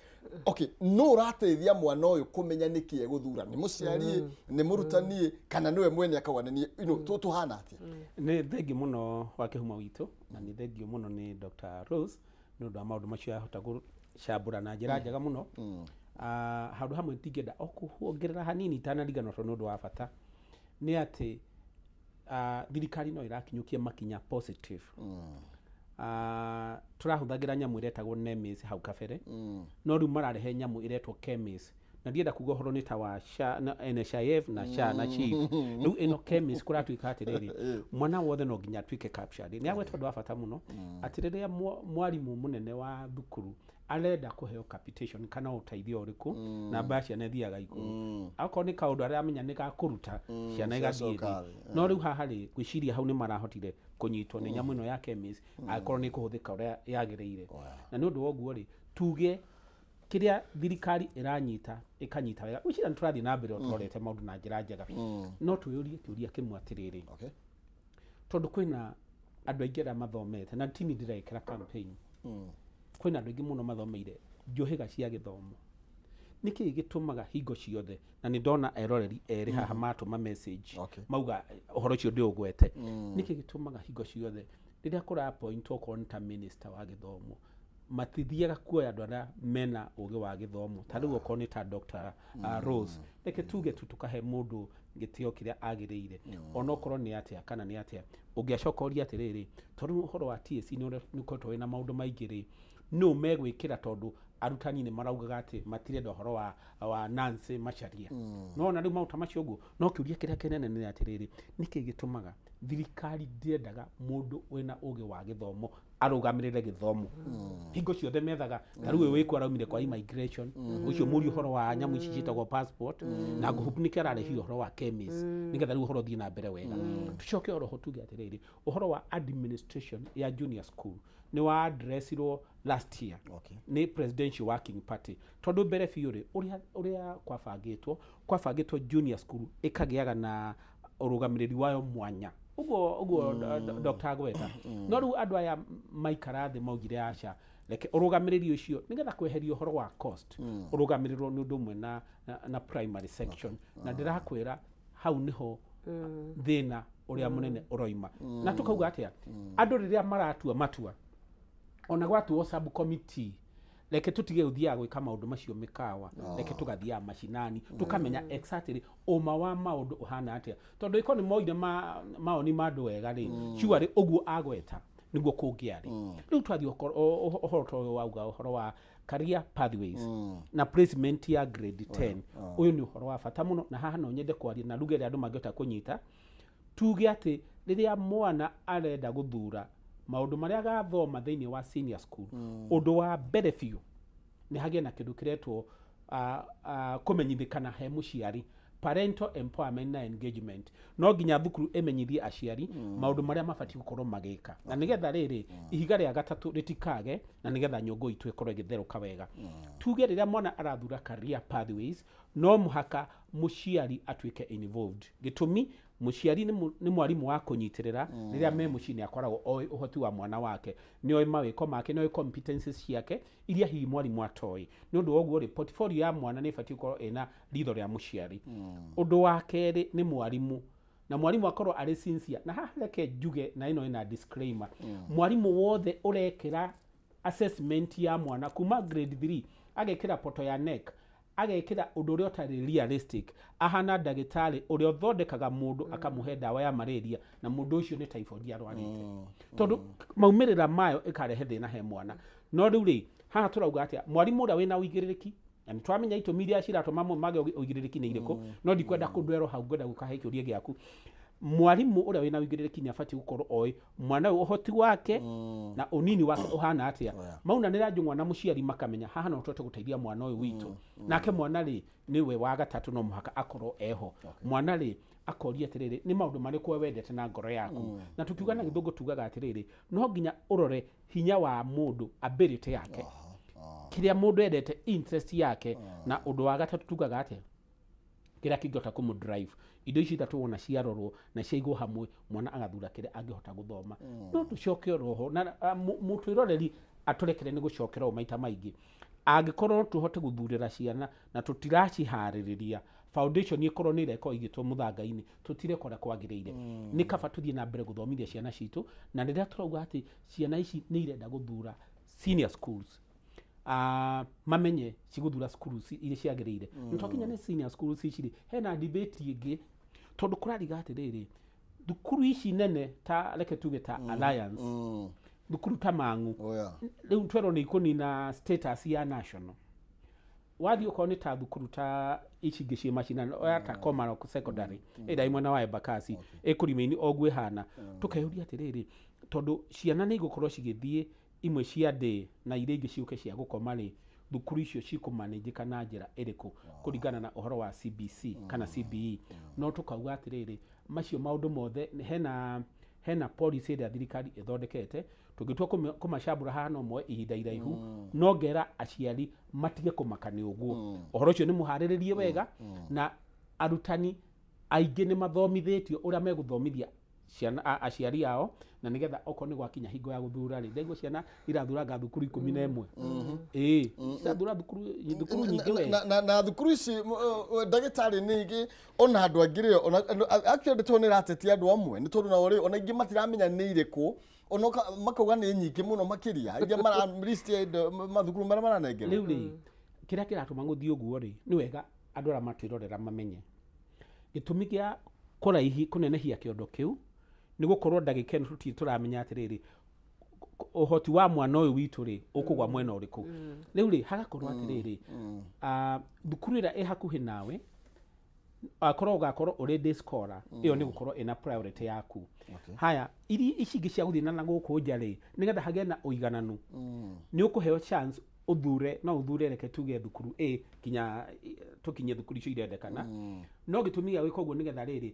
Okay, no ũrateithia mwana ũyũ kũmenya nĩkĩ egũthura nĩ mũciari nĩ mũrutani kana nĩwe mwene akauga nĩ niĩ tũhana atĩa? Nĩ thengiũ mũno wa kĩhumo witũ na nĩ thengiũ mũno nĩ Dr. Rose nĩ ũndũ wa maũndũ macio ahota gũcambũra na njĩra njega mũno. Ah, handũ hamwe ndingĩenda o kuongerera hanini itanariganĩrwo tondũ nĩ ũndũ wa bata nĩ atĩ thirikari no ĩrakinyũkia makinya positive. Tũrahũthagĩra nyamũ ĩretagwo NEMIS hau kabere no rĩu mararehe nyamũ ĩretwo KEMIS na ndienda kuga ũhoro nĩ ta wa SHA na NHIF na SHA na SHIF. Rĩu ĩno KEMIS kũratuĩka atĩrĩrĩ mwana wothe no nginya atuĩke captured. Nĩ agwetwo ũndũ wa bata mũno atĩ rĩrĩa mwarimũ mũnene wa thukuru Arenda kũheo capitation kana ũteithio ũrĩkũ, namba ya ciana ĩthiaga igũrũ. Akorwo nĩ kaũndũ aramenya nĩ gakũruta, ciana igathiĩ ciacoka thĩ. thĩ. No rĩu haha rĩ, ngwĩciria hau nĩ marahotire kũnyitwo nĩ nyamũ ĩno ya KEMIS, angĩkorwo nĩ ĩkũhũthĩka ũrĩa yagĩrĩire. Na nĩ ũndũ wa ũguo rĩ, tuge kĩrĩa thirikari ĩranyita ĩkanyita wega. Gwĩciria nĩ tũrathiĩ na mbere o tũrorete maũndũ na njĩra njega, no twĩyũrie kĩũria kĩmwe atĩrĩrĩ, tondũ kwĩna andũ aingĩ arĩa mathomete, na tini ndĩrekĩra campaign, kwĩna andũ aingĩ mũno mathomeire njũhĩga cia gĩthomo. Nĩkĩ gĩtũmaga hingo ciothe, na nĩ ndona eroreri erĩ haha matũma message mauga ũhoro ũcio ndĩũgwete, nĩkĩ gĩtũmaga hingo ciothe rĩrĩa kũra appoint okorwo nĩ ta minister wa gĩthomo, matithiaga kuoya andũ arĩa mena ũgĩ wa gĩthomo, ta rĩu okorwo nĩ ta Dr. Rose? Reke tuge tu tũkahe mũndũ gĩtĩo kĩrĩa agĩrĩire, onokorwo nĩ atĩa kana nĩ atĩa. Ũngĩacoka ũrie atĩrĩrĩ, tondũ ũhoro wa TSC nĩ ũkoretwo wĩna maũndũ maingĩ rĩ, nũ megwĩkĩra? Tondũ arutani nĩ maraugaga atĩ matirenda ũhoro wa Nancy Macharia. No ona rĩu maũndũ ta macio ũguo, no kĩũria kĩrĩa kĩnene nĩ atĩrĩrĩ, nĩkĩ gĩtũmaga thirikari ndĩendaga mũndũ wĩna ũgĩ wa gĩthomo arũgamĩrĩre gĩthomo? Hingo ciothe methaga ta rĩu ũyũ wĩkuo araumire kwa immigration, ũcio mũri ũhoro wa nyamũ ici ciĩtagwo passport, na ngũhupu nĩkĩo ararehire ũhoro wa KEMIS, nĩgetha rĩu ũhoro ũthiĩ na mbere wega. Tũcoke oroho tuge atĩrĩrĩ, ũhoro wa administration ya junior school nĩ wa addressirwo last year nĩ Presidential Working Party, tondũ mbere biũ rĩ, ũrĩa kwabangĩtwo junior school ĩkagĩaga na ũrũgamĩrĩri wayo mwanya, ũguo ũguo Dr. Agweta. No rĩu andũ aya maikara thĩ maugire aca, reke ũrũgamĩrĩri ũcio, nĩgetha kweheria ũhoro wa cost, ũrũgamĩrĩrwo nĩ ũndũ ũmwe na primary section. Na ndĩrakwĩra hau nĩho thĩna ũrĩa mũnene ũroima. Na tũkauga atĩa, andũ rĩrĩa maratua matua, ona gwatuo sub committee, reke tutige gũthiaga gwĩka maũndũ macio mĩkawa, reke tũgathiaga macinani, tũkamenya exactly ũma wa maũndũ ũhana atĩa, tondũ ĩkorwo nĩ moire maoni ma andũ wega rĩ, surely ũguo agweta nĩguo kũngĩarĩ. Rĩu twathiĩ ũhoro ta ũyũ wauga ũhoro wa career pathways na placement ya grade 10, ũyũ nĩ ũhoro wa bata mũno, na haha no nyende kwaria na ruge ĩrĩa andũ mangĩhota kũnyita. Tuge atĩ rĩrĩa mwana arenda gũthura maũndũ marĩa agathoma thĩinĩ wa senior school, ũndũ wa mbere biũ nĩ hagĩe na kĩndũ kĩretwo kũmenyithĩkana he mũciari, parental empowerment na engagement. No nginya thukuru ĩmenyithie aciari maũndũ marĩa mabatiĩ gũkorwo magĩka, na nĩgetha rĩrĩ ihiga rĩa gatatũ rĩtikage, na nĩgetha nyũngũ itũ ĩkorwo ĩgĩtherũka wega. Tuge rĩrĩa mwana arathura career pathways, no mũhaka mũciari atuĩke involved. Gĩtũmi, mũciari nĩ mwarimũ wa kũnyitĩrĩra. Rĩrĩa me mũciĩ nĩ akoragwo oĩ ũhoti wa mwana wake, nĩ oĩ mawĩko make, nĩ oĩ competencies ciake iria hihi mwarimũ atoĩ. Nĩ ũndũ wa ũguo rĩ, portfolio ya mwana nĩ ĩbatiĩ gũkorwo ĩna ritho rĩa mũciari. Ũndũ wa kerĩ nĩ mwarimũ, na mwarimũ akorwo arĩ sincere. Na haha reke njuge, na ĩno ĩna disclaimer, mwarimũ wothe ũrekĩra assessment ya mwana kuma grade 3, agekĩra poto ya KNEC, agekĩra ũndũ ũrĩa ũtarĩ realistic, ahana ndagĩtarĩ ũrĩa ũthondekaga mũndũ akamũhe ndawa ya malaria na mũndũ ũcio nĩ typhoid arwarĩte, tondũ maumĩrĩra mayo ĩkarehe thĩna he mwana. No rĩu rĩ, haha tũrauga atĩa? Mwarimũ ũrĩa wĩna ũigĩrĩrĩki, na nĩ twamenya itũmi iria ciratũma mage ũigĩrĩrĩki nĩ irĩkũ, no ndikwenda kũndwerwo hau, ngwenda gũkahe kĩũria gĩaku. Mwarimũ ũrĩa wĩna ũigĩrĩrĩki nĩ abatiĩ gũkorwo oĩ mwana ũyũ ũhoti wake na ũnini wake ũhana atĩa. Maunanĩra njũng'wa na mũciari, makamenya haha no tũhote gũteithia mwana ũyũ witũ. Nake mwana rĩ, nĩwe wa gatatũ, no mũhaka akorwo eho. Mwana rĩ, akoria atĩrĩrĩ, nĩ maũndũ marĩkũ we wendete na ngoro yaku? Na tukiuga na gĩthũngũ tugaga atĩrĩrĩ, no nginya ũrore hinya wa mũndũ, ability yake, kĩrĩa mũndũ endete, interest yake. Na ũndũ wa gatatũ tugaga atĩa, kĩrĩa kĩngĩhota kũmũ drive. Indo ici ithatũ wona ciarorwo na ciaigwo hamwe, mwana agathura kĩrĩa angĩhota gũthoma. No tũcoke oroho na mũtwĩroreri atũrekere nĩ gũcokera ũũ maita maingĩ, angĩkorwo tũhote gũthurĩra ciana na tũtiraciharĩrĩria, foundation ĩkorwo nĩ ĩrekorwo igĩtwo mũthanga-inĩ, tũtireka ũrĩa kwagĩrĩire. Nĩ kaba tũthiĩ na mbere gũthomithia ciana citũ. Na rĩrĩa tũrauga atĩ ciana ici nĩ irenda gũthura senior schools, mamenye cigũthura cukuru iria ciagĩrĩire. Nĩ twakinya nĩ senior schools ici rĩ, hena debate ĩngĩ, tondũ kũrariga atĩrĩrĩ, thukuru ici nene, ta reke tuge ta Alliance, thukuru ta Mang'u, rĩu twerwo nĩ ikũnina status ya national. Wathiĩ okorwo nĩ ta thukuru ta ici ingĩ ciĩ macinani, oya ta Komarok Secondary ĩrĩa ĩ mwena wa Embakasi, ĩkũrima-inĩ oguo ĩhana. Tũkeyũria atĩrĩrĩ, tondũ ciana nĩ igũkorwo cigĩthiĩ imwe cia day na iria ingĩ ciũke cia gũkoma rĩ, thukuru icio cikũmanĩnjĩka na njĩra ĩrĩkũ kũringana na ũhoro wa CBC kana CBE. No tũkauga atĩrĩrĩ, macio maũndũ mothe hena policy ĩrĩa thirikari ĩthondekete, tũngĩtua kũmacambũra haha no moe ihinda iraihu. No ngera aciari matige kũmaka nĩ ũguo, ũhoro ũcio nĩ mũharĩrĩrie wega, na arutani aingĩ nĩ mathomithĩtio ũrĩa megũthomithia ciana aciari ao, na nigetha okorwo nĩ gwakinya hingo ya gũthura rĩ, ndaigua ciana irathuranga thukuru 11. Ĩĩ, cirathura thukuru nyingĩ we. Na thukuru ici, ndagĩtarĩ, nĩ ingĩ ona andũ angĩ rĩ, ona actually ndeto nĩ ĩratetia andũ amwe, nĩ tondũ nao rĩ, ona ingĩ matiramenya nĩ irĩkũ, ona makauga nĩ nyingĩ mũno makĩria iria mara list ya indo mathukuru marĩa maranengerwo. Rĩu rĩ, kĩrĩa kĩratũma gũthiĩ ũguo rĩ, nĩ wega andũ arĩa matwĩrorera mamenye gĩtũmi gĩa kũraihi kũnenehia kĩondo kĩu nĩ gũkorwo ndagĩka ĩno tũtirĩ tũramenya atĩrĩrĩ, ũhoti wa mwana ũyũ witũ rĩ, ũkũgwa mwena ũrĩkũ. Rĩu rĩ, hagakorwo atĩrĩrĩ, thukuru ĩrĩa ĩ hakuhĩ nawe, akorwo ũgakorwo ũrĩ day scholar, ĩyo nĩ gũkorwo ĩna priority yaku. Haya, iria ici ingĩ cia gũthiĩ na gũkũ nja rĩ, nĩgetha hagĩe na ũigananu, nĩ ũkũheo chance ũthure, no ũthure, reke tuge thukuru A nginya tũkinye thukuru icio irendekana. No gĩtũmi gĩa gwĩka ũguo nĩgetha rĩrĩ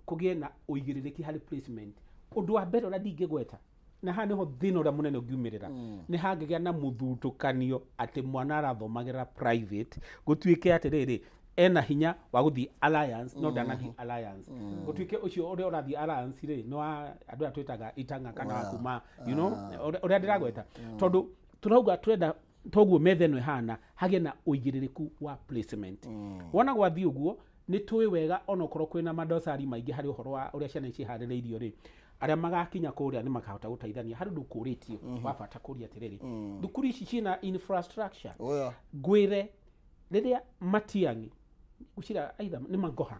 kũgĩe na ũigĩrĩrĩki harĩ placement. Ũndũ wa mbere ũrĩa ndingĩgweta, na haha nĩho thĩna ũrĩa mũnene ũngiumĩrĩra, nĩ hangĩgĩa na mũthutũkanio atĩ mwana arathomagĩra private, gũtuĩke atĩrĩrĩ, ena hinya wa gũthiĩ Alliance no ndanathiĩ Alliance, gũtuĩke ũcio ũrĩa ũrathiĩ Alliance rĩ, nĩ wa andũ arĩa twĩtaga itanga kana wa kuma ũrĩa ndĩragweta, tondũ tũrauga twenda toguo metha ĩno ĩhana hagĩe na ũigĩrĩrĩku wa placement. Wona gwathiĩ ũguo, nĩ tũĩ wega onokorwo kwĩna madosari maingĩ harĩ ũhoro wa ũrĩa ciana ici iharĩrĩirio rĩ, arĩa magakinya kũrĩa nĩ makahota gũteithania. Harĩ ũndũ ũkũrĩtio wa bata kũria atĩrĩrĩ, thukuru ici ciĩna infrastructure? Ngwĩre, rĩrĩa Matiang'i gũcira aitha nĩ Magoha,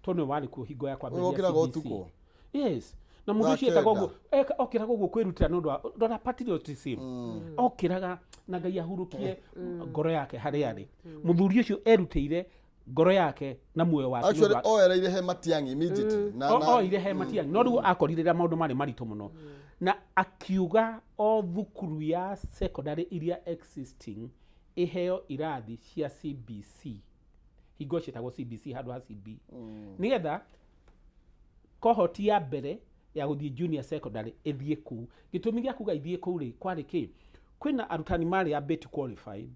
tondũ nĩwe warĩ kuo hingo ya kwambĩrĩria Ũkĩraga CBC. Ũtukũ. Yes, na mũndũ ũcio Thaa ekaga 9. Ũguo okĩraga ũguo kwĩrutĩra nĩ ũndũ wa rora patriotism, okĩraga na Ngai ahurũkie ngoro yake harĩa arĩ. Mũthuri ũcio erutĩire ngoro yake na muoyo wake nĩ ũndũ Actually oereire he Matiang'i immediately na oire he Matiang'i, no rĩu akorire rĩrĩa maũndũ marĩ maritũ mũno, na akiuga o thukuru ya secondary iria existing ĩheo irathi cia CBC, hingo ciĩtagwo CBC handũ ha CB, nĩgetha cohort ya mbere ya gũthiĩ junior secondary ĩthiĩ kũu. Gĩtũmi gĩa kuga ithiĩ kũu rĩ, kwarĩ kĩ? Kwĩna arutani marĩ a bit qualified,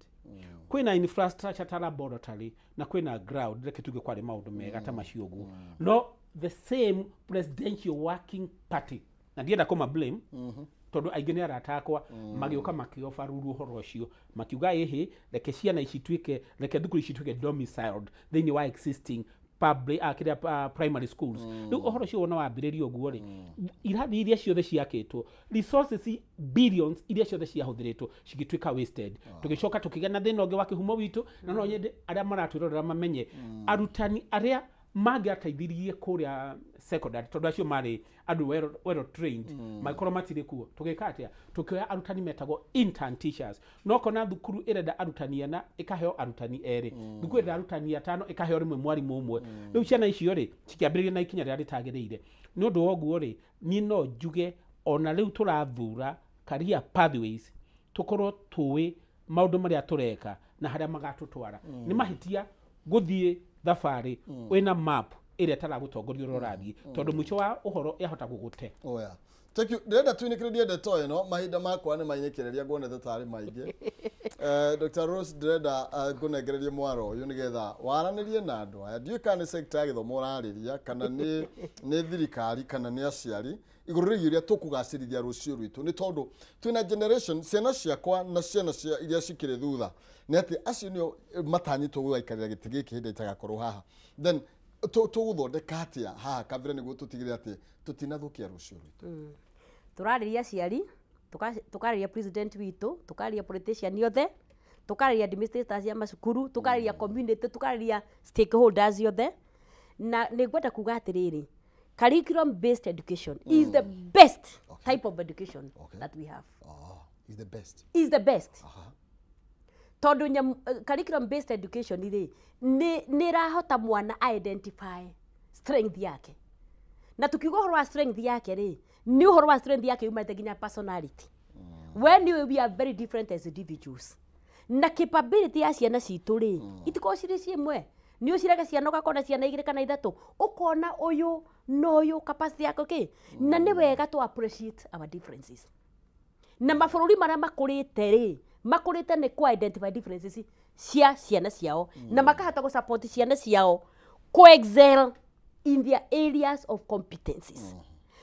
kwĩna infrastructure ta laboratory, na kwĩna ground, reke tuge kwarĩ maũndũ mega ta macio ũguo. No the same Presidential Working Party, na ndienda kũma blame tondũ aingĩ nĩ arata akwa, magĩũka makĩobaruru ũhoro ũcio, makiuga ĩhĩ, reke ciana ici tuĩke, reke thukuru ici tuĩke domiciled thĩinĩ wa existing public kĩrĩa primary schools. Rĩu ũhoro ũcio wona wambĩrĩria ũguo rĩ, irathi iria ciothe ciakĩtwo, resources billions iria ciothe ciahũthĩrĩtwo cigĩtuĩka wasted. Tũgĩcoka tũkĩgĩa na thĩna ũngĩ wa kĩhumo witũ, na no nyende arĩa maratwĩrorera mamenye arutani arĩa mangĩateithirie kũrĩa secondary, tondũ acio marĩ andũ well trained, mangĩkorwo matirĩ kuo, tũgĩka atĩa? Tũkĩoya arutani metagwo intern teachers. No kona thukuru ĩrenda arutani 4, ĩkaheo arutani 2; thukuru ĩrenda arutani 5, ĩkaheo rĩmwe mwarimũ ũmwe. Rĩu ciana icio rĩ, cikĩambĩrĩria na ikinya rĩrĩa rĩtagĩrĩire. Nĩ ũndũ wa ũguo rĩ, niĩ no njuge ona rĩu tũrathura career pathways, tũkorwo tũĩ maũndũ marĩa tũreka na harĩa magatũtwara. Nĩ mahĩtia gũthiĩ thabarĩ wĩna map ĩrĩa ĩtaragũtongoria ũrĩa ũrathiĩ, tondũ mũico wa ũhoro yahota gũgũte. Oh yeah. Thank you. Ndĩrenda tuinĩkĩrĩrie ndeto ĩno, mahinda makwa nĩ mainĩkĩrĩria, nguonete tarĩ maingĩ. Dr. Rose, ndĩrenda ngũnengererie mwaro ũyũ nĩgetha waranĩrie na andũ aya. Ndiũĩ kana nĩ sector ya gĩthomo ũrarĩria, kana nĩ thirikari, kana nĩ aciari, igũrũ rĩgiĩ ũrĩa tũkũgacĩrithia rũciũ rwitũ, nĩ tondũ twĩna generation, ciana ciakwa na ciana cia iria cikĩrĩ thutha, nĩ atĩ acio nĩo matanyĩtwo gũgaikarĩra gĩtĩ gĩkĩ hĩndĩ itagakorwo haha. Then tũgũthondeka atĩa haha kabere nĩguo tũtigĩrĩre atĩ tũtinathũkia rũciũ rwitũ? Tũrarĩria aciari, tũkarĩria president witũ, tũkarĩria politician othe, tũkarĩria administrators ya macukuru, tũkarĩria community, tũkarĩria stakeholders othe. Na nĩ ngwenda kuga atĩrĩrĩ, curriculum based education is the best type of education that we have. Oh, is the best. Is the best, tondũ curriculum based education rĩ, nĩ ĩrahota mwana identify strength yake. Na tukiuga ũhoro wa strength yake rĩ, nĩ ũhoro wa strength yake yumĩte nginya personality. When we are very different as individuals na capability ya ciana citũ rĩ, itikoragwo cirĩ ciĩmwe. Nĩ ũciraga ciana ũgakona ciana igĩrĩ kana ithatũ, ũkona ũyũ na ũyũ capacity yake kĩ, na nĩ wega to appreciate our differences. Na mabũrũri marĩa makũrĩte rĩ, makũrĩte nĩ ku identify differences cia ciana ciao na makahota gũ support ciana ciao ku excel in their areas of competencies.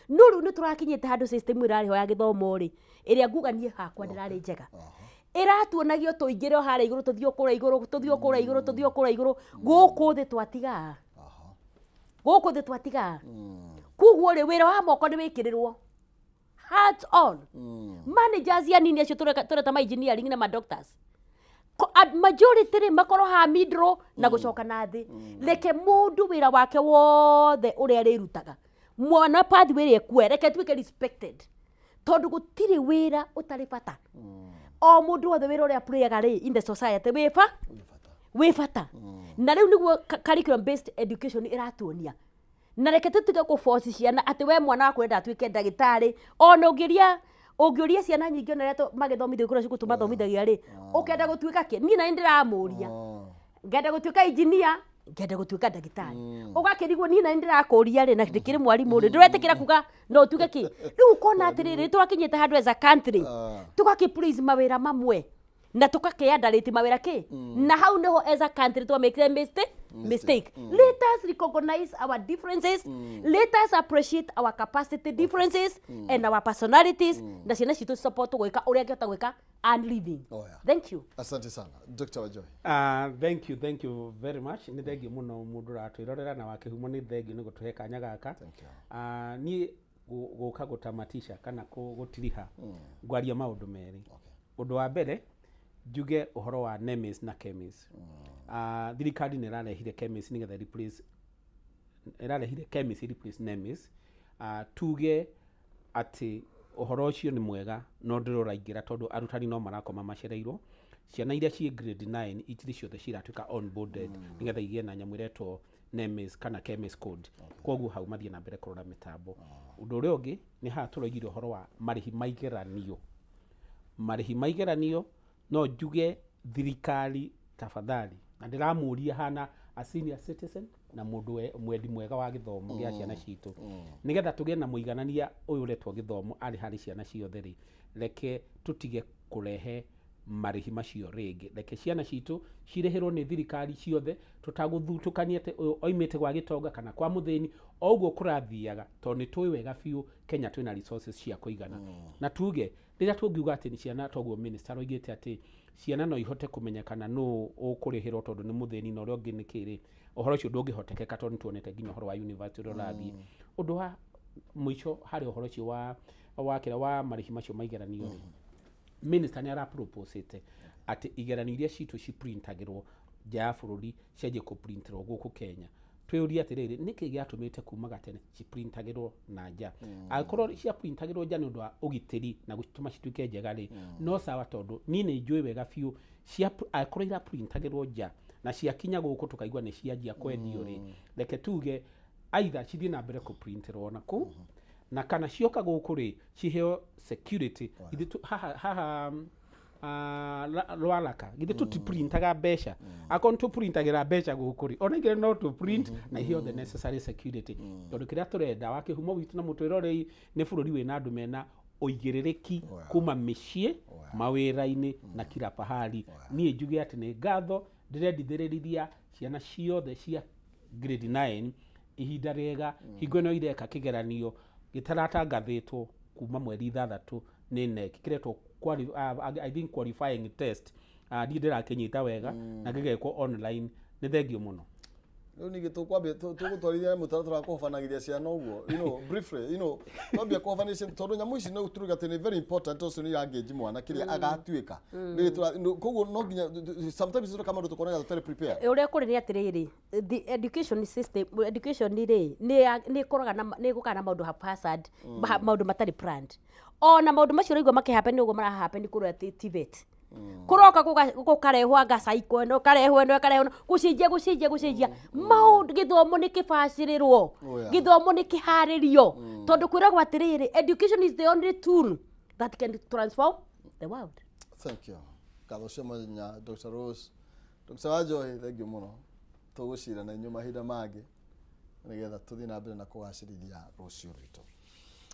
No rĩu nĩ tũrakinyĩte handũ system ĩrarĩ ho ya gĩthomo rĩ, ĩrĩa nguga niĩ hakwa ndĩrarĩ njega, ĩratuonagio tũingĩre o harĩa igũrũ, tũthiĩ o kũrĩa igũrũ, tũthiĩ o kũrĩa igũrũ, tũthiĩ o kũrĩa igũrũ, gũkũ thĩ twatigaa, gũkũ thĩ twatigaa. Koguo rĩ, wĩra wa moko nĩ wĩkĩrĩrwo hands on. Managers anini acio tũreta ma engineering na ma doctors, majority rĩ makorwo ha middle na gũcoka na thĩ. Reke mũndũ wĩra wake wothe ũrĩa arĩrutaga, mwana pathway ĩrĩa ekuoya, reke tuĩke respected, tondũ gũtirĩ wĩra ũtarĩ bata. O mũndũ wothe wĩra ũrĩa playaga rĩ in the society wĩ ba wĩ bata. Na rĩu nĩguo curriculum based education ĩratuonia. Na reke tũtige kũ ciana atĩ we mwana waku ũrenda atuĩke ndagĩtarĩ. Ona ũngĩũria ũngĩũria ciana nyingĩ, ona rĩrĩa magĩthomithio kũrĩa cukuru tũmathomithagia rĩ, ũkenda gũtuĩka kĩ? Niĩ na nĩ ndĩramũria, ngenda gũtuĩka engineer, ngenda gũtuĩka ndagĩtarĩ. Ũgakĩrigwo, niĩ na nĩ ndĩrakũria rĩ, na ndĩkĩrĩ mwarimũ rĩ, ndũretĩkĩra kuga no ũtuĩke kĩ? Rĩu ũkona atĩrĩrĩ, tũrakinyĩte handũ as a country tũgakĩ praise mawĩra mamwe na tũgakĩandarĩti mawĩra kĩ, na hau nĩho as a country twamĩkire mistake. Let us recognize our differences. Let us appreciate our capacity differences and our personalities, na ciana citũ support gwĩka ũrĩa angĩhota gwĩka and living. Oh, yeah. Thank you. Asante sana, Dr. Wanjohi. Thank you, thank you very much. Nĩ thengiũ mũno mũndũ ũratwĩrorera na wakĩhumo, nĩ thengiũ nĩ gũtũhe kanya gaka. Thank you. Niĩ gũka gũtamatisha kana gũtiriha, ngwaria maũndũ merĩ. Ũndũ wa mbere, njuge ũhoro wa NEMIS na KEMIS. Thirikari nĩ ĩrarehire KEMIS nĩgetha replace, ĩrarehire KEMIS replace NEMIS. Tuge atĩ ũhoro ũcio nĩ mwega, no ndĩrĩ ũraingĩra tondũ arutani no marakoma macereirwo. Ciana iria ciĩ grade 9 itirĩ ciothe ciratuĩka onboarded nĩgetha igĩe na nyamũ ĩretwo NEMIS kana KEMIS code. Koguo hau mathiĩ na mbere kũrora mĩtambo. Ũndũ ũrĩa ũngĩ nĩ haha tũroigire ũhoro wa marĩhi ma igeranio. Marĩhi ma igeranio, no njuge thirikari tafadhali, na ndĩramũria hana a senior citizen na mũndũ mwendi mwega wa gĩthomo gĩa ciana citũ, nĩgetha tũgĩe na mũiganania ũyũ ũretwo gĩthomo arĩ harĩ ciana ciothe rĩ, reke tũtige kũrehe marĩhi macio rĩngĩ. Reke ciana citũ cirĩhĩrwo nĩ thirikari ciothe, tũtagũthutũkania atĩ ũyũ oimĩte gwa gĩtonga kana kwa mũthĩni, o ũguo kũrathiaga, tondũ nĩ tũĩ wega biũ Kenya twĩna resources cia kũigana. Na tuge rĩrĩa tũngiuga atĩ nĩ ciana, toguo minister oigĩte atĩ ciana no ihote kũmenya kana nũ ũkũrĩhĩrwo tondũ nĩ mũthĩni na ũrĩa ũngĩ nĩ kĩrĩ, ũhoro ũcio ndũngĩhotekeka tondũ nĩ tuonete nginya ũhoro wa university ũrĩa ũrathiĩ. Ũndũ wa mũico harĩ ũhoro ũcio wa kĩrĩa wa marĩhi macio ma igeranio rĩ, minister nĩ araproposĩte atĩ igeranio iria citũ ciprintagĩrwo nja ya bũrũri cianjie kũprinterwo gũkũ Kenya. Twĩũrie atĩrĩrĩ, nĩkĩ gĩatũmĩte kuma gatene ciprintagĩrwo na nja? Angĩkorwo ciaprintagĩrwo nja nĩ ũndũ wa ũgitĩri na gũtũma cituĩke njega rĩ, no sawa, tondũ niĩ nĩ njũĩ wega biũ angĩkorwo iraprintagĩrwo nja na ciakinya gũkũ tũkaigua nĩ cianjia kwendio rĩ, reke tuge aitha cithiĩ na mbere kũprinterwo na kũu, na kana cioka gũkũ rĩ, ciheo security. Ithuĩ haha Rwaraka githĩ tũtiprintaga mbeca? Akorwo nĩ tũprintagĩra mbeca gũkũ rĩ, ona igĩrĩ no tũ print na iheo the necessary security, tondũ kĩrĩa tũrenda wa kĩhumo witũ na mũtwĩrorei nĩ bũrũri wĩna andũ mena ũigĩrĩrĩki kuma mĩciĩ, mawĩra-inĩ na kila pahali. Niĩ njuge atĩ nĩ ngatho ndĩrendithĩrĩria ciana ciothe cia grade 9 ihinda rĩega hingo ĩno ireka kĩgeranio gĩtaratangathĩtwo kuma mweri 6 nĩ KNEC, kĩretwo I think qualifying test. Ndiĩ ndĩrakĩnyita wega, na gĩgekwo online. Nĩ thengio mũno. Rĩu ningĩ tũkwambia tũgũtwarithia mũtaratara wa kũhobanagĩria ciana ũguo, briefly, twambia kũhobanĩria ciana, tondũ nyamũ ici no turuga atĩ nĩ very important, ũcio nĩ irangĩnji mwana kĩrĩa agatuĩka. Koguo no nginya sometimes tũreka maũndũ tũkonaga tũtarĩ prepared. Ũrĩa kũrĩ nĩ atĩrĩrĩ, the education system, education rĩ, nĩ ĩkoraga na nĩ ĩgũkaga na maũndũ haphazard, maũndũ matarĩ planned. Ona maũndũ macio ũraigua makĩhappen ũguo marahappen kũrĩa TVET, kũroka gũkarehwo anga cycle ĩno, ĩkarehwo ĩno, ĩkarehwo ĩno, gũcenjia gũcenjia gũcenjia maũndũ. Gĩthomo nĩ kĩbacĩrĩrwo. Gĩthomo nĩ kĩharĩrio, tondũ kwĩragwo atĩrĩrĩ, education is the only tool that can transform the world. Thank you. Ngatho cia mwanya Dr. Rose. Dr. Wanjohi, thank you mũno. Tũgũcira na inyuĩ mahinda mangĩ nĩgetha tũthiĩ na mbere na kũgacĩrithia rũciũ rwitũ.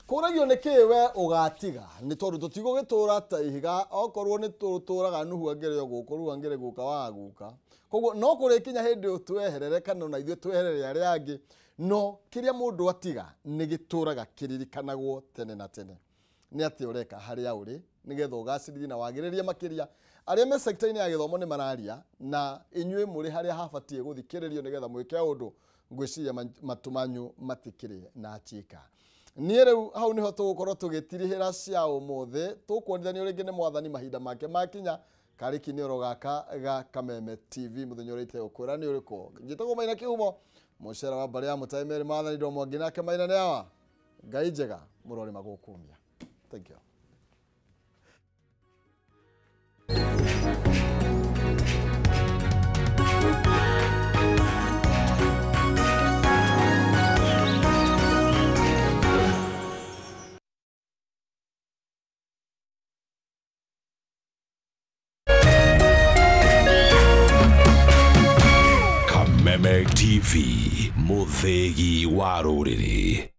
Kũragio nĩ kĩĩ we ũgatiga nĩ tondũ tũtigũgĩtũra ta ihiga okorwo nĩ tũtũraga Nuhu angĩrĩ o gũkũ Nuhu angĩrĩ gũka wa guka koguo no kũrĩkinya hĩndĩ ũtweherere kana ona ithuĩ tweherere arĩa angĩ no kĩrĩa mũndũ atiga nĩ gĩtũraga kĩririkanagwo tene na tene nĩ atĩ ũreka harĩa ũrĩ nĩgetha ũgacĩrithie na wagĩrĩrie makĩria arĩa me sector-inĩ ya gĩthomo nĩ mararia na inyuĩ mũrĩ harĩa habatiĩ gũthikĩrĩrio nĩgetha mwĩke ũndũ ngwĩciria matũ manyu matikĩrĩ na chika. Niĩ rĩu hau nĩho tũgũkorwo tũgĩtirihĩra cia ũmũthĩ tũkuonithanio rĩngĩ nĩ mwathani mahinda make makinya karĩki nĩ oro gaka ga Kameme TV mũthenya ũrĩa itegũkwĩra nĩ ũrĩkũ. Njĩtagwo Maina Kĩhumo mũcera wa mbarĩ ya Mũtai Mary Maathani Ndomwangi nake Maina nĩ awa Ngai njega mũrore magũkumia. Thank you. Kameme TV, mũthĩgi wa rũrĩrĩ.